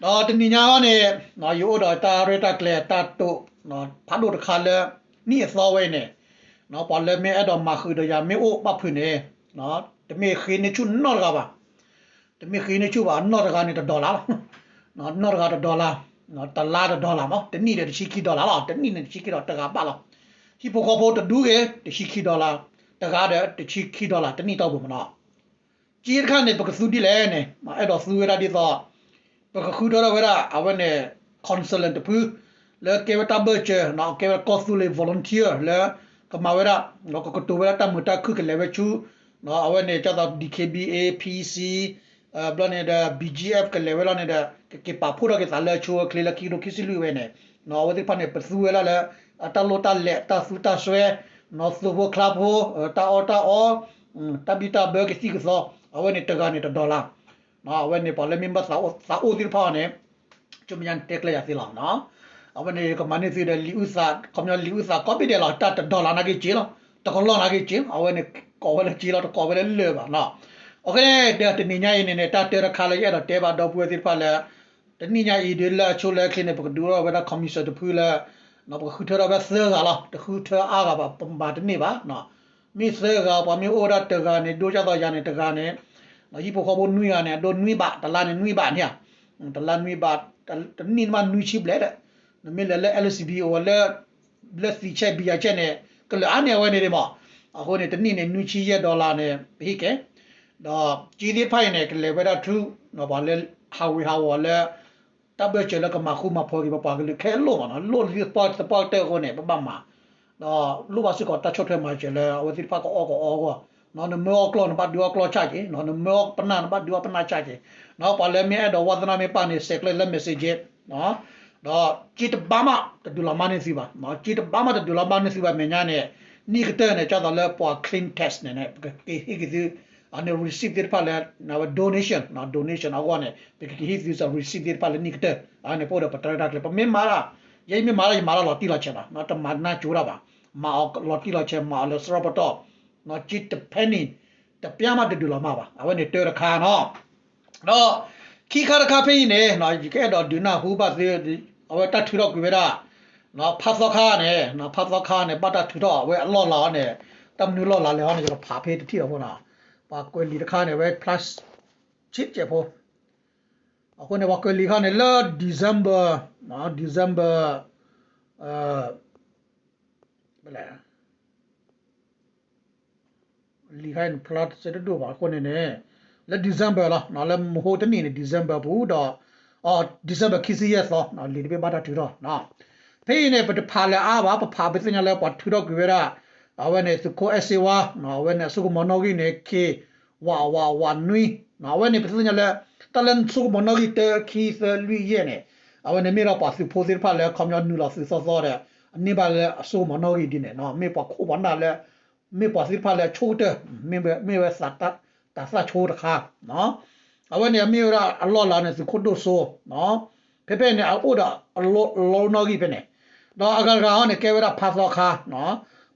ဒီးတနံၤညါအံၤန့ၣ် ယအိၣ်ဒီးတၢ်ရဲၣ်တၢ်ကျဲၤတၢ်တိာ် ဖးဒိၣ်တခါလၢ နံၣ်အသီဝဲအံၤန့ၣ် ပှၤလၢမ့ၢ်အဲၣ်ဒိးမၤဃုာ်ဒီးယၤမ့ၢ်အိၣ်ဘၣ်ဖုးန့ၣ် တမ့ၢ်ဃ့န့ၢ်ဆူၣ်နီတဂၤဘၣ်. တမ့ၢ်ဃ့န့ၢ်ဆူၣ်ဘၣ် အနီၢ်တဂၤန့ၣ်တဒီလၢ်လီၤ. နီၢ်တဂၤတဒီလၢ်, တလါတဒီလၢ်မး, တနံၣ်ဒီးတဆံခံဒီလၢ်လီၤ. တနံၣ်န့ၣ်တဆံခံဒီလၢ် တဂၤဘၣ်လီၤ. ဟံၣ်ဖိဃီဖိတဒူဂ့ၤ တဆံခံဒီလၢ်, တဂၤဒီးတဆံခံဒီလၢ် တနံၣ်တီၢ်ပူၤမးနီၤ. က့တခါန့ၣ် ပကသူဒ်လဲၣ်န့ၣ် အဲၣ်ဒိးသူဝဲဒၣ်ဒ်သိး ပကဃုထၢထီၣ်ဝဲဒၣ် အဝဲန့ၣ် consultant တဖု လၢကဲဝဲတၢ်ဘၢၣ်စၢၤ ကဲဝဲကီၢ်သူလ့ၤ volunteer လၢ ကမၤဝဲဒၣ် ကကတိၤဝဲဒၣ်တၢ်မုာ်တၢ်ခုၣ်ကလဲၤဝဲဆူ အဝဲန့ၣ် ကၢ်သိး D K B A, P C ဘျီန့ၣ်ဒီး B G F ကလဲၤဝဲလီၤန့ၣ်ဒီး ကက့ၤပာ်ဖှိၣ်ထီၣ်က့ၤသးလၢအဆိအချ့လၢခံကထိခံဆံလွံၢ်ဝဲန့ၣ် အဝဲသ့ၣ်တဖၣ်န့ၣ် ပသူဝဲဒၣ်လၢ အတၢ်လိၣ်တၢ်လဲၤ တၢ်သူတၢ်စွဲ နီၢ်သူဖိချါဖိ တၢ်အီၣ်တၢ်အီ တၢ်ဘံၣ်တၢ်ဘၢကသံၣ်ကသီ အဝဲန့ၣ်တဂၤန့ၣ်တဒီလၢ်. အဝဲန့ၣ်ပှၤလၢမ့ၢ်ဘၣ်သးအိၣ်သးအိၣ်သ့ၣ်တဖၣ်အီၤန့ၣ် ကမ့ၢ်ညါန့ၣ်တဲကျဲယၤသ့လီၤ. အဝဲန့ၣ်ကမၤန့ၢ်သုဒီးလံာ်အုၣ်သး ခီပညီလံာ်အုၣ်သးကိးဘ့ၣ်ဒဲးလီၤ တၢ်တဒီလၢ်နာ်က့က့လီၤ တကလီၢ်နာ်က့က့လီၤ အဝဲန့ၣ်ကိးဝဲလၢက့လီၤ တကိးဝဲလၢလၢၢ်ဘၣ်နီၤ. အဃိန့ၣ် တနံၤညါအံၤန့ၣ်န့ၣ် တၢ်တၢတခါလၢယအဲၣ်ဒိးတဲဘၣ်ဒီပုၢ်ဝဲၢ်သ့ၣ်တဖၣ်လၢ တနံၤညါအံၤဒ်လၢအဆိလၢအချ့န့ၣ် ပကဒုးထီၣ်ဝဲဒၣ် commission တဖုလၢ ပကဃုထၢထီၣ်ဝဲသၢဂၤလီၤ တဃုထၢအါဂၤဘၣ် ပမၤတန့ၢ်ဘၣ် မ့ၢ်သၢဂၤ ပှၤမ့ၢ်အိၣ်ဝဲဒၣ်တဂၤန့ၣ် ဒိၣ်ကၢ်သိးယၤန့ၣ်တဂၤန့ၣ် ဟံၣ်ဖိဃီဖိနွံဂၤန့ၣ် အဒိနွံဘး တလါန့ၣ်နွံဘးန့ၣ်ဧါ တလါနွံဘး တနံၣ်မးနွံဆံဘျဲၣ်ဒီး နမ့ၢ်လဲၤလၢ L C B O လၢ လၢသံဆဲးဘံယၤဆဲးန့ၣ် ကလၢာ်အါန့ၢ်အဝဲန့ၣ်ဒံးမး အဃိန့ၣ် တနံၣ်န့ၣ် နွံဆံယဲၢ်ဒီလၢ်န့ၣ် ပဟ့ၣ်က့ၤ ဒီးက့သ့ၣ်တဖၣ်အံၤန့ၣ် ကလဲၤဝဲဒၣ်ဆူ ပှၤလၢ ဟးဝ့ၤဟးဝီၤလၢ တၢ်ဘၢၣ်စၢၤလၢကမၤဃူမၤဖိးက့ၤပပှၤကလုာ်ခဲအံၤလိၣ်မးနီၤ လိၣ်လၢသပှၢ်တၢၢ်အဃိန့ၣ် ပဘၣ်မၤ ဒီးလိၣ်ဘၣ်စ့ၢ်ကီးတၢ်ဆီၣ်ထွဲမၤစၢၤလၢအဝဲသ့ၣ်တဖၣ်ကအီၣ်ကအီအဂီၢ် နမၢအီၣ်ကျီၢ်နဘၣ်ဒုးအီၣ်ကျီၢ်ဆၣ်က့ၤ နမၢအီၣ်ပနၢ်နဘၣ်ဒုးအီၣ်ပနၢ်ဆၣ်က့ၤ ပှၤလၢမ့ၢ်အဲၣ်ဒိးဝါသနာမ့ၢ်ပၢ်န့ၣ် ဆဲးကျၢလၢ message ဒီးက့တဘၣ်မးတဒုးလီၤမၢ်န့ၢ်သုဘၣ် က့တဘၣ်မးတဒုးလီၤမၢ်န့ၢ်သုဘၣ်မဲာ်ညါန့ၣ် နံၣ်ကတၢၢ်န့ၣ် ကၢ်သိးလၢပှၤ clean tax န့ၣ်န့ၣ် ပကက့ၤဟ့ၣ်က့ၤသု အန့ၣ် receipt သ့ၣ်တဖၣ်လၢ donation donation အဂီၢ်န့ၣ် ပကက့ၤဟ့ၣ်သုစ့ၢ် receipt သ့ၣ်တဖၣ်လၢနံၣ်ကတၢၢ် အန့ၣ်ပအိၣ်ဒီးပတၢ်ရဲၣ်တၢ်ကျဲၤ ပမ့ၢ်မၤဒၣ် ယဲယမ့ၢ်မၤဒၣ်ယမၤဒၣ်လီၤတံၢ်လီၤဆဲးလီၤ တမၤနၢ်ကၠိတၢ်ဘၣ် မၤအီၤလီၤတံၢ်လီၤဆဲး မၤအီၤလၢစရီပတီၢ် က့တဖဲန့ၣ် တပျၢ်မးတဒုးလီၤမၢ်ဘၣ် အဝဲန့ၣ်တၢတခါနီၤ ဒီးခံခါတခါဖဲအံၤန့ၣ် ယကအဲၣ်ဒိးဒုးနၢ်ဟူဘၣ်သု အဝဲတၢ်ထုးထီၣ်ကွံာ်ဝဲဒၣ် ဖးသီခါန့ၣ် ဖးသီခါန့ၣ် ဘၣ်တၢ်ထုးထီၣ်အဝဲအလီၢ်လၤအီၤန့ၣ် တၢ်မနုၤလီၢ်လၤလဲၣ်အီၤန့ၣ် ယကဖးဖဲတထံၣ်အဃိနီၤ ပှၤကွဲးလံာ်တခါန့ၣ် အဝဲ plus ဆံးတကဲးဖိ အဃိန့ၣ် ပှၤကွဲးလံာ်ခါန့ၣ် လၢ December December လံာ်ခါန့ၣ် ဖျါစဲတဒိၣ်ဘၣ်အဃိန့ၣ်န့ၣ် လၢ December လီၤ လၢမဟိတနံၣ်န့ၣ် December ပူၤဒီး December ခံဆံယဲၢ်သီ လံာ်တဘ့ၣ်ဘၣ်တၢ်ထုးထီၣ် ဖဲအံၤန့ၣ် ပတဖးလၢအါဘၣ် ပဖးပသ့ၣ်ညါလၢပှၤထုးထီၣ်ကွံာ်ဝဲဒၣ် အဝဲန့ၣ် သုးခိၣ်အဲၣ်စ့ဝါ အဝဲန့ၣ် အစိကမီၤနီၣ်ဂံၢ်န့ၣ် ခ့ ဝးဝးဝးနွံ အဝဲန့ၣ် ပသ့ၣ်ညါလၢ တၢ်လၢစိကမီၤနီၣ်ဂံၢ်တၢ ခံ သၢ လွံၢ် ယဲၢ်န့ၣ် အဝဲန့ၣ်မ့ၢ်ဒီးပှၤသုးဖိသ့ၣ်တဖၣ်လၢခီပညီနုာ်လီၤသုးသီသီဒီး အန့ၢ်ဘၣ်လၢအစိကမီၤနီၣ်ဂံၢ်ဒ်န့ၣ် မ့ၢ်ပှၤခိၣ်ပှၤနၢ်လၢ မ့ၢ်ပှၤသ့ၣ်တဖၣ်လၢအဆိကတၢၢ် မ့ၢ်ဝဲ တၢ်သၣ်ဆိတခါ အဝဲန့ၣ်မ့ၢ်ဝဲဒၣ်အလီၢ်လၤန့ၣ် သုးခိၣ်ဒိၣ်စိ ဖဲဖဲန့ၣ် အအိၣ်ဒီးအလီၢ်နီၣ်ဂံၢ်ဖဲန့ၣ် ဒီးအဂၤတဂၤဟီန့ၣ် ကဲဝဲဒၣ်ဖးသီခါ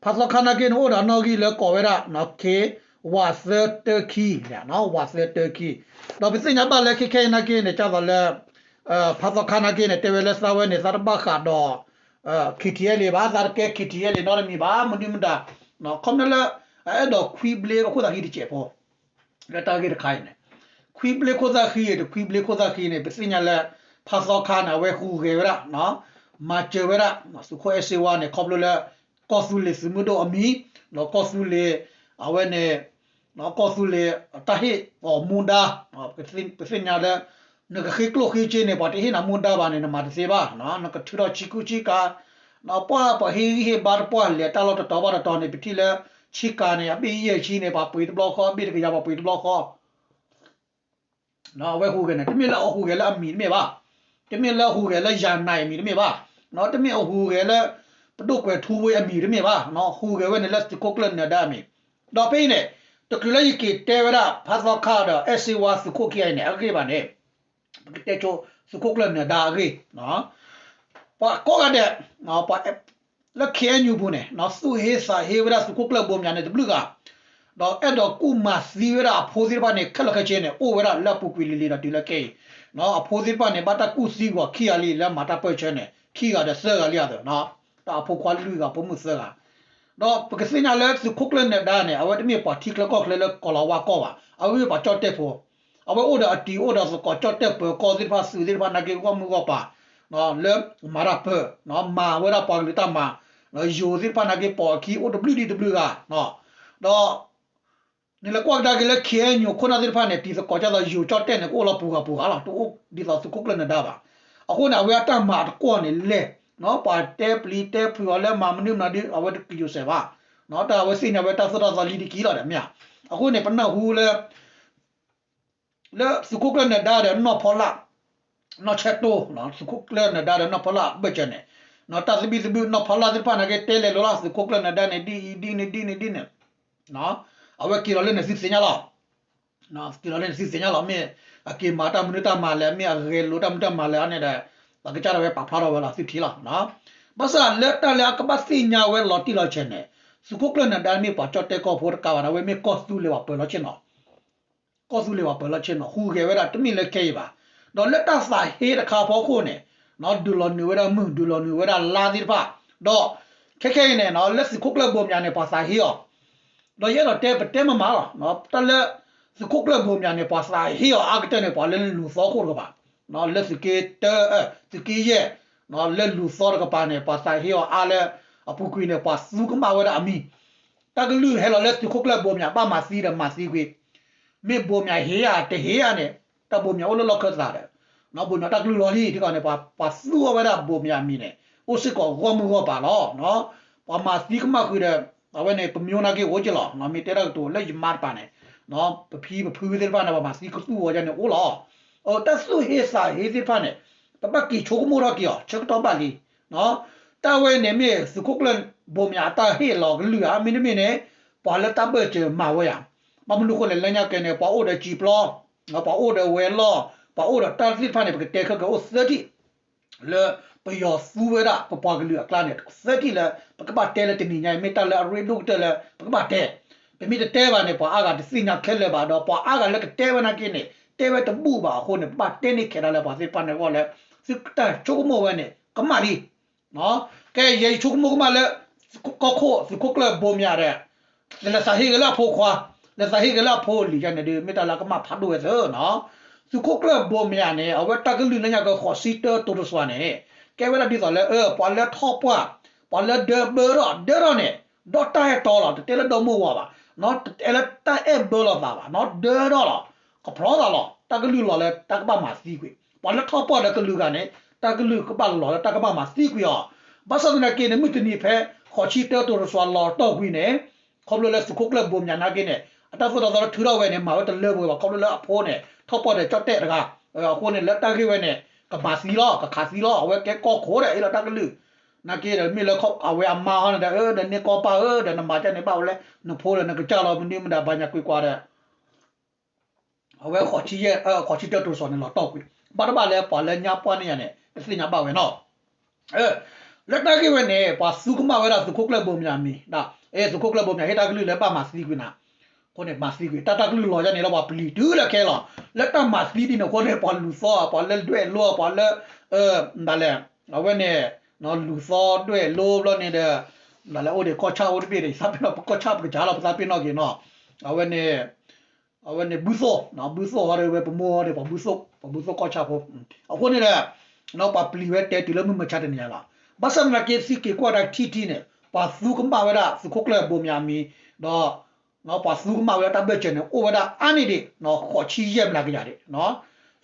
ဖးသီခါနာ်က့န့ၣ် အိၣ်ဒီးအနီၣ်ဂံၢ်လၢကိးဝဲဒၣ် ခ့ ဝးသၢတၢခံ ဝးသၢတၢခံ ဒီးပသ့ၣ်ညါဘၣ်လၢခဲခဲအံၤနာ်က့န့ၣ် ကၢ်သိးလၢ ဖးသီခါနာ်က့န့ၣ် တဲဝဲလၢသးဝဲန့ၣ် သးတဘၣ်ဃးဒီး K T L A ဘၣ် သးတကဲ K T L A နီတမံၤဘၣ် မနုၤမတၤ ခီပညီလၢ အအဲၣ်ဒိးခွံဘျ့အခိၣ်သၣ်ဃံတစဲးဖိ လၢတၢ်ဂ့ၢ်တခါအံၤန့ၣ် ခွံဘျ့ခိၣ်သၣ်ဃံ တခွံဘျ့ခိၣ်သၣ်ဃံန့ၣ် ပသ့ၣ်ညါလၢ ဖးသီခါန့ၣ် အဝဲဟူးဂဲၤဝဲဒၣ် မၤစၢၤဝဲဒၣ် သုးခိၣ်အဲၣ်စ့ဝါန့ၣ် ခီဖျိလၢ ကီၢ်သူလ့ၤသုးမုၢ်ဒိၣ်အမံၤ ဒီးကီၢ်သူလ့ၤ အဝဲန့ၣ် ကီၢ်သူလ့ၤအတၢ်ဟ့ၣ်အီၤမူဒါ ပသ့ၣ်ညါလၢ နကဃ့ကျိၣ်ဃ့စ့န့ၣ် ပှၤတဟ့ၣ်နၤမူဒါဘၣ်န့ၣ် နမၤတသ့ဘၣ် နကထုးထီၣ်ဆံးကူဆံးကၤ ပှၤပှၤဟ့ၣ်ဂံၢ်ဟ့ၣ်ဘါတပှၢ်လဲၤတၢ်လီၢ်တတီၤဘၣ်တတီၤန့ၣ် ပထံၣ်လၢ ဆံးကၤန့ၣ် အဘ့ၣ်ယဲၢ်ဆံန့ၣ် ပှၤပှ့ၤတဘျီဃီ အဘ့ၣ်တကယၤပှၤပှ့ၤတဘျီဃီ အဝဲဟူးဂဲၤန့ၣ် တမ့ၢ်လၢအဟူးဂဲၤလၢအမံၤတမ့ၢ်ဘၣ်, တမ့ၢ်လၢအဟူးဂဲၤလၢယၤနၤအမံၤတမ့ၢ်ဘၣ်, တမ့ၢ်အဟူးဂဲၤလၢ ပဒိၣ်ကွဲးထူဝ့အမံၤတမ့ၢ်ဘၣ်, ဟူးဂဲၤဝဲန့ၣ်လၢသုးခိၣ်ကျၢၢ်နၢၤဒါအမံၤ, ဒီးဖဲအံၤန့ၣ် တချုးလၢယက့ၤတဲဝဲဒၣ် ဖးသီခါဒီး အဲၣ်စ့ဝါသုးခိၣ်ခံဂၤအံၤန့ၣ် အဂ့ၢ်ဘၣ်န့ၣ် ပကတဲဆိသုးခိၣ်ကျၢၢ်နၢၤဒါအဂ့ၢ်, ပှၤကိးဂၤဒဲး ပှၤ လၢ K N U ပူၤန့ၣ် သူၣ်ဟ့သးဟ့ဝဲဒၣ်သုးခိၣ်ကျၢၢ်ဘိမၠးန့ၣ်တဘျုးဂၤ, ဒီးအဲၣ်ဒိးကူၣ်မၤသံဝဲဒၣ်အဖိသ့ၣ်တဖၣ်န့ၣ် ခဲလၢာ်ခဲဆ့န့ၣ် အိၣ်ဝဲဒၣ်လၢအပူၤကွံာ်လံၤလံၤဒီးတုၤလၢခဲအံၤ, အဖိသ့ၣ်တဖၣ်န့ၣ် ဘၣ်တၢ်ကူၣ်သံကွံာ်ခံဂၤလံ လၢမၤတၢ်ပၢၢ်ဆၢန့ၣ် ခံဂၤဒီးသၢဂၤလံအသိး, ဒီးအဖိခွါလွံၢ်ဂၤ ဖိမုၣ်သၢဂၤ ဒီးပကသ့ၣ်ညါလၢသုးခိၣ်ကျၢၢ်နၢၤဒါန့ၣ် အဝဲတမ့ၢ်ပှၤထံချၢကီၢ်ချၢလၢကီၤလၤဝါကီၢ်ဘၣ်, အဝဲမ့ၢ်ပှၤကၠီၣ်တဲၣ်ဖိ, အဝဲအိၣ်ဒီးအတံၤအိၣ်ဒီးသကိးကၠီၣ်တဲၣ်ပၢၤကီၢ်သ့ၣ်တဖၣ် သုးသ့ၣ်တဖၣ်နာ်က့ဂီၢ်မုၢ်ဂီၢ်ပၤ လၢမၤတၢ်ပၢၢ်, မၤဝဲဒၣ်ပှၤကလုာ်တၢ်မၤ, ယိၤသ့ၣ်တဖၣ်နာ်က့ပိာ်အခံအိၣ်တဘျုးဒံတဘျုးဂၤ, ဒီး နလဲၤကွၢ်ကဒါက့ၤလၢ ခ့ၣ်အဲၣ်ယူၣ် ခိၣ်နၢ်သ့ၣ်တဖၣ်န့ၣ် တံၤသကိးကၢ်သိးယိၤကၠီၣ်တဲၣ်န့ၣ် ကအိၣ်လီၤပူၤဂၤပူၤဂၤလီၤ, တအိၣ်ဒ်သိးသုးခိၣ်ကျၢၢ်နၢၤဒါဘၣ်. အဃိန့ၣ် အဝဲအတၢ်မၤအတကွီၢ်န့ၣ်လဲၣ်, ပှၤတဲပျံၤတဲဖုးအီၤလၢမၤမနုၤမနုၤဒ် အဝဲတကယိၤစဲးဘၣ်, တၢ်အဝဲသ့ၣ်ညါဝဲတၢ်သိၣ်တၢ်သီလံတက့ၢ်လီၤဒီးမ့ၢ်ဧါ. အဃိန့ၣ် ပနၢ်ဟူလၢ လၢသုးခိၣ်ကျၢၢ်နၢၤဒါဒီးနီၢ်ဖီလၢ် နီၢ်ဆဲးတိၢ်, သုးခိၣ်ကျၢၢ်နၢၤဒါဒီးနီၢ်ဖီလၢ်အဘၢၣ်စၢၤန့ၣ်, တၢ်သဘံၣ်သဘုၣ်နီၢ်ဖီလၢ်သ့ၣ်တဖၣ်နာ်က့တဲလဲၤလိာ်လီၤ သုးခိၣ်ကျၢၢ်နၢၤဒါန့ၣ် ဒ်အံၤဒ်န့ၣ်ဒ်န့ၣ်ဒ်န့ၣ်, အဝဲက့ၤလီၤလၢန့ၣ်သုသ့ၣ်ညါလီၤ, က့ၤလီၤလၢန့ၣ်သုသ့ၣ်ညါလီၤ, မ့ၢ်အက့ၤမၤတၢ်မနုၤတၢ်မၤလဲၣ် မ့ၢ်အဂဲၤလိာ်တၢ်မနုၤတၢ်မၤလဲၣ်အန့ၣ်ဒီး ပကစၢ်ဒၣ်ဝဲပာ်ဖျါထီၣ်ဝဲလီၤသုထံၣ်လီၤ. ဘၣ်ဆၣ်လၢတၢ်လၢအကဘၣ်သ့ၣ်ညါဝဲလီၤတံၢ်လီၤဆဲးန့ၣ်, သုးခိၣ်ကျၢၢ်နၢၤဒါမ့ၢ်ပှၤကၠီၣ်တဲၣ်ကီၢ်ဖိတကးဘၣ်ဒီး အဝဲမ့ၢ်ကီၢ်သူလ့ၤပှၤပၢၤလီၢ်ဆ့ၣ်နီၤ ကီၢ်သူလ့ၤပှၤပၢၤလီၢ်ဆ့ၣ်နီၤ ဟူးဂဲၤဝဲဒၣ်တမ့ၢ်လၢခဲအံၤဘၣ်. ဒီးလၢတၢ်သးဟ့တခါအဖီခိၣ်န့ၣ်, ဒုးလီၤနုာ်ဝဲဒၣ်မုၢ် ဒုးလီၤနုာ်ဝဲဒၣ်လါသ့ၣ်တဖၣ်, ဒီးခဲခဲအံၤန့ၣ် လၢသုးခိၣ်ကျၢၢ်ဘိမၠးန့ၣ် ပှၤသးဟ့အီၤ, ဒီးယအဲၣ်ဒိးတဲပတဲမမၤလီၤ, တၢ်လၢ သုးခိၣ်ကျၢၢ်ဘိမၠးန့ၣ် ပှၤသးဟ့အီၤအါကတၢၢ်န့ၣ် ပှၤလၢလူၤသီခိၣ်တကပၤ, လၢသုးက့တၢ, သုးက့ယဲၢ်, လၢလူၤသီတကပၤန့ၣ် ပှၤသးဟ့အီၤအါလၢ အပူၤကွံာ်န့ၣ် ပှၤသူကမၣ်ဝဲဒၣ်အမံၤ တၢ်ကလုၢ်ဟဲလီၤလၢသုးခိၣ်ကျၢၢ်ဘိမၠး ဘၣ်မၤသံဒီးမၤသံကွံာ်, မ့ၢ်ဘိမၠးဟ့ဧါတဟ့ဧါန့ၣ်, တၢ်ဘိမၠးအိၣ်လၢလီၢ်ခၢၣ်သးဒီး, ဘိမၠးတၢ်ကလုၢ်လီၤလံ ထံကီၢ်န့ၣ် ပှၤသူအီၤဝဲဒၣ်ဘိမၠးအမံၤန့ၣ် အိၣ်စ့ၢ်ကီးဂီၢ်မုၢ်ဂီၢ်ပၤလီၤ. ပှၤမၤသံကမၣ်ဃုာ်ဒီး အဝဲန့ၣ် ပမၠိနာ်က့အိၣ်က့လီၤ, မ့ၢ်တဲတၢ်ကတိၤလၢယမါတပၤန့ၣ်, ပဖံပဖုသ့ၣ်တဖၣ်န့ၣ် ပှၤမၤသံကသူၣ်ဝဲဒၣ်န့ၣ်အိၣ်လီၤ. တၢ်သူၣ်ဟ့သးဟ့သ့ၣ်တဖၣ်န့ၣ် ပဘၣ်က့ၤဆိကမိၣ်ထီၣ်က့ၤအီၤ ဆၢကတီၢ်ဘၣ်လံ တၢ်ဝဲန့ၣ်မ့ၢ်သုးခိၣ်ကျၢၢ်ဘိမၠးအတၢ်ဟ့ၣ်လီၤကလုၢ်ဧါ, မ့တမ့ၢ်န့ၣ် ပှၤလၢတၢ်ဘၢၣ်စၢၤမၤဝဲဧါ. ဘၣ်မနုၤဃိလဲၣ် လၢညါက့န့ၣ် ပှၤအိၣ်ဒီးစံာ်ပျီ, ပှၤအိၣ်ဒီးဝဲၤလီၢ်, ပှၤအိၣ်ဒီးတၢ်သ့ၣ်တဖၣ်န့ၣ် ပကတဲခဲကအိၣ်သၢထံၣ် လၢပယီၤသူဝဲဒၣ်ပပှၤကလုာ်အကျါန့ၣ် သၢထံၣ်လၢ ပကဘၣ်တဲလၢတနံၤညါအံၤ မ့ၢ်တၢ်လၢအရ့ဒိၣ်ကတၢၢ်လၢ ပကဘၣ်တဲ, ပမ့ၢ်တတဲဘၣ်န့ၣ် ပှၤအါဂၤတသ့ၣ်ညါခဲလၢာ်ဘၣ် ဒီးပှၤအါဂၤလၢကတဲဝဲနာ်က့န့ၣ် တဲဝဲတဘူၣ်ဘၣ်အဃိန့ၣ် ပဘၣ်တဲန့ၢ်ခဲဒၣ်လၢပှၤသ့ၣ်တဖၣ်န့ၣ်အဂီၢ်လၢ သုတၢ်ဆိကမိၣ်ဝဲန့ၣ် ကမၣ်လံ ကဲ ယဲယဆိကမိၣ်ကမၣ်လၢ ကီၢ်ခိၣ်သုးခိၣ်ကျၢၢ်ဘိမၠးဒီး လဲၤသးဟ့ဂ့ၤလၢအဖိခွါ, လဲၤသးဟ့ဂ့ၤလၢအဖိအလံၤယါန့ၣ်ဒီး မ့ၢ်တၢ်လၢအကမၣ်ဖးဒိၣ်ဝဲသၢနီၤ. သုးခိၣ်ကျၢၢ်ဘိမၠးန့ၣ် အဝဲတၢ်ကလုၢ်လၢညါကဃိးဆံတၢတိၤတစွၤန့ၣ် ကဲဝဲဒၣ်ဒ်သိးလၢ ပှၤလၢထီၣ်ပှၢ်, ပှၤလၢဒၢဘၢထီၣ်ဒၢထီၣ်န့ၣ် ဒီးတၢ်အဲၣ်တီလီၤ. တတဲလၢဒီမိၢ်ဝၤဘၣ်, တတဲလၢတၢ်အဲၣ်ဘၢလိာ်သးဘၣ်, ဒၢထီၣ်လီၤ. ကဖျီသးလီၤ. တၢ်ကလုၢ်လီၤလၢတၢ်ကဘၣ်မၤသံကွံာ်, ပှၤလၢထီၣ်ပှၢ်ဒီးကလုာ်ဂၤန့ၣ် တၢ်ကလုၢ်ကဘၣ်လီၤလၢတၢ်ကဘၣ်မၤသံကွံာ်အီၤ. ဘၣ်ဆၣ်သနာ်က့န့ၣ် မုၢ်တနံၤဖဲ ဃိးဆံတၢတိၤတစွၤလီၤတီၢ်ကွံာ်န့ၣ် ခီဖျိလၢသုးခိၣ်ကျၢၢ်ဘိမၠးနာ်က့န့ၣ် အတၢ်သိၣ်တၢ်သီလၢထုးထီၣ်ဝဲန့ၣ် မၤဝဲတလၢပှဲၤဘၣ် ခီဖျိလၢအဖိန့ၣ် ထီၣ်ပှၢ်ဒီးကၠီၣ်တဲၣ်တဂၤ, အဃိန့ၣ် လၢတၢ်ဂ့ၢ်ဝဲန့ၣ် ကမၤသံလီၤ ကခးသံလီၤ. အဝဲကဲကီၢ်ခိၣ်ဒီး အ့ၣ်လီၤတၢ်ကလုၢ် နာ်က့ဒီး မ့ၢ်လၢအဝဲအမါဟီန့ၣ်ဒီး ဒီးန့ၢ်ကီၢ်ပၢ်ဧၢ ဒီးနမၤကၢ်န့ၣ်ဘၣ်ဝဲလၢ နဖိဒီးနကစၢ်လီၤ မနုၤမတၤဘၣ်ညါကွံာ်ကွၢ်ဒီး အဝဲဃိးဆံယဲၢ် ဃိးဆံတၢတိၤတစွၤန့ၣ် လီၤတီၢ်ကွံာ် ဘၣ်တဘၣ်လၢပှၤလၢညါပှၢ်န့ၣ်ယါန့ၣ် ကသ့ၣ်ညါဘၣ်ဝဲနီၤ. လၢတၢ်ဂ့ၢ်ဝဲန့ၣ် ပှၤသူကမၣ်ဝဲဒၣ်သုးခိၣ်ကျၢၢ်ဘိမၠးမံၤ ဒီး သုးခိၣ်ကျၢၢ်ဘိမၠးဟ့ၣ်တၢ်ကလုၢ်လၢဘၣ်မၤသံကွံာ်နၤ အဃိန့ၣ် မၤသံကွံာ် တၢ်တၢ်ကလုၢ်လီၤယါန့ၣ်လၢပှၤပျံၤတုၤလၢခဲလီၤ. လၢတၢ်မၤသံဒ်န့ၣ်အဃိန့ၣ် ပှၤလူၤသီ ပှၤလၢဒွဲၣ်လိ ပှၤလၢ မတၤလဲၣ် အဝဲန့ၣ် လူၤသီဒွဲၣ်လိဘျီန့ၣ်ဒီး မတၤလဲၣ် အိၣ်ဒံးကီၢ်ဆၣ်အိၣ်တဘ့ၣ်ဒီး သးပ့ၤနီၣ် ပကီၢ်ဆၣ်ပကစၢ်လီၤ ပသးပ့ၤနီၣ်က့ၤနီၤ အဝဲန့ၣ် အဝဲန့ၣ်ဘုသိၣ် ဘုသိၣ်ဟီဒီးဝဲပမိၢ်ဟီဒီး ပှၤဘုသိၣ် ပှၤဘုသိၣ်ကီၢ်ဆၣ်ဖိ အဃိန့ၣ်ဒီး ပှၤပျံၤဝဲတဲတုၤလၢမုၢ်မဆါတနံၤညါလီၤ. ဘၣ်ဆၣ်သနာ်က့ သုက့ၤကွၢ်တၢ်ထံထံန့ၣ် ပှၤသူကမၣ်ဝဲဒၣ်သုးခိၣ်ကျၢၢ်ဘိမၠးမံၤ ဒီး ပှၤသူကမၣ်ဝဲဒၣ်တၢ်ဘၢၣ်စၢၤန့ၣ် အိၣ်ဝဲဒၣ်အါန့ၢ်ဒံး ဃိးဆံယဲၢ်မျးကယၤဒံး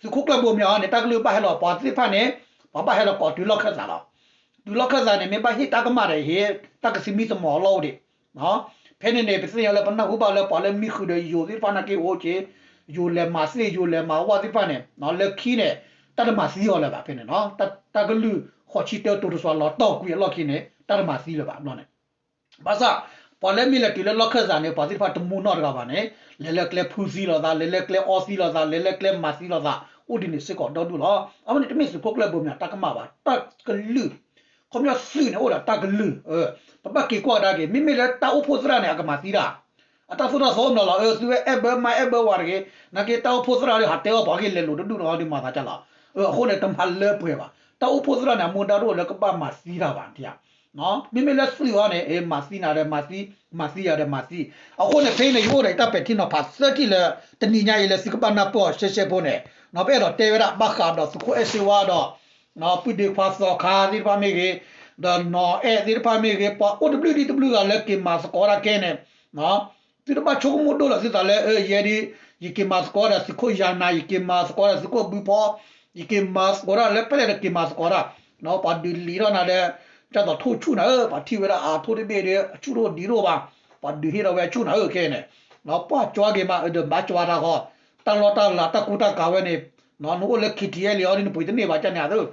သုးခိၣ်ကျၢၢ်ဘိမၠးအံၤန့ၣ် တၢ်ကလုၢ်ဘၣ်ဟဲလီၤ ပှၤသ့ၣ်တဖၣ်န့ၣ် ပှၤဘၣ်ဟဲလီၤကိးတုၤလီၢ်ခၢၣ်သးလီၤ. တုၤလီၢ်ခၢၣ်သးန့ၣ် မ့ၢ်ဘၣ်ဟ့ၣ်တၢ်ကမၣ်ဒီး ဟ့ၣ်တၢ်ကသမံသမိးအလီၢ်အိၣ်ဒံး ဖဲန့ၣ်န့ၣ် ပသ့ၣ်ညါလၢပနၢ်ဟူဘၣ်လၢပှၤလၢမံဃုာ်ဒီးယိၤသ့ၣ်တဖၣ်နာ်က့အိၣ်က့ၤ ယိၤလဲၤမၤသ့ၣ် ယိၤလဲၤမၤဝၣ်သ့ၣ်တဖၣ်န့ၣ် လၢခံန့ၣ် တၢ်တမၤသံအီၤလၢၤဘၣ်ဖဲန့ၣ်နီၤ တၢ်ကလုၢ်ဃိးဆံတၢတိၤတစွၤလီၤတီၢ်ကွံာ်အလီၢ်ခံန့ၣ် တၢ်တမၤသံလၢၤဘၣ်ဘျီန့ၣ် ဘၣ်ဆၣ် ပှၤလၢမ့ၢ်လဲၤတုၤလၢလီၢ်ခၢၣ်သးန့ၣ် ပှၤသ့ၣ်တဖၣ်တမူနီၢ်တဂၤဘၣ်န့ၣ် လဲၤလၢကျဲဖုသံလိာ်သး လဲၤလၢကျဲအီသံလိာ်သး လဲၤလၢကျဲမၤသံလိာ်သး အိၣ်ဒ်န့ၣ်စ့ၢ်ကီးဒီဒူၣ်လီၤ. အဝဲန့ၣ်တမ့ၢ်သုးခိၣ်ကျၢၢ်ဘိမၠးတၢ်ကမၣ်ဘၣ် တၢ်ကလုၢ် ခီပညီသုးန့ၣ်အိၣ်ဒီးတၢ်ကလုၢ် ပဘၣ်က့ၤကွၢ်ကဒါက့ၤ မ့မ့ၢ်လၢတၢ်အိၣ်ဖှိၣ်သရၣ်န့ၣ် အကမၤသံတၢ် အတၢ်သိၣ်တၢ်သီအိၣ်မးလီၤ. အသုဝဲအဲၣ်ဘၢမါအဲၣ်ဘၢဝၤတဂ့ၤ, နာ်က့တၢ်အိၣ်ဖှိၣ်သရၣ်ဒီး ဟးတဲအီၣ်ပှၤဂ့ၢ်လဲၤလိာ်တဒူၣ်နီၤဒီးမၤသးကၢ်လီၤ. အဃိန့ၣ် တမၤလၢပှဲၤဘၣ်. တၢ်အိၣ်ဖှိၣ်သရၣ်န့ၣ် အမူဒါတအိၣ်လၢကဘၣ်မၤသံတၢ်ဘၣ်, မ့မ့ၢ်လၢသုးအီၤန့ၣ် မၤသံနၤဒီးမၤသံ, မၤသံယၤဒီးမၤသံ. အဃိန့ၣ် ဖဲအံၤန့ၣ် ယအိၣ်ဒီးယတၢ်ပဲာ်ထံနီၤဖးသၢထံၣ်လၢ တနံၤညါအံၤလၢသုကဘၣ်နၢ်ပၢၢ်အီၤရှဲရှဲဖိန့ၣ်, ပအဲၣ်ဒိးတဲဝဲဒၣ်ဘၣ်ဃးဒီးသုးခိၣ်အဲၣ်စ့ဝါဒီး ပုၢ်ဒ့ခွါသီခါသ့ၣ်တဖၣ်မ့ၢ်ဂ့ၤ, ဒီးနီၢ်အဲၣ်သ့ၣ်တဖၣ်မ့ၢ်ဂ့ၤ, ပှၤအိၣ်တဘျုးဒ်တဘျုးဂၤလၢက့ၤမၤသကိးတၢ်ခဲန့ၣ်, သုတဘၣ်ဆိကမိၣ်ဒိၣ်လီၤသုသးလၢ ယဲဒၣ် ယက့ၤမၤသကိးဒီးသုးခိၣ်ယၤနၤ, ယက့ၤမၤသကိးဒီးသုးခိၣ်ဘုဖီ, ယက့ၤမၤသကိးတၢ်လၢဖဲလဲၣ်ဒီးက့ၤမၤသကိးတၢ်, ပှၤဒုးလံာ်ထီၣ်နၤဒီး ကၢ်သိးထိၣ်ဆူၣ်နၤဧၢ, ပှၤထံၣ်ဝဲဒၣ်အါထိၣ်တဘ့ၣ်ဒီး အဆူၣ်တအိၣ်ဒံးတအိၣ်ဘၣ်, ပှၤဒုးဟ့ၣ်ထီၣ်ဝဲအဆူၣ်နၤဧၢခဲန့ၣ်, ပှၤကွၢ်က့ၤမးဒီးဘၣ်ကွၢ်တၢ်ဃီ, တၢ်လီၢ်တၢ်လၤတၢ်ကူတၢ်ကၤဝဲန့ၣ်, နအိၣ်လၢ KTLA အီၤဒ်နပှ့ၤတန့ၢ်ဘၣ်ကန့ၣ်အသိး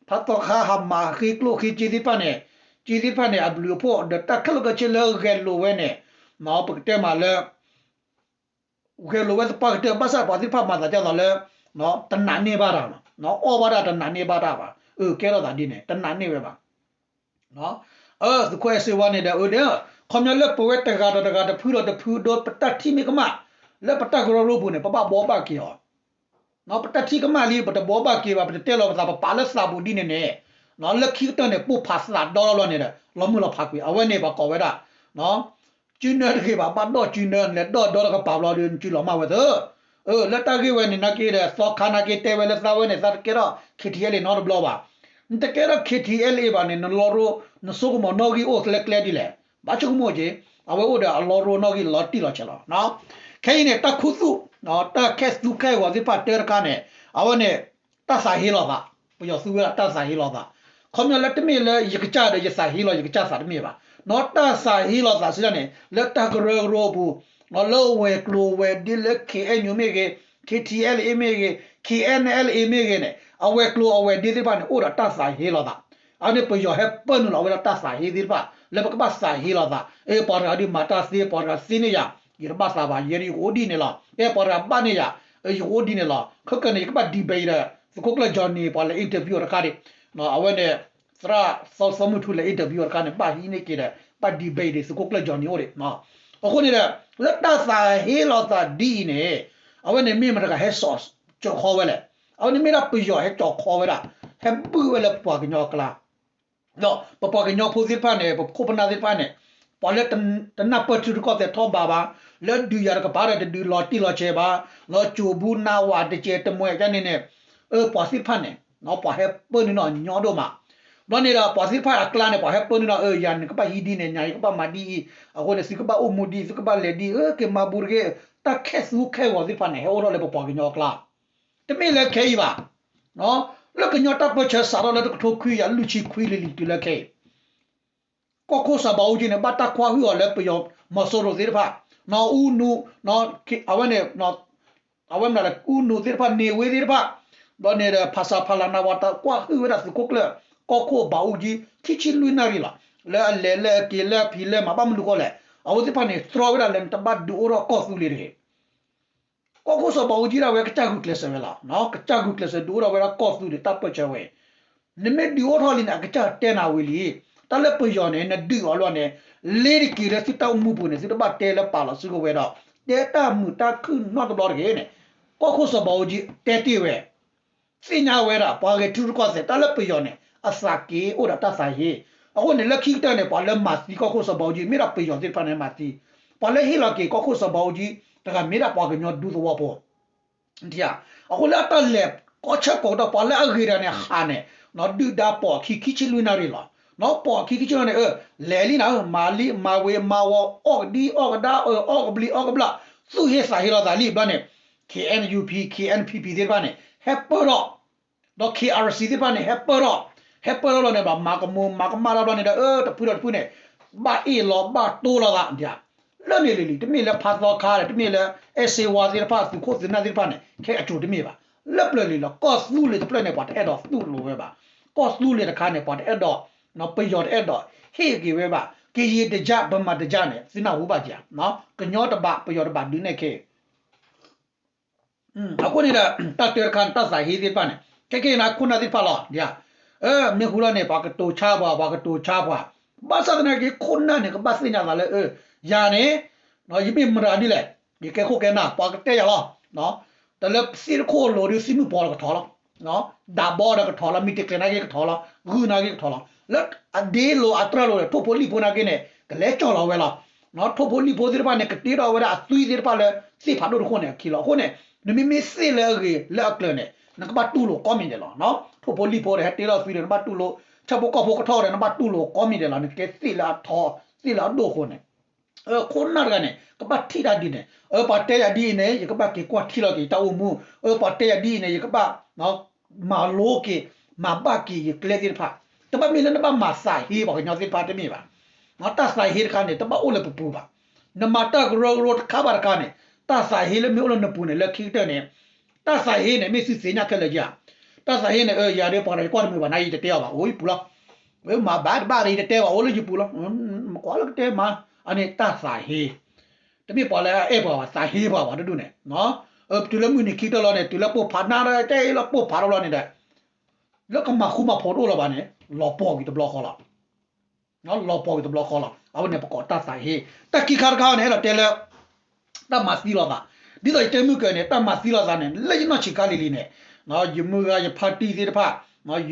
ဖးသီခါဟးမၤဃ့ကျိၣ်ဃ့စ့သ့ၣ်တဖၣ်န့ၣ်, စ့သ့ၣ်တဖၣ်န့ၣ် အဘျုးအဖှိၣ်ဒီးတၢ်ခဲလၢာ်ခဲဆ့လၢဂဲၤလိာ်ဝဲန့ၣ်, ပကတဲမးလၢ ဂဲၤလိာ်ဝဲသပှၢ်ကတၢၢ် ဘၣ်ဆၣ်ပှၤသ့ၣ်တဖၣ်မၤသးဒ်သိးလၢ တနာ်န့ၢ်ဘၣ်တၢ်, အီၣ်ဘၣ်တၢ်တနာ်န့ၢ်ဘၣ်တၢ်ဘၣ်, အကဲထီၣ်သးဒ်န့ၣ် တနာ်န့ၢ်ဝဲဘၣ်. သုးခိၣ်အဲၣ်စ့ဝါန့ၣ်ဒီး အဒဲ ခီပညီလၢပဝဲတဂၤဒီးတဂၤတဖုဒီးတဖုဒီး ပတၢ်ထံၣ်မ့ၢ်ကမၣ် လၢပတၢ်ကရၢကရိပူၤန့ၣ် ပဘၣ်ဘှီဘၣ်က့ၤအီၤ, ပတၢ်ထံၣ်ကမၣ်လံ ပတဘှီဘၣ်က့ၤဘၣ် ပတတဲလီၤပသး ပပာ်လၢသးပူၤဒ်န့ၣ်န့ၣ်, လၢခံကတၢၢ်န့ၣ် ပိၢ်ဖးသးဒီလီၤဘျီန့ၣ်ဒီး လီၤမုၢ်လီၤဖးကွံာ် အဝဲန့ၣ်ပှၤကိးဝဲဒၣ် စုနၢတဂ့ၤဘၣ် ဘၣ်ဒီးစုနၢ လဲၤဒီၣ်ဒီတကပၤဘျီဒီး နစုလီၤမၢ်ဝဲသၢ, လၢတၢ်ဂ့ၢ်ဝဲန့ၣ် နာ်က့ဒီး သီခါနာ်က့တဲဝဲလၢသးဝဲန့ၣ် သးတကဲထီၣ် KTLA နီတဘျီဘၣ်, နတကဲထီၣ် KTLA ဘၣ်န့ၣ် နလီရိ နစိကမီၤနီၣ်ဂံၢ်အိၣ်လၢကျဲဒ်လဲၣ်, ဘၣ်ဆိကမိၣ်က့ၤ, အဝဲအိၣ်ဒီးအလီရိနီၣ်ဂံၢ်လီၤတံၢ်လီၤဆဲးလီၤ. ခဲအံၤန့ၣ် တၢ်ခူသူၣ် တၢ်ခဲသူခဲဂီၤသ့ၣ်တဖၣ်တဲတခါန့ၣ်, အဝဲန့ၣ် တၢ်သးဟ့လီၤသး, ပယီၤသူဝဲဒၣ်တၢ်သးဟ့လီၤသး, ခီပညီလၢတမ့ၢ်လၢယကစၢ်ဒီးယသးဟ့လီၤယကစၢ်သးတမ့ၢ်ဘၣ်, နီၢ်တၢ်သးဟ့လီၤသးစံးဒၣ်န့ၣ် လၢတၢ်ကရၢကရိအပူၤ, လၢအဝဲၤကျိၤဝဲၤဒ့လၢ KNU မ့ၢ်ဂ့ၤ, KTLA မ့ၢ်ဂ့ၤ, KNLA မ့ၢ်ဂ့ၤန့ၣ် အဝဲၤကျိၤအဝဲၤဒ့သ့ၣ်တဖၣ်န့ၣ် အိၣ်ဒီးတၢ်သးဟ့လီၤသး, အန့ၣ်ပယီၤဟဲပၢနုာ်လီၤဝဲဒၣ်တၢ်သးဟ့သ့ၣ်တဖၣ် လၢပကဘၣ်သးဟ့လီၤသး, အဲ ပှၤတဂၤဒုးမၤတၢ်သ့ ပှၤတဂၤသ့န့ၢ်ယၤ, ယတဘၣ်သးဘၣ် ယဲဒၣ်ယကအိၣ်ဒ်န့ၣ်လီၤ, အဲ ပှၤတဂၤဘၣ်န့ၢ်ယၤ, ယကအိၣ်ဒ်န့ၣ်လီၤ, ခဲကနံၣ်န့ၣ် ယကဘၣ် debate ဒီး သုးခိၣ်ကျၢၢ် Johnny ပှၤလဲၤ interview အီၤတခါဒံး, အဝဲန့ၣ် သရၣ်စီၤမုၢ်ထူလဲၤ interview အီၤတခါန့ၣ် ဘၣ်ဟံးန့ၢ်က့ၤဒီး ဘၣ် debate ဒံး သုးခိၣ်ကျၢၢ် Johnny အိၣ်ဒံး, အဃိန့ၣ်ဒီး လၢတၢ်သးဟ့လီၤသးဒ်အံၤန့ၣ်, အဝဲန့ၣ်မ့ၢ်မတၤတဂၤဟဲစိာ်ကၠီၤခီဝဲလဲၣ်, အဝဲန့ၣ်မ့ၢ်ဒၣ်ပယီၤဟဲကၠီၤခီဝဲဒၣ်, ဟဲဘုၣ်ဝဲလၢပှၤကညီအကျါ ဒီးပပှၤကညီဖိသ့ၣ်တဖၣ်န့ၣ် ပခိၣ်ပနၢ်သ့ၣ်တဖၣ်န့ၣ်, ပှၤလၢတနၢ်ပၢၢ်ထံရူၢ်ကီၢ်သဲးထီၣ်ဘးဘၣ်, လၢဒုးယၤတကပၤဒီးတဒုးလီၤတံၢ်လီၤဆဲးဘၣ်, လီၤစိာ်ဘူးနးဝးတစဲးတမှဲးဒ်န့ၣ်န့ၣ်, အၢ ပှၤသ့ၣ်တဖၣ်န့ၣ်, ပှၤဟဲပၢနုာ်နီၢ်ညီဒိၣ်မး, ဘျီန့ၣ်ဒီးပှၤသ့ၣ်တဖၣ်အကျါန့ၣ် ပှၤဟဲပၢနုာ်နီၢ် အၢ ယၤန့ၣ်ကဘၣ်ဟံးဒ်န့ၣ် ညါယကဘၣ်မၤဒ်အံၤ, အဃိန့ၣ် သုကဘၣ်အိၣ်မူဒ် သုကဘၣ်လဲၤဒ် အၢ က့ၤမၤဘူးတဂ့ၤ, တၢ်ခဲသူခဲဂီၤသ့ၣ်တဖၣ်န့ၣ် ဟဲအိၣ်ထီၣ်လၢပပှၤကညီအကျါ တမ့ၢ်လၢခဲအံၤဘၣ်, လၢကညီတၢ်ပၢဆှၢစးထီၣ်လၢတကထိခွံကယၤလွံၢ်ဆံခွံလံၤလံၤတုၤလၢခဲအံၤ, ကီၢ်ခိၣ်စီၤဘးအူကၠံန့ၣ် ဘၣ်တၢ်ကွၢ်ဟုၣ်အီၤလၢပယီၤမီၤစိရိၤသ့ၣ်တဖၣ်, အူနူ, အဝဲန့ၣ်, အဝဲမနုၤလဲၣ် အူနူသ့ၣ်တဖၣ် န့ၢ်ဝ့သ့ၣ်တဖၣ်, ဘျီန့ၣ်ဒီး ဖဆပလ နဝတ ကွၢ်ဟုၣ်ဝဲဒၣ်သုးခိၣ်ကျၢၢ် ကီၢ်ခိၣ်ဘးအူကၠံ ခံဆံလွံၢ်နၣ်ရံၣ်လီၤ, လၢအလဲၤလၢအက့ၤလၢအဖံးလၢမၤဘၣ်မနုၤဃိလဲၣ်, အဝဲသ့ၣ်တဖၣ်န့ၣ် တြီဝဲဒၣ်လၢနတဘၣ်ဒုးအိၣ်ထီၣ်ကီၢ်သူလ့ၤတဂ့ၤ ကီၢ်ခိၣ်စီၤဘးအူကၠံဒၣ်ဝဲကစၢ်ဂုာ်ကျဲးစၢးဝဲလီၤ. ကစၢ်ဂုာ်ကျဲးစၢးဒုးအိၣ်ထီၣ်ဝဲဒၣ်ကီၢ်သူလ့ၤတၢ်ပၢၢ်ဆၢဝဲအံၤ, နမ့ၢ်ဒုးအိၣ်ထီၣ်လံန့ၣ် အကစၢ်တဲနၤဝံၤလံ, တၢ်လၢပယီၤန့ၣ် နဒုးအီၤလီၤန့ၣ်, လ့တက့ၤလၢသုတၢ်အိၣ်မူပူၤန့ၣ် သုတဘၣ်တဲလၢပာ်လီၤစုကဝဲၤဒီး တဲတၢ်မုာ်တၢ်ခုၣ်နီတဘျီတဂ့ၤန့ၣ်, ကီၢ်ခိၣ်စီၤဘးအူကၠံတဲတ့ၢ်ဝဲ သ့ၣ်ညါဝဲဒၣ် ပှၤဂဲၤထံရူၢ်ကီၢ်သဲး တၢ်လၢပယီၤန့ၣ် အသးက့ၤအိၣ်ဒီးတၢ်သးဟ့, အဃိန့ၣ် လၢခံကတၢၢ်န့ၣ် ပှၤလၢမၤသံကီၢ်ခိၣ်စီၤဘးအူကၠံ မ့ၢ်ဒၣ်ပယီၤသ့ၣ်တဖၣ်န့ၣ်မၤသံ, ပှၤလၢဟ့ၣ်လီၤက့ၤကီၢ်ခိၣ်စီၤဘးအူကၠံ တဂၤမ့ၢ်ဒၣ်ပှၤကညီဒူသဝီဖိ အဃိလၢအတၢ်လဲၤကီၢ်ဆၢကိးကတီၢ် ပှၤလၢအဂ့ၤတဂၤန့ၣ်ဟးန့ၣ်, ဒုၣ်ဒါပိာ်အခံ ခံဆံလွံၢ်နၣ်ရံၣ်လီၤ. ပိာ်အခံခံဆံလွံၢ်နၣ်ရံၣ် အၢ လဲၤလံနၤ မၤလံ မၤဝ့ၤမၤဝီၤ အီၣ်ကဒံအီၣ်ကဒါ အီၣ်ကဘျံးအီၣ်ကဘျၣ် သူၣ်ဟ့သးဟ့လီၤသးလံ ဘျီန့ၣ် KNUP KNPP သ့ၣ်တဖၣ်န့ၣ် ဟဲပၢၢ်ထီၣ် ဒီး KRC သ့ၣ်တဖၣ်န့ၣ် ဟဲပၢၢ်ထီၣ်, ဟဲပၢၢ်ထီၣ်လီၤန့ၣ် ဘၣ်မၤကမူၤမၤကမၣ်တၢ်ဘျီန့ၣ်ဒီး အၢ တဖုဒီးတဖုန့ၣ် ဘၣ်အ့ၣ်လီၤဘၣ်တိလီၤသး လၢန့ၣ်လံၤလံၤ တမ့ၢ်လၢဖးသီခါဒီး တမ့ၢ်လၢအဲၣ်စ့ဝါသ့ၣ်တဖၣ် သုးခိၣ်သုးနၢ်သ့ၣ်တဖၣ်န့ၣ် ခဲအစိၤတမ့ၢ်ဘၣ်. လၢပျၢၤလံၤလီၤ ကီၢ်သူလ့ၤတဖျၢၣ်န့ၣ် ပှၤတအဲၣ်ဒိးသူၣ်လိာ်ဝဲဘၣ်. ကီၢ်သူလ့ၤတခါန့ၣ် ပှၤတအဲၣ်ဒိး, ပယီၤတအဲၣ်ဒိး ဟ့ၣ်က့ၤဝဲဘၣ်. ကရင်တစ်ကျပ် ဗမာတစ်ကျပ်န့ၣ် သုနၢ်ဟူဘၣ်ဧါ, ကညီတဘး ပယီၤတဘးဒုးနဲၣ်ခဲ အဃိန့ၣ်ဒီး တၢ်တၢတခါန့ၣ် တၢ်သးဟ့သ့ၣ်တဖၣ်န့ၣ် ခဲကနံၣ်အံၤ ခိၣ်နၢ်သ့ၣ်တဖၣ်လီၤ. မ့ၢ်ဟူလီၤန့ၣ် ပှၤကတိၤဆါပှၤ ပှၤကတိၤဆါပှၤ, ဘၣ်ဆၣ်သနာ်က့ ခိၣ်နၢ်န့ၣ် ကဘၣ်သ့ၣ်ညါသးလၢ အၢ ယၤန့ၣ် ယမ့ၢ်မတၤဒ်လဲၣ်, ယကဲခိၣ်ကဲနၢ် ပှၤကတဲယၤလီၤ. တၢ်လၢသ့ၣ်တခိၣ်လိၤဒီးသ့ၣ်မုၣ်ပှီၤလီၤကထီၣ်လီၤ. ဒၣ်ဘီဒီးကထီၣ်လီၤ, မ့ၢ်တကျဲၤနာ်က့ကထီၣ်လီၤ, ဂုၢ်နာ်က့ကထီၣ်လီၤ. လၢအဒ့လိၤအတြၢ်လိၤဒီး ထိၣ်ဖိလံၣ်ဖိနာ်က့န့ၣ် ကလဲၤကၠီၣ်လီၤဝဲလီၤ. ထိၣ်ဖိလံၣ်ဖိသ့ၣ်တဖၣ်န့ၣ် ကတ့ထီၣ်ဝဲဒၣ်အသွံသ့ၣ်တဖၣ်လၢသ့ၣ်ဖးဒိၣ်တခိၣ်န့ၣ်အခံလီၤ. အဃိန့ၣ် နမ့မ့ၢ်သ့ၣ်လၢအဂ့ၤလၢအကျၢၤန့ၣ် နကဘၣ်တူၢ်လိာ်ကိးမံၤဒဲးလီၤ. ထိၣ်ဖိလံၣ်ဖိဒီးဟဲတ့ထီၣ်သွံဒီး နဘၣ်တူၢ်လိာ်, ဆၣ်ဖိကီၢ်ဖိကထီၣ်ဒီး နဘၣ်တူၢ်လိာ်ကိးမံၤဒဲးလီၤ. နကဲသ့ၣ်လၢအထီ, သ့ၣ်လၢအဒိၣ်အဃိန့ၣ် ခိၣ်နၢ်တဂၤန့ၣ် ကဘၣ်ထံၣ်တၢ်ဒ်န့ၣ်, အၢ ပှၤတဲယၤဒ်အံၤန့ၣ် ယကဘၣ်က့ၤကွၢ်ထံလီၤက့ၤယတၢ်အိၣ်မူ, အၢ ပှၤတဲယၤဒ်အံၤန့ၣ် ယကဘၣ် မၤလိက့ၤ မၤဘၣ်က့ၤယကျဲသ့ၣ်တဖၣ်, တဘၣ်မ့ၢ်လၢနဘၣ်မၤသးဟ့ပှၤကညီသ့ၣ်တဖၣ်တမ့ၢ်ဘၣ်. တၢ်သးဟ့တခါန့ၣ် တဘၣ်အိၣ်လၢပပူၤဘၣ်. နမၤတၢ်ကရၢကရိတခါဘၣ်တခါန့ၣ် တၢ်သးဟ့လၢမ့ၢ်အိၣ်လၢနပူၤန့ၣ် လၢခံကတၢၢ်န့ၣ် တၢ်သးဟ့န့ၣ် မ့ၢ်သုသ့ၣ်ညါခဲလၢာ်ဧါ. တၢ်သးဟ့န့ၣ် အၢ ယၤဒီးပှၤတဂၤယကွၢ်တမုာ်ဘၣ်နာ် ယတတဲအီၤဘၣ် အိၣ်ယပူၤလီၤ. မၤဘၣ်တဘၣ်ဒီးယတတဲဘၣ် အိၣ်လၢယပူၤလီၤ. မကွၢ်လၢကတဲမၤ အန့ၣ်တၢ်သးဟ့ တမ့ၢ်ပှၤလၢအအဲၣ်ပှၤဘၣ် သးဟ့ပှၤဘၣ်တဒူၣ်န့ၣ်, တုၤလၢမုၢ်နံၤခံကတၢၢ်လီၤန့ၣ် တုၤလၢပိာ်ဖးနါဒီး တဲအ့လီၤပိာ်ဖးထီၣ်လီၤန့ၣ်ဒီး လၢကမၤဃူမၤဖိးတအိၣ်လၢၤဘၣ်န့ၣ် လီၤပှီၢ်ကွံာ်တဘျီဃီလီၤ. လီၤပှီၢ်ကွံာ်တဘျီဃီလီၤ. အဝဲန့ၣ်ပကိးတၢ်သးဟ့. တၢ်ခံခါတခါန့ၣ် အဲၣ်ဒိးတဲလၢ တၢ်မၤသံလိာ်သး, ဒ်သိးယတဲမုၢ်ကၢၤန့ၣ် တၢ်မၤသံလိာ်သးန့ၣ် လၢယနီၢ်ဆံးခါလံၤလံၤန့ၣ် ယမုၢ်ဂၤယဖါတံၢ်သ့ၣ်တဖၣ်,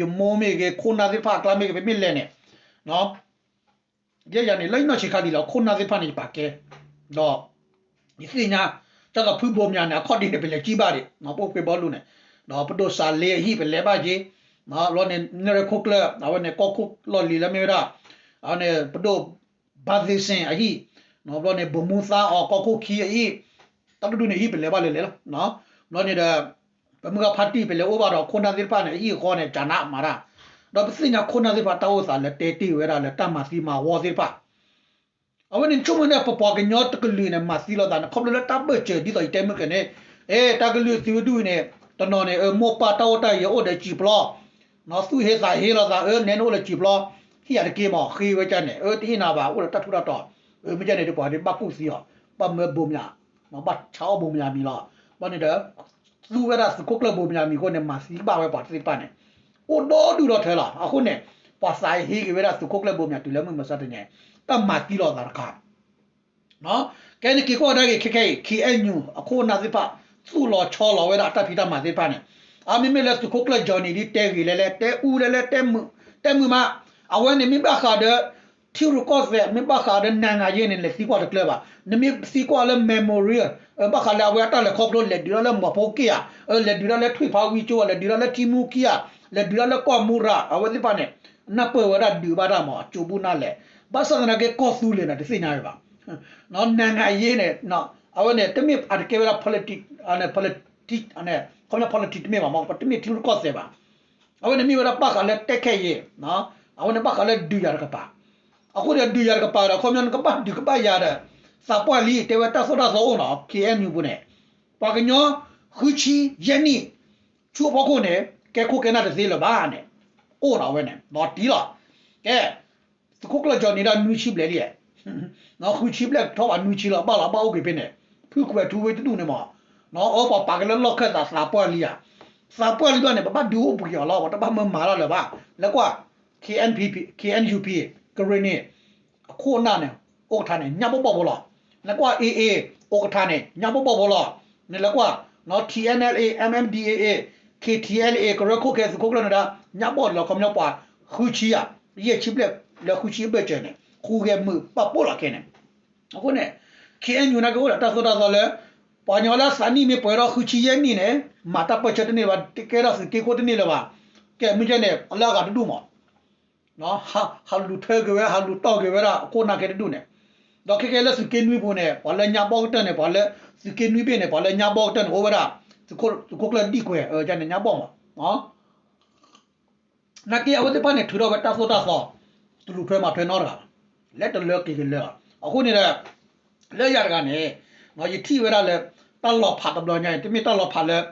ယမိၢ်မ့ၢ်ဂ့ၤ ခိၣ်နၢ်သ့ၣ်တဖၣ်အကျါမ့ၢ်ဂ့ၤ ပမ့ၢ်လဲၤန့ၣ် ယဲယၤန့ၣ် လၢယနီၢ်ဆံးခါလံၤလီၤ ခိၣ်နၢ်သ့ၣ်တဖၣ်န့ၣ် ယပာ်ကဲ, ဒီး ယသ့ၣ်ညါ ကၢ်သိးဖုဘိမၠးန့ၣ် အခီၣ်ဒ့န့ၣ် ပလဲၤကံဘၣ်ဒံး ပအိၣ်ဖှ့ဘီလူန့ၣ်, ဒီးပဒိၣ်စးလ့အဟံၣ်ပလဲၤဘၣ်က့ၤ, ဘျီန့ၣ် နဲၣ်ရွဲၣ်ခိၣ်ကျၢၢ် အဝဲန့ၣ်ကီၢ်ခိၣ်လီၢ်လံၤလၢမ့ၢ်ဝဲဒၣ် အဝဲန့ၣ် ပဒိၣ်ဘါသ့စ့ၣ်အဟံၣ်, ဘျီန့ၣ် ဘိၣ်မူသါအီၤကီၢ်ခိၣ်ခံအဟံၣ်, တၢ်တဒူၣ်န့ၣ် ဟံၣ်ပလဲၤဘၣ်လၢလဲၤလီၤ. ဘျီန့ၣ်ဒီး ပမုၢ်ဂၤဖါတံၢ် ပလဲၤအိၣ်ဘၣ်ဒီးခိၣ်နၢ်သ့ၣ်တဖၣ်န့ၣ် အဟံၣ်အဃီန့ၣ် ကနးမၤတၢ်, ဒီးပသ့ၣ်ညါခိၣ်နၢ်သ့ၣ်တဖၣ်တၢ်အိၣ်သးလၢတဲတ့ၢ်ဝဲဒၣ်လၢတၢ်မၤသံမၤဝီသ့ၣ်တဖၣ် အဝဲန့ၣ်ဆိကမိၣ်န့ၣ် ပပှၤကညီတကလုာ်န့ၣ် မၤသံလိာ်သးန့ၣ် ခီဖျိလၢတၢ်ဘၢၣ်စၢၤ ဒ်သိးယတဲမုၢ်ကၢၤန့ၣ်, အဲ တၢ်ကလုာ်သံဝဲဒူၣ်အံၤန့ၣ် တနီၤန့ၣ် အမိၢ်ပၢ်တၢ်အိၣ်တၢ်ယၢၤအိၣ်ဒီးစံာ်ပျီ, သူၣ်ဟ့သးဟ့လိာ်သး အၢ နဲန့ၣ်အိၣ်လၢစံာ်ပျီ, ဟ့ၣ်ယၤတက့ၢ်မး ဃ့ဝဲကန့ၣ် အၢ တဟ့ၣ်နၤဘၣ် အိၣ်ဒီးတၢ်ထူးတၢ်တီၤ, အၢ မ့ၢ်ကန့ၣ်ဒီးပှၤဒ်ဘၣ်ကူၣ်သံအီၤ, ဘၣ်မၢဘိမၠး, ဘၣ်ဆါအီၣ်ဘိမၠးမံၤလီၤ. ဘျီန့ၣ်ဒီး သူဝဲဒၣ်သုးခိၣ်ကျၢၢ်ဘိမၠးမံၤအဃိန့ၣ် မၤသံဘၣ်ဝဲပှၤသ့ၣ်တဖၣ်န့ၣ် အိၣ်ဒီဒူၣ်ဒီထၢလီၤ. အဃိန့ၣ် ပှၤသးဟ့က့ၤဝဲဒၣ်သုးခိၣ်ကျၢၢ်ဘိမၠးတုၤလၢမုၢ်မဆါတနံၤ, တၢ်မၤသံလိာ်သးတခါ ကဲန့ၣ်က့ၤကွၢ်ကဒါက့ၤခဲခဲအံၤ ခ့ၣ်အဲၣ်ယူၣ် အခိၣ်အနၢ်သ့ၣ်တဖၣ် သူၣ်လီၤဆီလီၤဝဲဒၣ်အတၢ်ဖံးတၢ်မၤသ့ၣ်တဖၣ်န့ၣ်, အမ့မ့ၢ်လၢသုးခိၣ်ကျၢၢ် Johnny ဒ်တဲဂ့ၤလဲၣ်လဲၣ် တဲအူလဲၣ်လဲၣ် တဲမုာ်မး, အဝဲန့ၣ်မ့ၢ်ဘၣ်ဃးဒီး ထံရူၢ်ကီၢ်သဲး မ့ၢ်ဘၣ်ဃးဒီး နၤဂၤယဲန့ၣ် လဲၤသံကွၢ်တကျၢၤဘၣ်. နမ့ၢ်သံကွၢ်လၢ memorial ဘၣ်ဃးလၢအဝဲအတၢ်လဲၤခီဖျိ လဲၤဒုးတၢ်လၢမီၤဖိက့ၣ်ဧါ, လဲၤဒုးတၢ်လၢထွံၣ်ဖးဝံကၠိဧါ, လဲၤဒုးတၢ်လၢထံမူခံဧါ, လဲၤဒုးတၢ်လၢကီၢ်မူရၤ အဝဲသ့ၣ်တဖၣ်န့ၣ် နၢ်ပၢၢ်ဝဲဒၣ်ဒုးဘၣ်တၢ်မး အကၠိဘူၣ်နၢ်လဲၣ်, ဘၣ်ဆၣ်သနာ်က့ ကီၢ်သူလ့ၤန့ၣ် တသ့ၣ်ညါဝဲဘၣ်. နၤဂၤယဲန့ၣ် အဝဲန့ၣ် တမ့ၢ်အတကဲဝဲဒၣ် politics, politics, ခီပညီ politics တမ့ၢ်ဘၣ်မး တမ့ၢ်ထံရူၢ်ကီၢ်သဲးဘၣ်. အဝဲန့ၣ်မ့ၢ်ဝဲဒၣ်ဘၣ်ဃးလၢတဲခဲအံၤ, အဝဲန့ၣ်ဘၣ်ဃးလၢဒုးယၤတကပၤ. အဃိဒီးဒုးယၤတကပၤဒီး ခီပညီနကဘၣ်ဒုးကဘၣ်ယၤဒီး သးပှၢ်လံ တဲဝဲတၢ်သိၣ်တၢ်သီအိၣ်နီၤ ခ့ၣ်အဲၣ်ယူၣ်ပူၤန့ၣ်, ပှၤကညီဃုဆံယဲၢ်နံၣ် ဆူအဖီခိၣ်န့ၣ် ကဲခိၣ်ကဲနၢ်တသ့လၢၤဘၣ်န့ၣ်, အိၣ်နီၤဝဲန့ၣ် ဒီးတံၢ်လီၤ. ကဲ သုးခိၣ်ကျၢၢ် Johnny ဒၣ်နွံဆံဘျဲၣ်လံ, ဃုဆံဘျဲၣ်ထီၣ်ဘၣ်နွံဆံလီၤ ဘၣ်လီၤဘၣ်အိၣ်က့ၤဖဲန့ၣ်, ဖုကွဲးထူဝ့တဒူၣ်န့ၣ်မး, အၢ ပှၤပာ်က့ၤလၢလီၢ်ခၢၣ်သးသးပှၢ်လံဧါ, သးပှၢ်လံဘျီန့ၣ် ပဘၣ်ဒုးအိၣ်ဘှံးအီၤလီၤ ပတဘၣ်မၢမၤတၢ်လၢၤဘၣ်. လဲၤကွၢ် ခ့ၣ်အဲၣ်ယူၣ်ပီၣ် ကရ့ၣ်နံၣ် အခိၣ်အနၢ်န့ၣ် အိၣ်ကထါန့ၣ် ညၣ်ဘီၣ်ဘီၣ်ဖိလီၤ. လဲၤကွၢ် AA အိၣ်ကထါန့ၣ် ညၣ်ဘီၣ်ဘီၣ်ဖိလီၤ. နလဲၤကွၢ် ထံၣ်အဲၣ်အဲၣ်လ်အ့ၣ် MNDAA, KTLA ကရၢခိၣ်ခဲသုးခိၣ်ကျၢၢ်န့ၣ်ဒၣ် ညၣ်ဘီၣ်လီၤ ခီပညီပှၤဃုဆံဧါ, ယဲၢ်ဆံဘျဲၣ်လၢဃုဆံအဘၢၣ်စၢၤန့ၣ် ဃုဂဲၤမုာ်ပာ်ပိၢ်လီၤခဲန့ၣ်. အဃိန့ၣ် ခ့ၣ်အဲၣ်ယူၣ် နာ်က့အိၣ်ဒီးတၢ်သိၣ်တၢ်သီလၢ ပှၤကညီလၢအသးနံၣ်မ့ၢ်ပှဲၤထီၣ်ဃုဆံယဲၢ်နံၣ်န့ၣ် မၤတၢ်ပၢၢ်ဆၢတန့ၢ်လၢၤဘၣ်, ကဲထီၣ်သုးက့ခိၣ်တန့ၢ်လၢၤဘၣ်. ကဲမ့ၢ်ကဲန့ၣ် လၢအဂၤတဒူၣ်မး ဟးလူၤထၢက့ၤဝဲ ဟးလူၤတီၢ်က့ၤဝဲဒၣ်အခိၣ်နၢ်ခဲတဒူၣ်န့ၣ်, ဒီးခဲကဲလၢသုးက့နွံပူၤန့ၣ် ပှၤလၢညါဘီၣ်ကတၢၢ်န့ၣ် ပှၤလၢသုးက့နွံဘ့ၣ်န့ၣ် ပှၤလၢညါဘီၣ်ကတၢၢ်န့ၣ် အိၣ်ဝဲဒၣ် သုးခိၣ်ကျၢၢ်ဒံၣ်ကွဲၤ ကန့ၣ်ညါဘီၣ်မး နာ်က့အဝဲသ့ၣ်တဖၣ်န့ၣ် ထုးထီၣ်ဝဲတၢ်သိၣ်တၢ်သီ တလူၤထွဲမၤထွဲနီတဂၤဘၣ်, လဲၤတလၢက့ၤကလၢာ်လီၤ. အဃိန့ၣ်ဒီး လၢယၤတဂၤန့ၣ် ယထံၣ်ဝဲဒၣ်လၢ တၢ်လီၤဖးတဘျီညါအံၤ တမ့ၢ်တၢ်လီၤဖးလၢ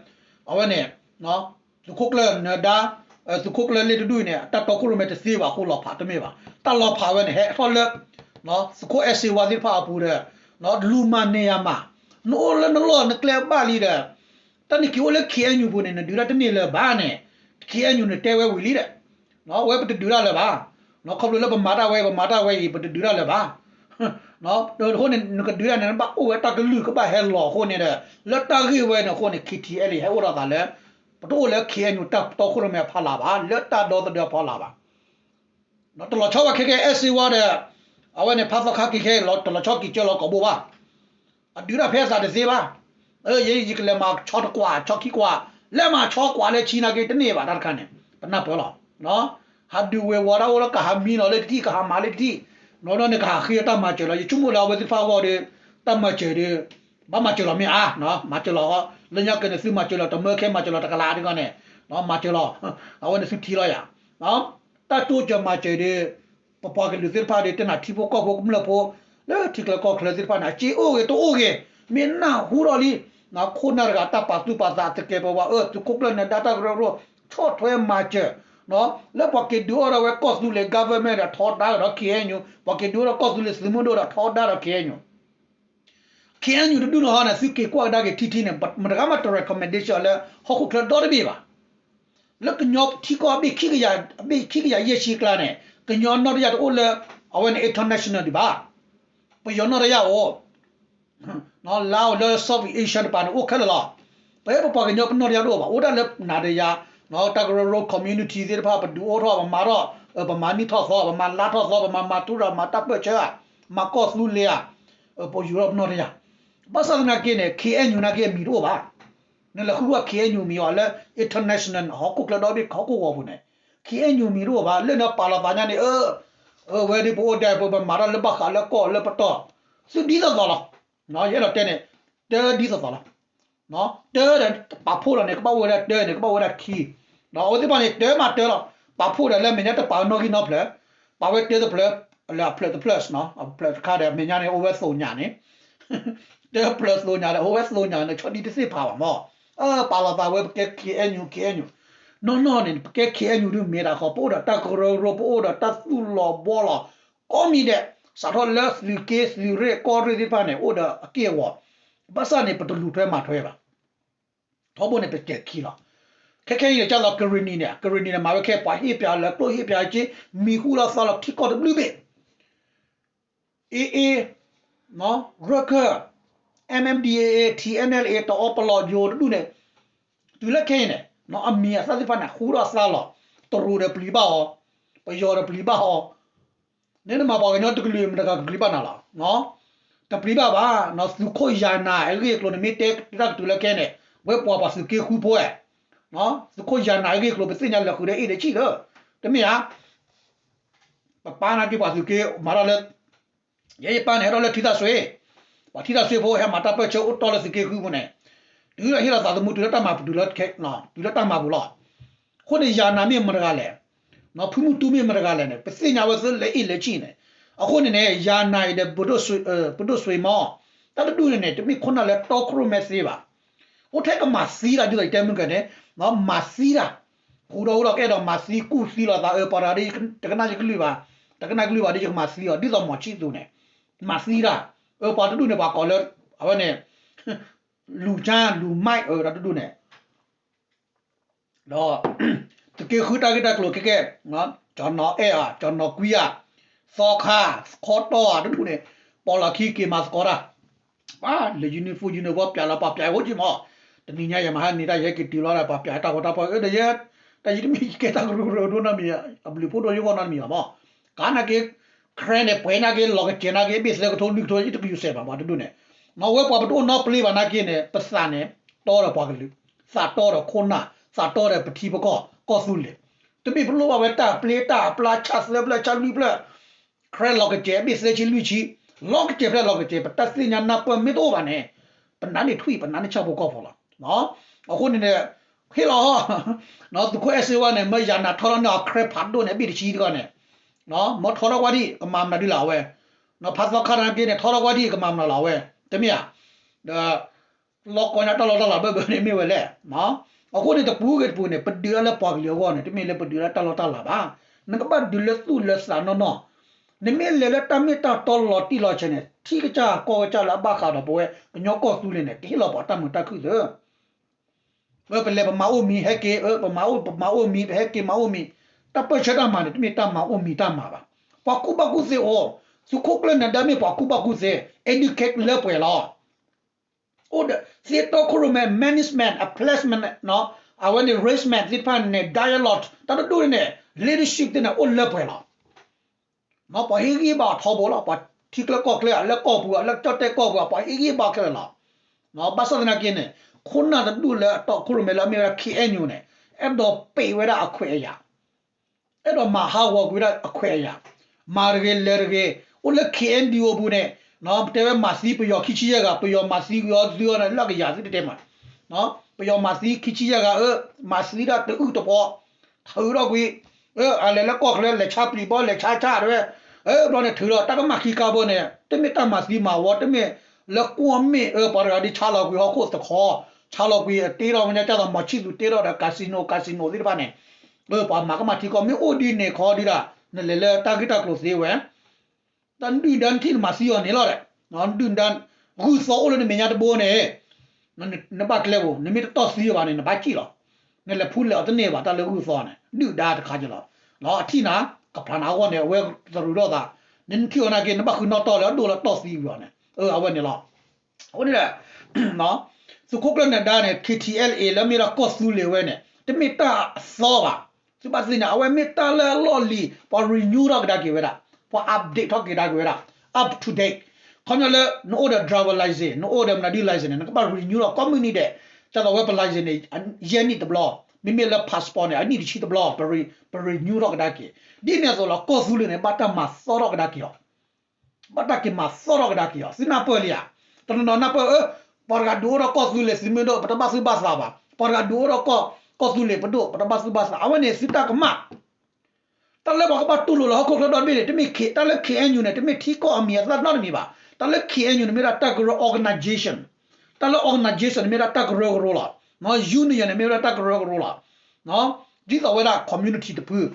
အဝဲန့ၣ် သုးခိၣ်ကျၢၢ်နၢၤဒါ သုးခိၣ်ကျၢၢ်လ့ၣ်တဒူၣ်အံၤန့ၣ် တၢ်တီခိၣ်ရိၣ်မဲတသ့ဘၣ်အဃိ လီၤဖးတမ့ၢ်ဘၣ်. တၢ်လီၤဖးဝဲန့ၣ် ဟဲထီၣ်လၢ သုးခိၣ်အဲၣ်စ့ဝါသ့ၣ်တဖၣ်အပူၤဒီး လူၤမၤန့ၢ်ယၤမး, နအိၣ်လၢနလီၢ်နကျဲဘၣ်လံဒီး တၢ်နက့ၤအိၣ်လၢ ခ့ၣ်အဲၣ်ယူၣ် ပူၤန့ၣ် နဒုးတၢ်တန့ၢ်လၢၤဘၣ်န့ၣ်, ခ့ၣ်အဲၣ်ယူၣ် န့ၣ်တဲဝဲဝံၤလံဒီး ဝဲပတဒုးတၢ်လၢၤဘၣ်, ခီဖျိလၢပမၤတၢ်ဝဲ ပမၤတၢ်ဝဲအံၤ ပတဒုးတၢ်လၢၤဘၣ်. အဃိန့ၣ် နကဒုးဒၣ်န့ၣ် နဘၣ်အိၣ်ဝဲတၢ်ကလုၢ်ကဘၣ်ဟဲလီၤအဃိန့ၣ်ဒီး လၢတၢ်ဂ့ၢ်ဝဲန့ၣ်အဃိန့ၣ် K T L A ဟဲအိၣ်ဒီးသးလၢ ပတအိၣ်လၢ K N U တၢ်တီခိၣ်ရိၣ်မဲအဖီလာ်ဘၣ် လၢတၢ်ဒီသဒၢအဖီလာ်ဘၣ်. တလီၤဆီဝဲခဲကဲ အဲၣ်စ့ဝါဒီး အဝဲန့ၣ် ဖးသီခါက့ၤခဲအံၤ တလီၤဆီက့ၤကၢလီၤကိာ်ဘိဘၣ်. အဒုးတၢ်ဖဲအသးတသ့ဘၣ်. ယဲယကလဲၤမၤဆီတကွၢ် ဆီခံကွၢ် လဲၤမၤဆီကွၢ်လၢဆံနာ်က့တန့ၢ်ဘၣ်တၢ်တခါန့ၣ် ပနၢ်ပၢၢ်လီၤ. ဟးဒုးဝ့ၤဝီၤဒၣ်အိၣ်လၢကဟးမံလီၤလၢတထံၣ် ကဟးမၤလၢတထံၣ် နီၢ်နီၢ်န့ၣ်ကဟးဃ့တၢ်မၤစၢၤလီၤ. ယဆိကမိၣ်လၢအဝဲသ့ၣ်တဖၣ်အဂီၢ်ဒီး တၢ်မၤစၢၤဒီး ဘၣ်မၤစၢၤလီၤမ့ၢ်အါ မၤစၢၤလီၤ လၢညါက့ၤန့ၣ် သုမၤစၢၤလီၤ တမၢခဲမၤစၢၤလီၤတကလးဒ်ဂီၢ်န့ၣ် မၤစၢၤလီၤ အဝဲန့ၣ်သုထံလီၤယၤ တၢ်တိစၢၤမၤစၢၤဒီး ပပှၤကလုာ်သ့ၣ်တဖၣ်ဒီး တနၢ်ထံဖိကီၢ်ဖိကမျၢၢ်ဖိ လၢထံချၢကီၢ်ချၢသ့ၣ်တဖၣ်န့ၣ် အစ့အိၣ်ဂ့ၤတအိၣ်ဂ့ၤ မ့ၢ်နၢ်ဟူထီၣ်လံ ခိၣ်နၢ်တဂၤတၢ်ပာ်သူၣ်ပာ်သးသကဲးပဝးအၢ သုးခိၣ်ကျၢၢ်နၢၤဒါတၢ်ကရၢကရိ ဆီၣ်ထွဲမၤစၢၤ လၢပှၤက့ၤဒုးအိၣ်ထီၣ်ဝဲကီၢ်သူလ့ၤ government ဒီးထီဒါကဒီး K N U ပှၤက့ၤဒုးအိၣ်ထီၣ်ကီၢ်သူလ့ၤသုးမုၢ်ဒိၣ်ဒီးထီဒါဒီး K N U K N U တဒူၣ်န့ၣ်ဟီန့ၣ် သုက့ၤကွၢ်ကဒါက့ၤထံထံန့ၣ် မတဂၤမးတ recommendation လၢဟီၣ်ခိၣ်ချၢဒီတဘ့ၣ်ဘၣ်. လၢကညီထံကီၢ်အဘ့ၣ်ခံကယၤ အဘ့ၣ်ခံကယၤယဲၢ်ဆံကျါန့ၣ် ကညီနီၣ်တယၢ်တအိၣ်လၢ အဝဲန့ၣ် international ဒံးဘၣ်. ပယီၤနီၣ်တယၢ်အိၣ် လါအိၣ်လၢ Southeast Asia တပၤန့ၣ် အိၣ်ခဲလၢာ်လီၤ. ပပပှၤကညီပနီၣ်တယၢ်တအိၣ်ဘၣ် အိၣ်ဒၣ်လၢနၤဒီးယၤ တၢ်ကရၢကရိ community သ့ၣ်တဖၣ် ပဒုးအိၣ်ထီၣ် ပမၤထီၣ် ပမၤနံၣ်ထီၣ်သီ ပမၤလါထီၣ်သီ ပမၤမၤထူရၤ မၤတၢ်ပၢၢ်ဆၢ မၤကီၢ်သူလ့ၤဧါ ပယူၤထီၣ်ပနီၣ်တယၢ် ဘၣ်ဆၣ်သနာ်က့န့ၣ် K N U နာ်က့အမံၤတအိၣ်ဘၣ်. နလဲၤဃုကွၢ် K N U မံၤအီၤလၢ international ဟီၣ်ခိၣ်ချၢဒီဘ့ၣ်ဟီၣ်ခိၣ်ဂီၤပူၤန့ၣ် K N U မံၤတအိၣ်ဘၣ် လၢနပာ်လီၤသးညါန့ၣ် အဝဲဒ်ပအိၣ်ဒၣ်ပမၤတၢ်လၢဘၣ်ဃးလၢကီၢ်လၢပတီၢ် သုဒ်သိးသိးလီၤ. ယအဲၣ်ဒိးတဲန့ၣ် တၢဒ်သိးသိးလီၤ. တၢဒီးပာ်ဖှိၣ်လီၤန့ၣ် ကဘၣ်အိၣ်ဝဲဒၣ်တၢန့ၣ် ကဘၣ်အိၣ်ဝဲဒၣ်ခံ ဒီးအဝဲသ့ၣ်တဖၣ်န့ၣ် တၢမးတၢလီၤ. ပာ်ဖှိၣ်ဒီးလၢမဲာ်ညါတပာ်နီၣ်ဂံၢ်နီၣ်ဖျၢၣ် ပာ်ဝဲတၢတဖျၢၣ် လၢအဖျၢၣ်တဖျၢၣ် အဖျၢၣ်တခါဒီးမဲာ်ညါန့ၣ် အိၣ်ဝဲသိညၣ်န့ၣ် တၢဖျၢၣ်သိညၣ်ဒီး အိၣ်ဝဲသိညၣ်န့ၣ် ဆီဒံတသ့ၣ်ဖးဘၣ်မး. ပာ်လီၤသးဝဲပကဲ K N U K N U နီၢ်နီၢ်န့ၣ် ပကဲ K N U ဒုးမ့ၢ်ဒၣ်ဃီ ပအိၣ်ဒီးတၢ်ကရၢကရိ ပအိၣ်ဒီးတၢ်သူၣ်လီၤဘှီလီၤ ကိးမံၤဒဲး စးထီၣ်လၢသုးက့သုးရ့ၣ်ကီၢ်ရ့ၣ်သ့ၣ်တဖၣ်န့ၣ် အိၣ်ဒီးအက့ၢ်အဂီၤ ဘၣ်ဆၣ်န့ၣ် ပတလူၤထွဲမၤထွဲဘၣ်. ထီဘိန့ၣ် ပစဲၤခံလီၤ. ခဲခဲအံၤန့ၣ် ကၢ်လီၤကရ့ၣ်နံၤန့ၣ် ကရ့ၣ်နံၤန့ၣ် မၤဝဲခဲ ပှၤဟ့ၣ်ပၠးလၢကျိၣ်ဟ့ၣ်ပၠးက့ မံၤဟူလီၤသးလီၤထံကီၢ်တဘျုးဘ့ၣ် AA ရခၢၣ် M M D A A T N L A တအီပလီၢ်ယိၤတဒူၣ်န့ၣ် တုၤလၢခဲအံၤန့ၣ် အမံၤအသၣ်သ့ၣ်တဖၣ်န့ၣ် ဟူထီၣ်သါလီၤ တရူးဒီးပျံၤဘၣ်အီၤ ပယီၤဒီးပျံၤဘၣ်အီၤ န့ၣ်နမၤပှၤကညီတကလုာ်မတၤတဂၤကပျံၤဘၣ်နၤလီၤ တပျံၤဘၣ်ဘၣ် သုးခိၣ်ယၤနၤအဂ့ၢ်အကျိၤန့ၣ် မ့ၢ်တဲတၢ်ကတုၤလၢခဲန့ၣ် ဝဲပှၤပှၤသုးက့ဃုဖိဧါ သုးခိၣ်ယၤနၤအဂ့ၢ်အကျိၤ ပသ့ၣ်ညါလၢာ်ဃုာ်ဒီးအ့ၣ်ဒီးဆံၣ်လၢ တမ့ၢ်ဧါ ပပၢ်နာ်က့ပှၤသုးက့မၤထီၣ်လၢ ယဲယပၢ်န့ၣ် ဟဲထီၣ်လၢထံသးစွ့ ပှၤထံသးစွ့ဖိဟဲမၤတၢ်ပၢၢ်ဆၢအိၣ်တီၢ်လၢသုးက့ဃုဖိန့ၣ် တုၤလၢဟ့ၣ်လီၤသးသမူတုၤလၢတၢ်မၤပူၤ တုၤလၢတၢ်မၤပူၤလီၤ. အဃိန့ၣ် ယၤနၤမ့ၢ်မတၤတဂၤလဲၣ် ဖုမုၢ်တူမ့ၢ်မတၤတဂၤလဲၣ်န့ၣ် ပသ့ၣ်ညါဝဲသ့လၢအ့ၣ်လၢဆံၣ်န့ၣ် အဃိန့ၣ်န့ၣ် ယၤနၤအံၤဒီး ပဒိၣ်စွ့မီ တၢ်တဒူၣ်န့ၣ်န့ၣ် တမ့ၢ်ခိၣ်နၢ်လၢတီခိၣ်ရိၣ်မဲသ့ဘၣ် အိၣ်ထဲကမၤသံတၢ်ဒ်သိးယတဲမုၢ်ကၢန့ၣ် မၤသံတၢ် ဟူဒီးဟူဒီးကအဲၣ်ဒိးမၤသံကူၣ်သံလိာ်သးအၢ ပှၤတဂၤဒ်တကနၣ်ယကလုၢ်ဘၣ် တကနၣ်ကလုၢ်ဘၣ်ဒ်ယကမၤသံအီၤ ဒ်သိးမီၤဆံၣ်သူန့ၣ် မၤသံတၢ် အၢ ပှၤတဒူၣ်န့ၣ် ပှၤကိးလၢ အဝဲန့ၣ် လူၤကၠါ လူၤမၢ် အၢ တၢ်တဒူၣ်န့ၣ် ဒီး သုးက့ဃုတၢ်ဂ့ၢ်တၢ်ကျိၤခဲကဲ ကၠီနီၤအဲၣ်ဧါ ကၠီနီၤကွံဧါ သီခါ ခီတီဧါ တဒူၣ်န့ၣ် ပိာ်လီၤခံက့ၤမၤသကိးတၢ် ပှၤလၢ uniform uniform ပျးလီၤပှၤပျးအိၣ်က့ၤမး တနံၤညါယမၤဟးန့ၢ်တၢ်ယဟဲက့ၤတုၤလီၤဒီး ပှၤပျးတၢ်ဂီၤတၢ်ဖီၣ် အၢ ဒီးယဲ တၢ်ယတမ့ၢ်ယကဲတၢ်ကရူၢ်ကရၢဒိၣ်နီတမံၤ အဘျုးဖှိၣ်ဒိၣ်ယဂီၢ်နီတမံၤဘၣ်မး ကါနာ်က့ ခရဲန့ၣ် ပှဲၤနာ်က့ လီၤကစဲၤနာ်က့ ဘ့ၣ်သဲကထိလွံၢ်ကထိ ယတကယူၤစဲးဘၣ် ပှၤတဒူၣ်န့ၣ် မ့ၢ်ဝဲပှၤပတအိၣ်နီပျ့ၤဘၣ်နာ်က့န့ၣ် ပသးန့ၣ် တီဒီးပှၤကလုာ် သးတီဒီးခိၣ်နၢ် သးတီဒီးပထံပကီၢ် ကီၢ်သူလ့ၤ တမ့ၢ်ပလိၣ်ဘၣ်ဝဲတၢ်ပျ့တၢ်အပျါ ဆၣ်သၢဖျၢၣ် ဆၣ်လွံၢ်ဖျၢၣ် ခရဲလီၤကစဲၤ ဘ့ၣ်သဲဆံလွံၢ်ဆံ လီၤကစဲၤဖျၢၣ်လီၤကစဲၤ ပတၢ်သ့ၣ်ညါနၢ်ပၢၢ်မ့ၢ်တအိၣ်ဘၣ်န့ၣ် ပနာ်န့ၢ်ထွံၣ် ပနာ်န့ၢ်ဆၣ်ဖိကီၢ်ဖိလီၤ. အဃိန့ၣ်န့ၣ် ဟ့ၣ်လီၤ သုးခိၣ်အဲၣ်စ့ဝါန့ၣ် မ့ၢ်ယၤနၤထီထီၣ်န့ၢ်အီၤခရဲဖးဒိၣ်န့ၣ် အဘ့ၣ်တဆံတဂီၢ်န့ၣ် မ့ၢ်ထီထီၣ်ကွၢ်ဒံး ကမၤမနုၤဒ်လဲၣ်အဝဲ ဖးသီခါနာ်က့န့ၣ် ထီထီၣ်ကွၢ်ဒံး ကမၤမနုၤလီၤအဝဲ တမ့ၢ်ဧါ ဒီး လီၢ်ကီညါတၢ်လီၢ်တၢ်လၤဘၢၣ်ဘၢၣ်န့ၣ်မ့ၢ်ဝဲလဲၣ်. အဃိန့ၣ် တပူၤဂ့ၤတပူၤန့ၣ် ပဒုးတၢ်လၢပှၤကလုာ်အဂီၢ်န့ၣ် တမ့ၢ်လၢပဒုးတၢ်လီၢ်တၢ်လၤဘၣ်. နကဘၣ်ဒုးလၢသူၣ်လၢသးနီၢ်နီၢ်. နမ့ၢ်လဲၤလၢတၢ်မ့ၢ်တၢ်တီလီၤတံၢ်လီၤဆဲးန့ၣ် ထံၣ်ကစၢ်ကီၢ်ကစၢ်လၢအဘၣ်ဃးဒီးပဝဲ ကညီကီၢ်သူလ့ၤန့ၣ် ကဟ့ၣ်လီၤပှၤတၢ်မုာ်တၢ်ခုၣ်သ့ ပလဲၤပမၤအိၣ်မံၤဟဲက့ၤ ပမၤအိၣ်ပမၤအိၣ်မံၤ ပဟဲက့ၤမၤအိၣ်မံၤ တၢ်ပၢၢ်ဆၢတၢ်မၤန့ၣ် တမ့ၢ်တၢ်မၤအိၣ်မံၤတၢ်မၤဘၣ်. ပှၤကူၣ်ဘၣ်ကူၣ်သ့အိၣ် သုးခိၣ်ကျၢၢ်နဒါမ့ၢ်ပှၤကူၣ်ဘၣ်ကူၣ်သ့ educate လၢပှဲၤလီၤ. အိၣ်ဒီးသ့တီခိၣ်ရိၣ်မဲ management အ placement အဝဲန့ၣ် raisement သ့ၣ်တဖၣ်န့ၣ် dialogue တၢ်တဒိၣ်န့ၣ် leadership သ့ၣ်န့ၣ် အိၣ်လၢပှဲၤလီၤ. ပှၤဟ့ၣ်ဂံၢ်ဘါအီၤထီဘိလီၤ. ပှၤထံချၢကီၢ်ချၢ လၢကီၢ်ပူၤ လၢကၠီၣ်တဲၣ်ကီၢ်ပူၤ ပှၤဟ့ၣ်ဂံၢ်ဘါခဲလၢာ်လီၤ. ဘၣ်ဆၣ်သနာ်က့န့ၣ် ခိၣ်နၢ်တဒူၣ်လၢအတီခိၣ်ရိၣ်မဲလၢအမ့ၢ်ဝဲဒၣ် K N U န့ၣ် အဲၣ်ဒိးပံးဝဲဒၣ်အခွဲးအယာ် အဲၣ်ဒိးမၤဟးဂီၤကွံာ်ဝဲဒၣ်အခွဲးအယာ်, မၤတဂ့ၤလဲၤတဂ့ၤ, အိၣ်လၢ K N D O ပူၤန့ၣ် တဲဝဲမၤသံပယီၤခံဆံယဲၢ်ဂၤ, ပယီၤမၤသံဝံၤအီၤသုအီၤန့ၣ် လၢကယၤသုတတဲမး, ပယီၤမၤသံခံဆံယဲၢ်ဂၤဧၢ, မၤသံဒၣ်တအုၣ်တပှီၤ, ထုးထီၣ်ကွံာ်, အလဲၤလၢကီၢ်ချၢ လဲၤဆါပျံၤဘီ လဲၤဆါဆါတဝဲ, ဘျီန့ၣ်ထုးထီၣ် တၢ်ကမၣ်ခံကါဘိန့ၣ် တမ့ၢ်တၢ်မၤသံမၤဝီ တမ့ၢ်လၢကွီၢ်မ့ၣ် ပှၤတဂၤဒ်ဆါလီၤကွံာ်ဟီၣ်ခိၣ်သခီ, ဆါလီၤကွံာ်တ့ထီၣ်ဝဲညါ ကၢ်သိးမီၤဆံၣ်သူးတ့ထီၣ်ဒီး casino casino သ့ၣ်တဖၣ်န့ၣ် ပှၤမၤကမၣ်ထံကီၢ်မ့ၢ်အိၣ်ဒ်န့ၣ်ခီဒ်ဒၣ် နလဲၤလၢတၢ်ဂ့ၢ်တၢ်ကျိၤသ့ဝဲ, တၢ်ဒုၣ်ဒါနထံၣ်နမၤသံအီၤန့ၣ်လီၤဒီး, ဒုၣ်ဒါ ဂုၢ်သီအိၣ်လၢနမဲာ်ညါတဘိန့ၣ်, နဘၣ်ကျဲပူၤ နမ့ၢ်တတီၢ်သံဘၣ်န့ၣ် နဘၣ်စံၣ်လီၤ, နလဲၤဖူလဲၤအီၤတန့ၢ်ဘၣ် တၢ်လၢဂုၢ်သီန့ၣ် ဒုၣ်ဒါတခါက့ၤလီၤ, အထံၣ်နၤ ကဖျါနၤအဂီၢ်န့ၣ် အဝဲသရူးထီၣ်သး, နထံၣ်အီၤနာ်က့ နဘၣ်ဃုနီၣ်တီၢ်လၢအဒိၣ်လၢတီၢ်သံဝံၤအီၤန့ၣ်, အဝဲန့ၣ်လီၤ. အဃိန့ၣ်ဒီး သုးခိၣ်ကျၢၢ်နဒါန့ၣ် K T L A လၢမ့ၢ်ဒၣ်ကီၢ်သူလ့ၤဝဲန့ၣ် တမ့ၢ်တၢ်အသီဘၣ်, သုဘၣ်သ့ၣ်ညါ အဝဲမ့ၢ်တၢ်လၢအလီၢ်လံၤ ပှၤ renew ထီၣ်ကဒါက့ၤဝဲဒၣ်, ပှၤ update ထီၣ်က့ၤဒါက့ၤဝဲဒၣ်, up to date, ခီပညီလၢ နအိၣ်ဒီး driver license နအိၣ်ဒီးမနုၤဒု license န့ၣ် နကဘၣ် renew ထီၣ် ကိးမုၢ်နံၤဒဲး, ကၢ်သိးဝဲပ license န့ၣ် ယဲၢ်နံၣ်တဘျီ, မ့မ့ၢ်လၢ passport န့ၣ် အနံၣ်တဆံတဘျီ, ပ renew ထီၣ်ကဒါက့ၤ, ဒ်န့ၣ်အသိးလီၤ ကီၢ်သူလ့ၤန့ၣ် ဘၣ်တၢ်မၤသီထီၣ်ကဒါက့ၤအီၤ ဘၣ်တၢ်က့ၤမၤသီထီၣ်ကဒါက့ၤအီၤ, သုနၢ်ပၢၢ်လံဧါ, တနီၤနီၤနၢ်ပၢၢ် အၢ ပှၤတဂၤဒုးအိၣ်ထီၣ်ကီၢ်သူလ့ၤ သုမ့ၢ်ဒိၣ် ပတဘၣ်သူၣ်ဘၣ်သးဘၣ်, ပှၤတဂၤဒုးအိၣ်ထီၣ်ကီၢ်သူလ့ၤပဒိၣ် ပတဘၣ်သူၣ်ဘၣ်သး, အဝဲန့ၣ်သုတၢ်ကမၣ် တၢ်လၢပှၤကဘၣ်တူၢ်လိာ်လၢဟီၣ်ခိၣ်ချၢဒီဘ့ၣ်န့ၣ် တမ့ၢ် တၢ်လၢ K N U န့ၣ် တမ့ၢ်ထံကီၢ်အမံၤအသၣ်နီတမံၤဘၣ်, တၢ်လၢ K N U န့ၣ် မ့ၢ်ဝဲဒၣ်တၢ်ကရၢ organization, တၢ်လၢ organization န့ၣ် မ့ၢ်ဝဲဒၣ်တၢ်ကရၢကရိလီၤ, union န့ၣ် မ့ၢ်ဝဲဒၣ်တၢ်ကရၢကရိလီၤ, ဒ်သိးဝဲဒၣ် community တဖု ဒ်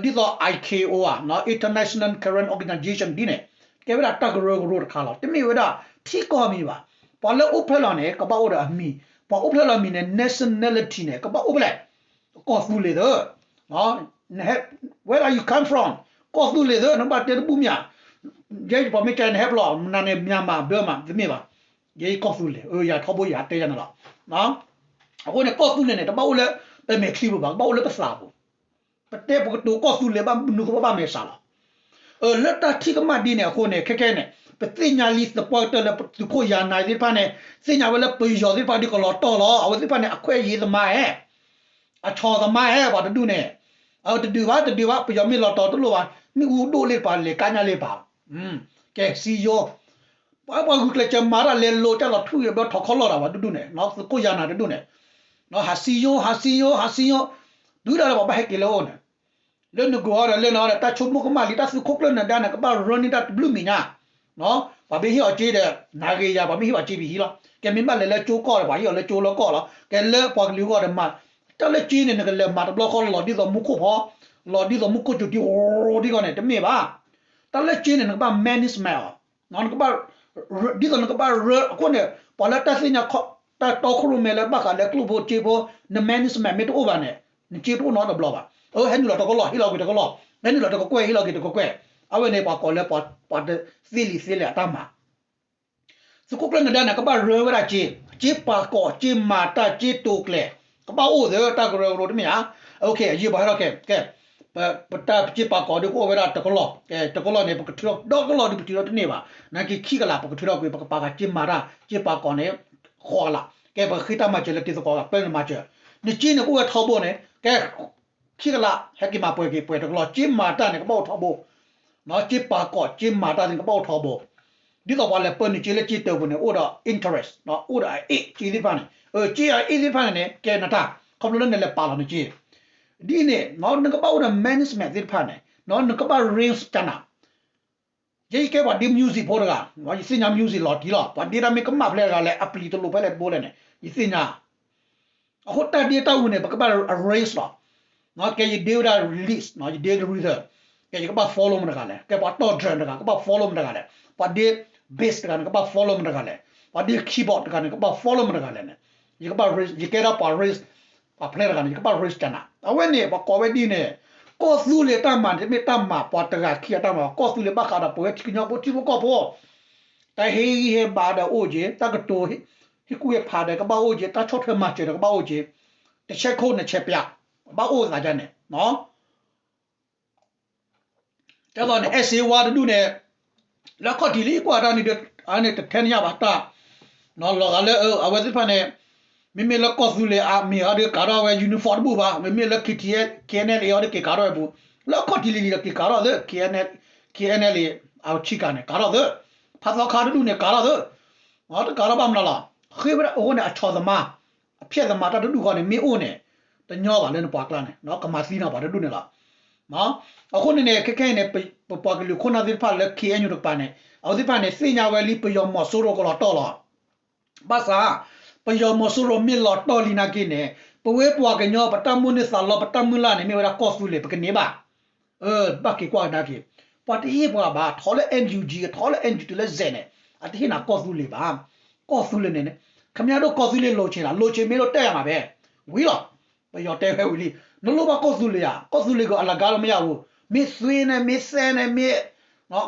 သိး I K O ဧါ, International Karen Organization ဒ်န့ၣ် ကဲဝဲဒၣ်တၢ်ကရၢကရိတခါလီၤ, တမ့ၢ်ဝဲဒၣ်ထံကီၢ်မံၤဘၣ်, ပှၤလၢအိၣ်ဖျဲၣ်လီၤန့ၣ် ကဘၣ်အိၣ်ဒီးအမံၤ, ပှၤအိၣ်ဖျဲၣ်လီၤမံၤန့ၣ် nationality န့ၣ် ကဘၣ်အိၣ်ဖဲလဲၣ်, ကီၢ်သူလ့ၤသၢ where are you come from, ကီၢ်သူလ့ၤသၢ နကဘၣ်တဲတဘူၣ်မ့ၢ်ဧါ, ယဲပှၤမ့ၢ်ကဲန့ၣ်ဟဲပလီၢ် နၤန့ၣ် မြန်မာ ဘၢမး တမ့ၢ်ဘၣ်, ယဲယကီၢ်သူလ့ၤ ယၤထီဘိယၤတဲယၤန့ၣ်လီၤ, အဃိန့ၣ် ကီၢ်သူလ့ၤန့ၣ် တဘၣ်အိၣ်လၢ ပမဲာ်ချံပူၤဘၣ်, ကဘၣ်အိၣ်လၢပသးပူၤ, ပတဲပကတိၤကီၢ်သူလ့ၤဘၣ်မနုၤဃိဘၣ်ဘၣ်မဲာ်ဆှးလီၤ, လၢတၢ်ထံၣ်ကမၣ်ဒ်န့ၣ်အဃိန့ၣ် ခဲခဲန့ၣ် ပသ့ၣ်ညါလံသပှၢ်ကတၢၢ်လၢသုးခိၣ်ယၤနၤသ့ၣ်တဖၣ်န့ၣ် သ့ၣ်ညါဝဲလၢပယီၤသ့ၣ်တဖၣ်ဒ်ကလီၤတီၢ်လီၤ, အဝဲသ့ၣ်တဖၣ်န့ၣ် အခွဲးယာ်သမားဧါ အဆီၣ်သမားဧါ ပှၤတဒူၣ်န့ၣ်, တဒုးဘၣ် တဒုးဘၣ် ပယီၤမ့ၢ်လီၤတီၤတလိၣ်ဘၣ်, မ့ၣ်အူဒိၣ်လ့ၣ်တပၤလဲၤကါညါလ့ၣ်တပၤ, ကဲစံယိ ပှၤဂုာ်ကျဲးစၢးမၤတၢ်လဲၤလိၤတၢ်လီၤထူယိာ်ဘျီထီၣ်ခီလီၢ်တၢ်ဝဲတဒူၣ်န့ၣ် သုးခိၣ်ယၤနၤတဒူၣ်န့ၣ်, ဟးစံယိ ဟးစံယိ ဟးစံယိ, တုၤဒၣ်လၢပှၤဘၣ်ဟဲက့ၤလၢအအိၣ်န့ၣ် လၢနဂိၤအီၤဒီးလၢနအီၤဒီး တၢ်ဆိကမိၣ်ကမၣ်လံ တၢ်သုးခိၣ်ကျၢၢ်နဒါန့ၣ် ကဘၣ်ရၢန့ၢ်တၢ်တဘျုးမံၤညါ, ပှၤမ့ၢ်ဟ့ၣ်အီၤစ့ဒီး နၤဂ့ၤယၤ ပှၤမ့ၢ်ဟ့ၣ်အီၤစ့ပဟံးလီၤ, ကဲမ့ၢ်ဘၣ်လဲၤလၢကၠိကီၢ်ဒီး ပှၤဟ့ၣ်အီၤလၢကၠိလၢကီၢ်လီၤ, ကဲလၢပှၤကလုာ်အဂီၢ်ဒီးမၤ, တၢ်လၢစ့န့ၣ် နကလဲၤမၤတဘျီဃီလီၤဒ်သိးမူခိၣ်ဖီ, လီၤဒ်သိးမူခိၣ်စူၤတံၤ ဒ်ဃီန့ၣ် တမ့ၢ်ဘၣ်, တၢ်လၢစ့န့ၣ် နကဘၣ် management အီၤ နကဘၣ်, ဒ်သိးနကဘၣ်ရၢ အဃိန့ၣ် ပှၤလၢတၢ်သ့ၣ်ညါ တၢ်တီခိၣ်ရိၣ်မဲလၢဘၣ်ဃးလၢကျိၣ်ဖိစ့ဖိ န management မ့ၢ်တအိၣ်ဘၣ်န့ၣ် နစ့တအိၣ်နီတဘျီဘၣ်, အဟဲနုာ်လီၤတကလီၢ် ဟ့ၣ်လီၤက့ၤတကလီၢ်, ဟဲနုာ်လီၤတကကွဲၢ် ဟ့ၣ်လီၤက့ၤတကကွဲၢ်, အဝဲန့ၣ်ပှၤကိးလၢ ပှၤတသ့လံာ်သ့လဲၢ်အတၢ်မၤ သုးခိၣ်ကျၢၢ်နဒါန့ၣ် ကဘၣ်ရၢဝဲဒၣ်စ့, စ့ပာ်ကီး စ့မၤတၢ် စ့တိာ်ကျဲၤ, ကဘၣ်အိၣ်သၢတၢ်ကရၢကရိတမ့ၢ်ဧါ, အယံၤပှၤဟဲထီၣ်ကဲ, ကဲ, ပတၢ်စ့ပာ်ကီးဒ်ကအိၣ်ဝဲဒၣ်တကလီၢ်, ကဲ တကလီၢ်န့ၣ် ပကထုးထီၣ်ဒီကလီၢ်ဒ်ပထုးထီၣ်တန့ၢ်ဘၣ်, နာ်က့ခံကလး ပကထုးထီၣ်ကွံာ် ပကပာ်ဃာ်စ့မၤတၢ် စ့ပာ်ကီးန့ၣ်, ဃိးကလး, ကဲပဃ့တၢ်မၤစၢၤလၢတံၤသကိးဂၤ ပၢနမၤစၢၤ, နစ့န့ၣ်ကအိၣ်ဝဲထီဘိန့ၣ်, ကဲ ခံကလး ဟဲက့ၤမၤပှဲၤက့ၤ ပှဲၤတကလီၢ်, စ့မၤတၢ်န့ၣ် ကဘၣ်အိၣ်ထီဘိ, စ့ပာ်ကီး စ့မၤတၢ်န့ၣ် ကဘၣ်အိၣ်ထီဘိ, ဒ်သိးပှၤလဲၤပၢနုာ်စ့လၢစ့တၢၤပူၤန့ၣ် အိၣ်ဒီး interest, အိၣ်ဒီးအအ့ၣ်စ့သ့ၣ်တဖၣ်န့ၣ်, စ့အအ့ၣ်သ့ၣ်တဖၣ်န့ၣ်န့ၣ် ကဲနတၢ်, ခီဖျိလၢနလဲၤပာ်လီၤနစ့, ဒ်န့ၣ် နကဘၣ်အိၣ်ဒီး management သ့ၣ်တဖၣ်န့ၣ်, နကဘၣ် raise ကနၤ ယဲယကဲပှၤဒ့ music ဖိတဂၤ, ယသ့ၣ်ညါ music လီၤတံၢ်လီၤ, ပှၤဒ့တၢ်မ့ၢ်ကမၣ်ဖျဲၣ်တဂၤလဲၣ် အပျံၤတလိာ်ဖဲလဲၣ်တဘိလဲၣ်န့ၣ် ယသ့ၣ်ညါ, အဃိတၢ်ဒ့တၢ်အူန့ၣ် ပကဘၣ် arrange လီၤ, ကဲယဒ့ဝဲဒၣ် lead, ယဒ့ rhythm, ကဲယကဘၣ် follow မတဂၤလဲၣ်, ကဲပှၤတီၢ် drum တဂၤ ကဘၣ် follow မတဂၤလဲၣ်, ပှၤဒ့ bass တဂၤန့ၣ် ကဘၣ် follow မတဂၤလဲၣ်, ပှၤဒ့ keyboard တဂၤန့ၣ် ကဘၣ် follow မတဂၤလဲၣ်န့ၣ်, ယကဘၣ် raise, ယကဲဒၣ်ပှၤ raise, ပှၤဖျဲၣ်တဂၤန့ၣ် ယကဘၣ် raise ကနၤ, အဝဲန့ၣ် ပှၤကိးဝဲဒ်န့ၣ် ကီၢ်သူလ့ၤတၢ်မၤန့ၣ် တမ့ၢ်တၢ်မၤပှၤတဂၤခံဂၤတၢ်မၤဘၣ်, ကီၢ်သူလ့ၤဘၣ်ဃးဒီးပဝဲထံကညီဖိထံဖိကီၢ်ဖိ, တၢ်ဟ့ၣ်ဂံၢ်ဟ့ၣ်ဘါဒီးအိၣ်က့ၤ, တၢ်ကတိၤဟ့ၣ်ကူၣ်ဟ့ၣ်ဖးဒီး ကဘၣ်အိၣ်က့ၤ, တၢ်ဆီၣ်ထွဲမၤစၢၤဒီး ကဘၣ်အိၣ်က့ၤ, တဆဲခိၣ်နဆဲပျး, ဘၣ်အိၣ်သးဒ်န့ၣ် ကဲသိးန့ၣ် အဲၣ်စ့ဝါတဒူၣ်န့ၣ် လၢခီၣ်ထံးလံကွၢ်တၢ်န့ၣ်ဒီး အန့ၣ်တထဲန့ၣ်ညါဘၣ်တၢ်, လီၤဂာ်လၢအဝဲသ့ၣ်တဖၣ်န့ၣ် မ့မ့ၢ်လၢကီၢ်သူလ့ၤအမံၤအီၤဒီးကၤထီၣ်ဝဲ uniform တဘူၣ်ဘၣ်, မ့မ့ၢ်လၢ K T L K N L A အီၤဒီးက့ၤကၤထီၣ်ဝဲပူၤ, လၢခီၣ်ထံးလံလံဒီးက့ၤကၤထီၣ်သ့ K N L K N L A အဆံကၤန့ၣ် ကၤထီၣ်သ့, ဖးသီခါတဒူၣ်န့ၣ် ကၤထီၣ်သ့, တကၤထီၣ်ဘၣ်မနုၤလီၤ, ဃ့ဝဲဒၣ်အဃိန့ၣ် အဆီၣ်သမား အဖျဲၣ်သမားတၢ်တဒူၣ်ဃီန့ၣ် မ့ၢ်အိၣ်န့ၣ် တညီဘၣ်လၢနပှၤကျါန့ၣ် ကမၤသံနၤပှၤတဒူၣ်န့ၣ်လီၤ. အဃိန့ၣ်န့ၣ် ခဲခဲအံၤန့ၣ် ပပှၤကလုာ်ခိၣ်နၢ်သ့ၣ်တဖၣ်လၢ K N U တကပၤန့ၣ် အဝဲသ့ၣ်တဖၣ်န့ၣ် သ့ၣ်ညါဝဲလံ ပယီၤမီၤစိရိၤကလီၤတီၢ်လီၤ. ဘၣ်ဆၣ် ပယီၤမီၤစိရိၤမ့ၢ်လီၤတီၢ်လံနာ်က့န့ၣ် ပဝဲပှၤကညီ ပတၢ်မိၣ်န့ၢ်သးလီ ပတၢ်မုၢ်လၢ်န့ၣ် မ့ၢ်ဝဲဒၣ်ကီၢ်သူလ့ၤ ပကန့ၢ်ဘၣ် ဘၣ်က့ၤကွၢ်ကဒါက့ၤ, ပှၤတဟ့ၣ်ပှၤဘၣ်, ထီၣ်လၢ N U G ထီၣ်လၢ N U G တုၤလၢ Z န့ၣ် အတဟ့ၣ်နၤကီၢ်သူလ့ၤဘၣ်. ကီၢ်သူလ့ၤန့ၣ် ခမရတို့ ကီၢ်သူလ့ၤ လိုချင်လား, လိုချင် မင်းတို့ တက်ရမှာပဲ, ဝံၤလီၤ, ပယီၤတဲဖဲဝံၤလံ, နလိၣ်ဘၣ်ကီၢ်သူလ့ၤဧါ, ကီၢ်သူလ့ၤက အလကားလို့မရဘူး, မင်းသွေးနဲ့ မင်းစဲနဲ့ မင်း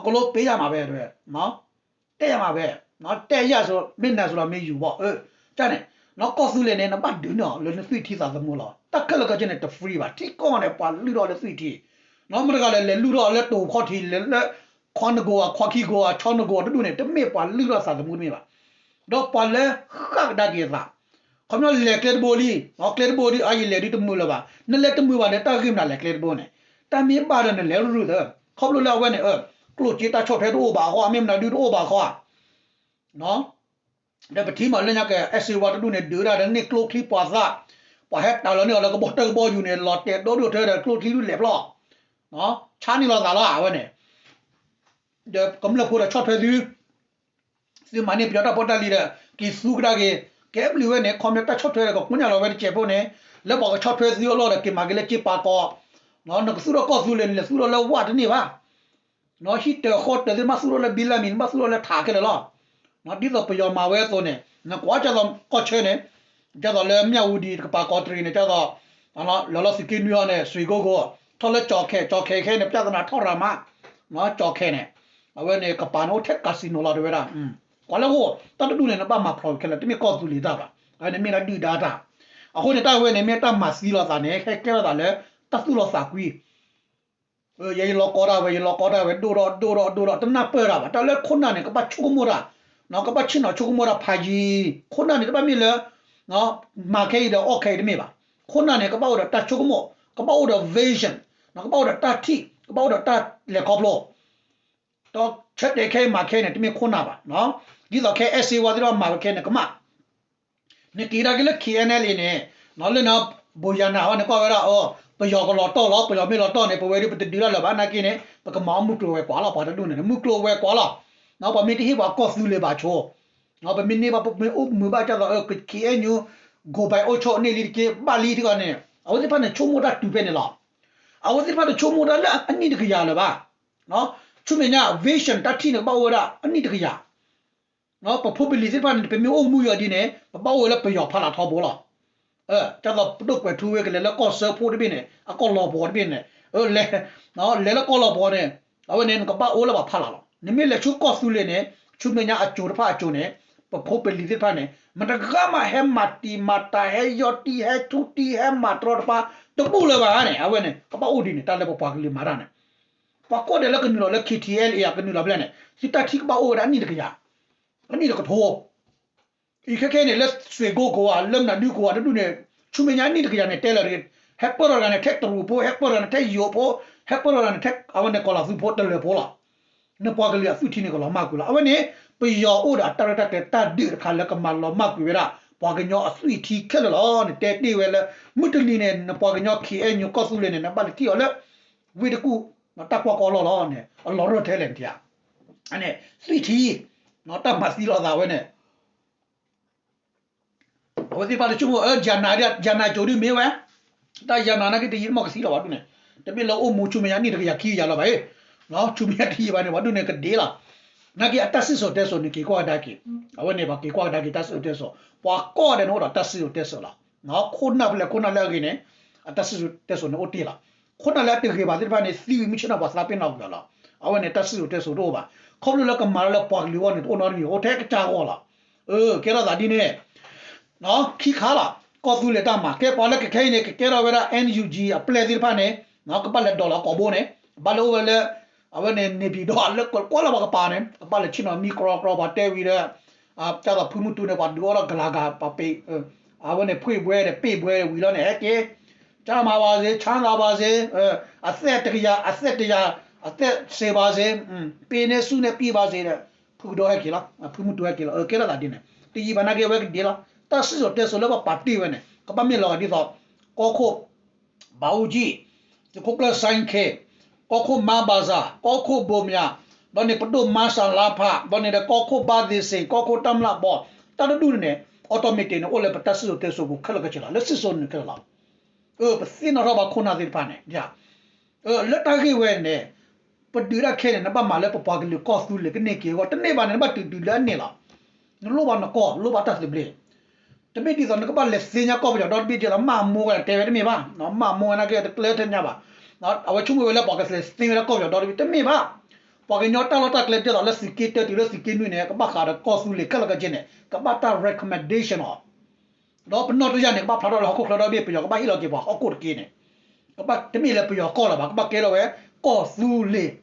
ကလိုပေးရမှာပဲ, တက်ရမှာပဲ, တက်ရဆို မင်းနာဆိုတော့ မင်းယူပေါ့, ကန့ၣ် ကီၢ်သူလ့ၤန့ၣ် နဘၣ်ဒုးန့ၢ်အီၤလၢနသွံၣ်ထံသးသမူလီၤ. တၢ်ခဲလၢာ်ခဲဆ့န့ၣ် တ free ဘၣ်, ထံကီၢ်န့ၣ် ပှၤလုၢ်ထီၣ်လၢသွံၣ်ထံ, မတဂၤလဲၤလဲၤလုၢ်ထီၣ်လၢတိၤခီၣ်ထံး လဲၤလၢ ခွါနဂိၤဧါ ခွါခံဂိၤဧါ ဆီနဂိၤတဒူၣ်န့ၣ် တမ့ၢ်ပှၤလုၢ်ထီၣ်သးသမူတမ့ၢ်ဘၣ်, ဒီးပှၤလၢဃၣ်ကဒါက့ၤအသး, ခီပညီလဲၤကျဲတဘိလံ, ကျဲတဘိဒီး အါယလဲၤဒုးတမုာ်လၢၤဘၣ်, နလဲၤတမုာ်ဘၣ်ဒီး တၢ်ဂ့ၢ်မနုၤလဲၤကျဲတဘိန့ၣ်, တၢ်မ့ၢ်ဘၣ်ဒီးနလဲၤရူၢ်သၢ, ခီဖျိလၢအဝဲန့ၣ် ကျိၣ်စ့တၢ်ဆီၣ်ထွဲတအိၣ်ဘၣ်အဃိ မ့ၢ်မနုၤဒုးတအိၣ်ဘၣ်အဃိ ဒီးပထံၣ်မးလၢညါက အဲၣ်စ့ဝါတဒူၣ်န့ၣ် ဒုးဒၣ်ဒီးန့ၢ်ကျိချံပှၤသၣ်, ပှၤဟဲတၢ်လီၤန့ၢ်အီၤလၢကဘီတၢၢ်ကဘီယူၤန့ၣ် လီၤတဲာ်ဒိၣ်ဒိၣ်ထဲဒီးကျိချံဒုးလဲၤဖျီၣ်, ဆါန့ၢ်လီၤသးလီၤ အဝဲန့ၣ်, ဒီးကမျၢၢ်ဖိဒီးဆီၣ်ထွဲသု, သုမၤန့ၢ်ပယီၤတၢ်ဖိတၢ်လံၤဒီး က့ၤသူကဒါက့ၤ, ကဲဘျုးဝဲန့ၣ် ခီပညီတၢ်ဆီၣ်ထွဲဒီးကကိညၢ်လီၤဝဲတစဲးဖိန့ၣ်, လၢပှၤကဆီၣ်ထွဲသုအလီၢ်ဒီး က့ၤမၤက့ၤလၢက့ပာ်ကီၤ, နကသူၣ်ထီၣ်ကီၢ်သူလ့ၤန့ၣ် လဲၤသူၣ်ထီၣ်လၢဝၣ်တန့ၢ်ဘၣ် ဟံၣ်တၢၤဃီတၢၤသ့ၣ် နဘၣ်သူၣ်ထီၣ်လၢဘံလၢမံၤ နဘၣ်သူၣ်ထီၣ်လၢထးခဲလၢာ်လီၤ. ဒ်သိးပယီၤမၤဝဲအသိးန့ၣ် နကွၢ်ကၢ်သိးကီၢ်ဆၢန့ၣ်, ကၢ်သိးလၢမၠၣ်ဝူဒံးတကပၤ ကီးတရံးန့ၣ် ကၢ်သိး လီၤလီၤသုးက့နွံအီၤန့ၣ် စွ့ၣ်ကိၢ်ကိၢ်, ထီၣ်လၢကၠီၣ်ခဲၣ်, ကၠီၣ်ခဲၣ်ခဲအံၤန့ၣ် ပြဿနာထီၣ်ရၤမး, ကၠီၣ်ခဲၣ်န့ၣ် အဝဲန့ၣ်ကပၤန့ၣ်အိၣ်ထဲ casino လီၤတဲဝဲဒၣ်, ကွၢ်လၢအဂီၢ် တၢ်တဒူၣ်န့ၣ် နဘၣ်မၤဖျိးခဲလၢာ် တမ့ၢ်ကီၢ်သူလ့ၤတၢ်ဘၣ်, အဝဲန့ၣ်မ့ၢ်ဒၣ်ဒုၣ်ဒါတၢ်, အဃိန့ၣ် တၢ်ဝဲန့ၣ် မ့ၢ်တၢ်မၤသံလိာ်သးန့ၣ် ဟဲကဲထီၣ်သးလၢ တၢ်သူၣ်လီၤသးကွံ ယဲယလီၤကီတၢ်ဝဲ ယလီၤကီတၢ်ဝဲ ဒိၣ်ထီၣ်ဒိၣ်ထီၣ်ဒိၣ်ထီၣ် တနၢ်ပၢၢ်တၢ်ဘၣ်, တၢ်လၢခိၣ်နၢ်န့ၣ် ကဘၣ်ဆိကမိၣ်တၢ်, ကဘၣ်ဆ့ၣ်နီၤဆိကမိၣ်တၢ်ဖးယံၤ, ခိၣ်နၢ်န့ၣ် တဘၣ်မ့ၢ်လၢ မၤခဲအံၤဒီးအီၣ်ခဲအံၤတမ့ၢ်ဘၣ်, ခိၣ်နၢ်န့ၣ် ကဘၣ်အိၣ်ဒီးတၢ်ဆိကမိၣ်, ကဘၣ်အိၣ်ဒီး vision, ကဘၣ်အိၣ်ဒီးတၢ်ထံၣ်, ကဘၣ်အိၣ်ဒီးတၢ်လဲၤခီဖျိ, ဒီးဆၢတဲာ်ခဲအံၤမၤခဲန့ၣ် တမ့ၢ်ခိၣ်နၢ်ဘၣ်, ဒ်သိးခဲအံၤ အဲၣ်စ့ဝါသ့ၣ်တဖၣ်မၤဝဲခဲန့ၣ် ကမၣ် နက့ၤဒၣ်က့ၤလၢ K N L A န့ၣ်, လၢန ဘိယၤနၤဝဲန့ၣ် ကွၢ်ဝဲဒၣ်အီၤ, ပယီၤကလီၤတီၢ်လီၤ, ပယီၤမ့ၢ်လီၤတီၢ်န့ၣ် ပဝဲဒၣ်ပတဒုးတၢ်လၢၤဘၣ်နာ်က့န့ၣ် ပကမၤအီၣ်မုၢ်ကျိၤဝဲၤကွာ်လီၤ, ပှၤတဒူၣ်န့ၣ် မုၢ်ကျိၤဝဲၤကွာ်လီၤ, ပှၤမ့ၢ်တဟ့ၣ်ပှၤကီၢ်သူလ့ၤဘၣ်ဆိ, ပမ့ၢ်န့ၢ်ဘၣ်ပမ့ၢ်အိၣ်မုာ်ဘၣ်ကၢ်သိး K N U ဂိၢ်ဘဲအိၣ်ဆိးန့ၢ်လံတက့ၢ် ဘၣ်လံတဂၤန့ၣ် အဝဲသ့ၣ်တဖၣ်န့ၣ် ဆိကမိၣ်တၢ်တုၤဖဲန့ၣ်လီၤ, အဝဲသ့ၣ်တဖၣ်န့ၣ် ဆိကမိၣ်တၢ်လၢအနံၣ်တကယၤလၢၤဘၣ်, ဆူမဲာ်ညါ vision တၢ်ထံၣ်န့ၣ် ကဘၣ်အိၣ်ဝဲဒၣ်အနံၣ်တကယၤ ပဖိပလံၤသ့ၣ်တဖၣ်န့ၣ် ပမ့ၢ်အိၣ်မူယီၤဒ်န့ၣ် ပဘၣ်အိၣ်ဝဲလၢပယီၤဖီလာ်ထီဘိလီၤ, ကၢ်သိးပဒိၣ်ကွဲးထူဝ့ကလဲၤလၢကီၢ်စၢဖှိၣ်တဘ့ၣ်န့ၣ် အကီၢ်လီၤပှီၤတဘ့ၣ်န့ၣ်, လဲၤလၢကီၢ်လီၤပှီၤန့ၣ် အဝဲန့ၣ် နကဘၣ်အိၣ်လၢပှၤဖီလာ်လီၤ, နမ့ၢ်လဲၤဆူကီၢ်သူလ့ၤန့ၣ် ဆူမဲာ်ညါအစိၤတဖၣ်အစိၤန့ၣ် ပဖိပလံၤသ့ၣ်တဖၣ်န့ၣ် မတဂၤမးဟဲမၤတံၤမၤတာ် ဟဲယီၤတံၤ ဟဲထူတံၤ ဟဲမၤတြီတပါ တဘူၣ်လၢၤဘၣ်န့ၣ် အဝဲန့ၣ် ကဘၣ်အိၣ်ဒ်န့ၣ် တၢ်လၢပပှၤကလုာ်မၤတၢ်န့ၣ် ပှၤကိးဂၤဒဲးလၢကနုာ်လီၤလၢ K T L A အကနုာ်လီၤဖဲလဲၣ်န့ၣ် သုတၢ်ထံၣ်ကဘၣ်အိၣ်ဝဲဒၣ်အနံၣ်တကယၤ, အနံၣ်တကထိ, အံၤခဲခဲအံၤန့ၣ် လၢစွ့ၣ်ကိၢ်ကိၢ်ဧါ လၢမနုၤဒုကိၢ်ဧါတဒူၣ်န့ၣ် ဆူမဲာ်ညါအနံၣ်တကယၤန့ၣ် တဲလၢာ်တဂ့ၤ, ဟဲပၢၢ်ထီၣ်တဂၤန့ၣ် ထဲတရူးဖိ, ဟဲပၢၢ်ထီၣ်တဂၤန့ၣ် ထဲယိၤဖိ, ဟဲပၢၢ်ထီၣ်တဂၤန့ၣ် ထဲအဝဲန့ၣ်ကီၤလၤသူဖိတလၢာ်ဖိလီၤ. နပှၤကလုာ်အသွံၣ်ထံန့ၣ် ကလီၤမၢ်ကွံာ်လီၤ. အဝဲန့ၣ် ပယီၤအိၣ်ဒီးအတၢ်ရဲၣ်တၢ်ကျဲၤတၢ်ဒုးတခါလၢကမၤလီၤမၢ်ကွံာ်ဝဲဒၣ် ပှၤကညီအသွံၣ်ထံခဲလၢာ်လီၤ. နတဲတ့ၢ်ဝဲလၢ မုၢ်တနံၤန့ၣ် နပှၤကညီ K N U ကီၢ်သူလ့ၤန့ၣ် နဘၣ်လဲၤထံၣ်အီၤလၢ ဝ့ၢ်တကူၣ် တၢ်ကွၢ်ကီလီၢ်လီၤန့ၣ် အလီၤရၢၢ်ထဲလဲၣ်နထံၣ်ဧါ. အန့ၣ် သွံၣ်ထံ တၢ်မၤသံလိာ်သးဝဲန့ၣ် အဝဲသ့ၣ်တဖၣ်တဆိကမိၣ် အၢ ယၤနၤ ယၤနၤကၠိဒုမ့ၢ်ဝဲ တၢ်ယၤနၤနာ်က့တယံာ်တမီၢ်ကသံလီၤ ပှၤဒူၣ်န့ၣ် တမ့ၢ်လၢအိၣ်မူဆူမဲာ်ညါနံၣ်တကယၤခံကယၤလၢၤဘၣ်အံၤ ဆူမဲာ်ညါတယံာ်ဘၣ်န့ၣ် ပှၤဒူၣ်န့ၣ်ကဒ့လီၤ. နာ်က့အတၢ်စံၣ်စိၤတဲစိၤန့ၣ်က့ၤကွၢ်ကဒါက့ၤ အဝဲန့ၣ်ပှၤက့ၤကွၢ်ကဒါက့ၤတၢ်စံၣ်စိၤတဲစိၤ ပှၤကိးဂၤဒဲးန့ၣ်အိၣ်ဒီးတၢ်စံၣ်စိၤတဲစိၤလီၤ. ခိၣ်နၢ်ဖဲလဲၣ်ခိၣ်နၢ်လၢအဂ့ၤန့ၣ် အတၢ်စံၣ်စိၤတဲစိၤန့ၣ်အိၣ်တ့ၢ်လီၤ. ခိၣ်နၢ်လၢအတဂ့ၤဘၣ်သ့ၣ်တဖၣ်န့ၣ် သံဝံၤမုၢ်ဆ့ၣ်နီၤပှၤသးပ့ၤနီၣ်ကွံာ်အီၤလီၤ. အဝဲန့ၣ်တၢ်စံၣ်စိၤတဲစိၤတအိၣ်ဘၣ်. ခီဖျိလၢကမၤလၢပှၤကလုာ်အဂီၢ်န့ၣ် တအိၣ်နီတမံၤ အိၣ်ထဲကစၢ်အဂီၢ်လီၤ. အၢ ကဲထီၣ်သးဒ်န့ၣ် ခံခါလီၤ. ကီၢ်သူလ့ၤတၢ်မၤ ကဲပှၤလၢကခဲအံၤန့ၣ် ကကဲထီၣ်ဝဲဒၣ် NUG အပျဲၢ်သ့ၣ်တဖၣ်န့ၣ် ကဘၣ်လဲၤဒိးလီၤကိာ်ဘိန့ၣ် ဘၣ်လဲၤအိၣ်ဝဲလၢ အဝဲန့ၣ် နေပြည်တော် လၢကွဲးလၢပှၤကပၤန့ၣ် ကဘၣ်လဲၤဆ့ၣ်နီၤမံကြီကြီ ပှၤတဲဝံၤဒီး ကၢ်သိးဖုမုၢ်တူန့ၣ် ပှၤဒုးအိၣ်ထီၣ်ကလၤဂၤ ပှၤပ့ၤ အဝဲန့ၣ် ဖှ့ၣ်ဘှဲဒီး ပ့ၣ်ဘှဲဝံၤလီၤန့ၣ် ဟဲက့ၤ ကျန်းမာပါစေ ချမ်းသာပါစေ အသက်တရာ အသက်တရာ အသက်ရှည်ပါစေ ပ့ၤန့ၢ်ဆူၣ်န့ၢ်ပံၢ်ပါစေ ဒီး ဖုကဒီဟဲက့ၤလီၤ. ဖုမုၢ်တူဟဲက့ၤလီၤ. အၢ ကဲထီၣ်သးဒ်န့ၣ် တယံာ်ဘၣ်နာ်က့ဝဲကဒ့လီၤ. တၢ်စံၣ်စိၤတဲစိၤလၢပပာ်တ့ၢ်ဝဲန့ၣ် ကဘၣ်မ့ၢ်လီၤဂာ်ဒ်သိး ကီၢ်ခိၣ် ဘးအူကၠံၣ် သုးခိၣ်ကျၢၢ် စဲၣ်ခ့ၣ် ကီၢ်ခိၣ်မါဘၣ်စၣ် ကီၢ်ခိၣ်ဘိမၠး ဘျီန့ၣ်ပဒိၣ်မါစၣ်လါဖး ဘျီန့ၣ်ဒီးကီၢ်ခိၣ်ဘါသ့စ့ၣ် ကီၢ်ခိၣ်တၢ်မျၢ်ဘီ တၢ်တဒူၣ်န့ၣ် automatic န့ၣ် အိၣ်လၢပတၢ်စံၣ်စိၤတဲစိၤပူၤခဲလၢာ်ခဲဆ့လီၤ. လၢစံၣ်စိၤန့ၣ်ခဲလၢာ်လီၤ. အၢ ပသ့ၣ်နီၣ်ထီၣ်ဘၣ်ခိၣ်နၢ်သ့ၣ်တဖၣ်န့ၣ် လၢတၢ်ဂ့ၢ်ဝဲန့ၣ် ပဒုးတၢ်ခဲန့ၣ် နဘၣ်မၤလၢပပှၤကလုာ်ကီၢ်သူလ့ၤကန့ၢ်က့ၤအဂီၢ် တန့ၢ်ဘၣ်န့ၣ် နဘၣ်တုၤတုၤလၢအန့ၣ်လီၤ. နလိၣ်ဘၣ်နကီၢ် လိၣ်ဘၣ်တၢ်သဘျ့ တမ့ၢ်ဒ်သိးနကဘၣ်လဲၤသ့ၣ်ညါကီၢ်ပယီၤဒီတဘ့ၣ်ဒ်သိး မၢ်မိၢ်ဝဲတဲဝဲတမ့ၢ်ဘၣ်, မၢ်မိၢ်ဝဲနာ်က့တကျဲထဲညါဘၣ်. အဝဲဆိကမိၣ်ဝဲလၢပှၤကလဲၤသ့ၣ်ညါဝဲဒၣ်ကီၢ်ပယီၤဒီတဘ့ၣ် တမ့ၢ်ဘၣ်. ပှၤကညီတၢ်လီၢ်တၢ်ကျဲဒ်သိးလၢသုးက့တၢတုၤလၢသုးက့နွံန့ၣ် ကဘၣ်ဃးဒီးကီၢ်သူလ့ၤခဲလၢာ်ခဲဆ့န့ၣ် ကဘၣ်တၢ် recommendation အီၤ ဒီးပနီၣ်တယၢ်န့ၣ် ကဘၣ်ဖျါထီၣ်လၢဟီၣ်ခိၣ်ချၢဒီဘ့ၣ် ပယီၤကဘၣ်ဟ့ၣ်လီၤက့ၤပှၤဟီၣ်ခိၣ်တက့ၢ်န့ၣ်, ကဘၣ်တမ့ၢ်လၢပယီၤကီၢ်လၢၤဘၣ် ကဘၣ်ကဲထီၣ်ဝဲ ကီၢ်သူလ့ၤ.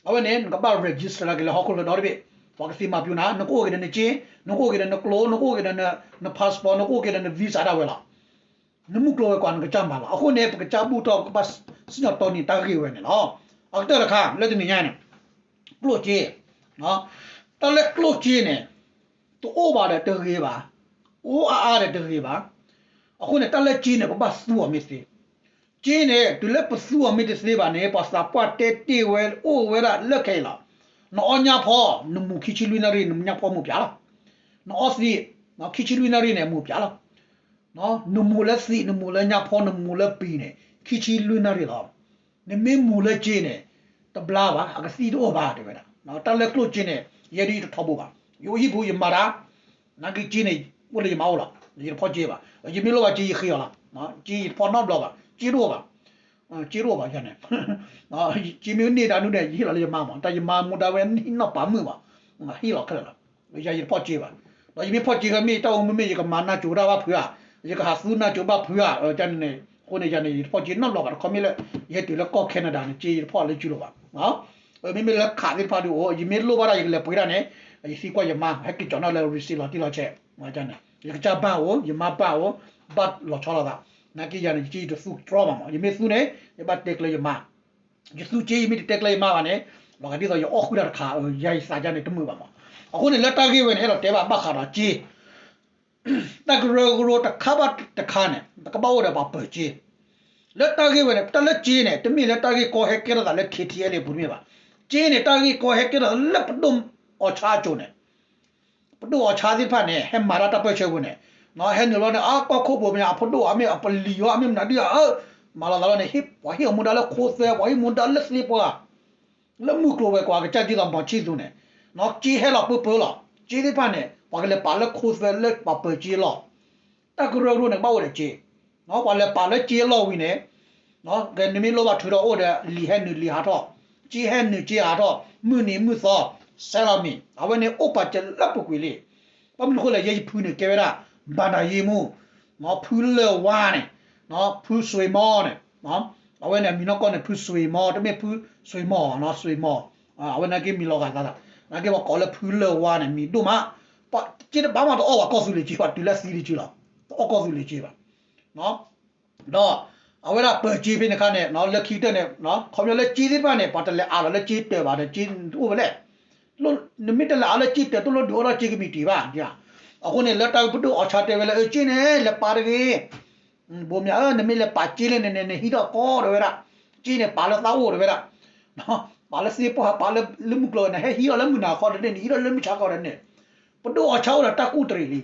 အဝဲန့ၣ် နကဘၣ် register က့ၤလၢဟီၣ်ခိၣ်ချၢဒီတဘ့ၣ်, ပှၤကသ့မၤပျူၤနၤ, နကအိၣ်က့ၤဒီးနက့, နကအိၣ်က့ၤဒီးနကျိ, နကအိၣ်က့ၤဒီးန passport, နကအိၣ်က့ၤဒီးန visa ဒၣ်ဝဲလီၤ. နမုၢ်ကျိၤဝဲၤကွာ်နကစၢ်မၤလီၤ. အဃိန့ၣ် ပကစၢ်ဘူၣ်ထီၣ် ပကဘၣ်စံၣ်ညီၣ်တီနံၤတၢ်ဂ့ၢ်ဝဲန့ၣ်လီၤ. အကတၢၢ်တခါ လၢတနံၤညါန့ၣ် ကျိၣ်စ့ တၢ်လၢကျိၣ်စ့န့ၣ် တအိၣ်ဘၣ်ဒီးတဂ့ၤဘၣ်, အိၣ်အါအါဒီးတဂ့ၤဘၣ်. အဃိန့ၣ် တၢ်လၢစ့န့ၣ် ပဘၣ်သူအီၤမ့ၢ်သ့. စ့န့ၣ် တုၤလၢပသူအီၤမ့ၢ်တသ့ဘၣ်န့ၣ် ပှၤသးပှၢ်တဲတ့ၢ်ဝဲအိၣ်ဝဲဒၣ်လၢခဲအံၤလီၤ. နအီၣ်ညၣ်ဖီ နမူၤခံဆံလွံၢ်နၣ်ရံၣ် နညၣ်ဖီမူၤပၠးလီၤ. နအီၣ်သံး ခံဆံလွံၢ်နၣ်ရံၣ်န့ၣ် မူၤပၠးလီၤ. နမူၤလၢသံး နမူၤလၢညၣ်ဖီ နမူၤလၢပံၤန့ၣ် ခံဆံလွံၢ်နၣ်ရံၣ်လီၤ. နမ့ၢ်မူၤလၢစ့န့ၣ် တဘျါဘၣ် အကသံၣ်တအိၣ်ဘၣ်တဲဝဲဒၣ်. တၢ်လၢကျိၣ်စ့န့ၣ် ယဲဒၣ်ယတထီဘိဘၣ်. ယအိၣ်ဟံၣ်ပူၤယမၤတၢ် နာ်က့စ့န့ၣ် အိၣ်လၢယမါအိၣ်လီၤ. ယတဖီၣ်စ့ဘၣ်. ယမ့ၢ်လိၣ်ဘၣ်စ့ယဃ့အီၤလီၤ. စ့ယတဖီၣ်နီတဘျီဘၣ်. စ့တအိၣ်ဘၣ်. စ့တအိၣ်ဘၣ်ယၤန့ၣ် စ့မ့ၢ်န့ၢ်တၢ်နုၤန့ၣ် ယဟ့ၣ်လီၤလၢယမါမး တၢ်ယမါမူဒါဝဲနီၢ်ပၤမုၣ်မး ဟ့ၣ်လီၤခဲလၢာ်လီၤ. ယၤယတဖီၣ်စ့ဘၣ်. ဒီးယမ့ၢ်ဖီၣ်စ့ခါမ့ၢ်တၢ်အိၣ်မူမ့ၢ် ယကမၤနၢ်စိၤတၢ်ဘၣ်ဖုးဧါ, ယကဟးသူနၢ်စိၤဘၣ်ဖုးဧါ, န့ၣ် အဃိန့ၣ် ယၤန့ၣ် ယတဖီၣ်စ့နီတဘျီဘၣ်. တခီမ့ၢ်လၢ ယဟဲတုၤလၢကီၢ် Canada န့ၣ် စ့ယတဖီၣ်လၢစုလိၤဘၣ်. မ့မ့ၢ်လၢခးသ့ၣ်တဖၣ်ဒုးအိၣ် ယမ့ၢ်လိၣ်ဘၣ်ဒၣ်ယကလဲၤပှ့ၤဒၣ်န့ၣ် ယသံကွၢ်ယမါ ဟဲက့ၤကၠီၤနီၣ်လၢ receipt လီၤတံၢ်လီၤဆဲး န့ၣ် ယကစၢ်ဘၣ်အိၣ် ယမါဘၣ်အိၣ် ဘၣ်လီၤဆီလိာ်သး. နာ်က့ယၤန့ၣ် ယစ့ယတသူတြီဘၣ်မး ယမ့ၢ်သူန့ၣ် ယဘၣ်တဲကျၢၤယမါ ယသူစ့ယမ့ၢ်တတဲကျၢၤယမါဘၣ်န့ၣ် လီၤဂာ်ဒ်သိးယအီၣ်ဃုာ်တၢ်တခါ ယၤယသးယၤန့ၣ်တမုာ်ဘၣ်မး. အဃိန့ၣ် လၢတၢ်ဂ့ၢ်ဝဲန့ၣ် အဲၣ်ဒိးတဲဘၣ်ဘၣ်ဃးဒီးစ့ တၢ်ကရၢကရိတခါဘၣ်တခါန့ၣ် ပကဘၣ်အိၣ်ဒီးပှၤပၢၤစ့ လၢတၢ်ဂ့ၢ်ဝဲန့ၣ် တၢ်လၢစ့န့ၣ် တမ့ၢ်လၢတၢ်ဂ့ၢ်ကီဟဲကဲထီၣ်သးလၢ KTLA အပူၤတမ့ၢ်ဘၣ်. စ့န့ၣ် တၢ်ဂ့ၢ်ကီဟဲကဲထီၣ်သးလၢပဒိၣ်အီၣ်ဆါအစိၤန့ၣ် ပဒိၣ်အီၣ်ဆါသ့ၣ်တဖၣ်န့ၣ် ဟဲမၤတၢ်တၢ်ပၢၢ်ဆၢပူၤန့ၣ် ဟဲနုာ်လီၤန့ၣ် အါ ကီၢ်ခိၣ်ဘိမ့ၢ်အဖိဒိၣ်အမ့ၢ်အပလံၤအီၤ အမ့ၢ်မနုၤဒ်အါ မၤလီၤသးလီၤန့ၣ် ပှၤဟ့ၣ်အီၤမူဒါလၢခိသွဲ ပှၤဟ့ၣ်မူဒါလၢသ့ပှၢ် လၢမုၢ်ကျိၤဝဲၤကွာ်ကစၢ်ဒ်သိးမီၤဆံၣ်သူန့ၣ် စ့ဟဲလီၤပၢပၢလီၤ. စ့သ့ၣ်တဖၣ်န့ၣ် ပှၤကလဲၤပာ်လၢခိသွဲလၢပှၤပၢၤစ့လီၢ်. တၢ်ကရၢကရိန့ၣ် ကဘၣ်အိၣ်ဒီးစ့ ပှၤလဲၤပာ်လၢစ့လီၢ်ဝံၤန့ၣ် နမ့ၢ်လိၣ်ဘၣ်ထုးထီၣ်အိၣ်ဒီး လံာ်ဟဲနုာ်လံာ်ဟးထီၣ် စ့ဟဲနုာ်စ့ဟးထီၣ် မုၢ်နံၤမုၢ်သီ စဲလီၤမံၤ အဝဲန့ၣ်အိၣ်ပာ်စၢၤလၢပူၤကွံာ်လံ. ဘၣ်မနုၤအဃိလဲၣ် ယဲယဖုန့ၣ် ကဲဝဲဒၣ် ဘၣ်နၤယ့မူ ဖုလၢၢ်ဝါန့ၣ် ဖုစွ့ၤမီန့ၣ် အဝဲန့ၣ် အမံၤနီၢ်ကီၢ်န့ၣ် ဖုစွ့ၤမီ တမ့ၢ်ဖုစွ့ၤမီ စွ့ၤမီ အဝဲနာ်က့မံၤလီၤဂာ်သး နာ်က့ပှၤကိးလၢဖုလၢၢ်ဝါန့ၣ် မံၤဒိၣ်မး စ့တဘၣ်မးတအီၣ်ဘၣ်ကီၢ်သူလ့ၤစ့ဘၣ် တုၤလၢသံလံစ့လီၤ တအီၣ်ကီၢ်သူလ့ၤစ့ဘၣ်. ဒီးအဝဲဒၣ်ပၢၤစ့ဖဲန့ၣ်အခါန့ၣ် လၢခံကတၢၢ်န့ၣ် ခီပညီလၢစ့သ့ၣ်တဖၣ်န့ၣ် ပှၤတလဲၤအးလီၤလၢစ့တၢၤဘၣ်ဒီးစ့တအိၣ်ဝဲလဲၣ်. နမ့ၢ်တလဲၤအးလၢစ့တၢၤ တလိၣ်ဒုးအိၣ်ထီၣ်စ့ကမံးတံာ်ဘၣ်. အဃိန့ၣ် လၢတၢ်ပဒိၣ်အီၣ်ဆါတဲဝဲလၢ အၢ စ့န့ၣ် လဲၤပာ်တဂ့ၤ ဘိမၠးဧၢ နမ့ၢ်လဲၤပာ်စ့လၢန့ၣ်န့ၣ် နဟံးထီၣ်ကီတဲဝဲဒၣ်. စ့န့ၣ် ပာ်လၢသးအိၣ်တဲဝဲဒၣ်. ပာ်လၢသ့ၣ်ပှၢ် ပာ်လၢမုၢ်ကျိၤန့ၣ် ဟဲဟံးထီၣ်လၢမုၢ်နၤခီတန့ၣ် နဟံးထီၣ်လၢမုၢ်ဆါခီတန့ၣ်. ပဒိၣ်အီၣ်ဆါအိၣ်ဒီးတၢ်ကူၣ်တရံးလံ.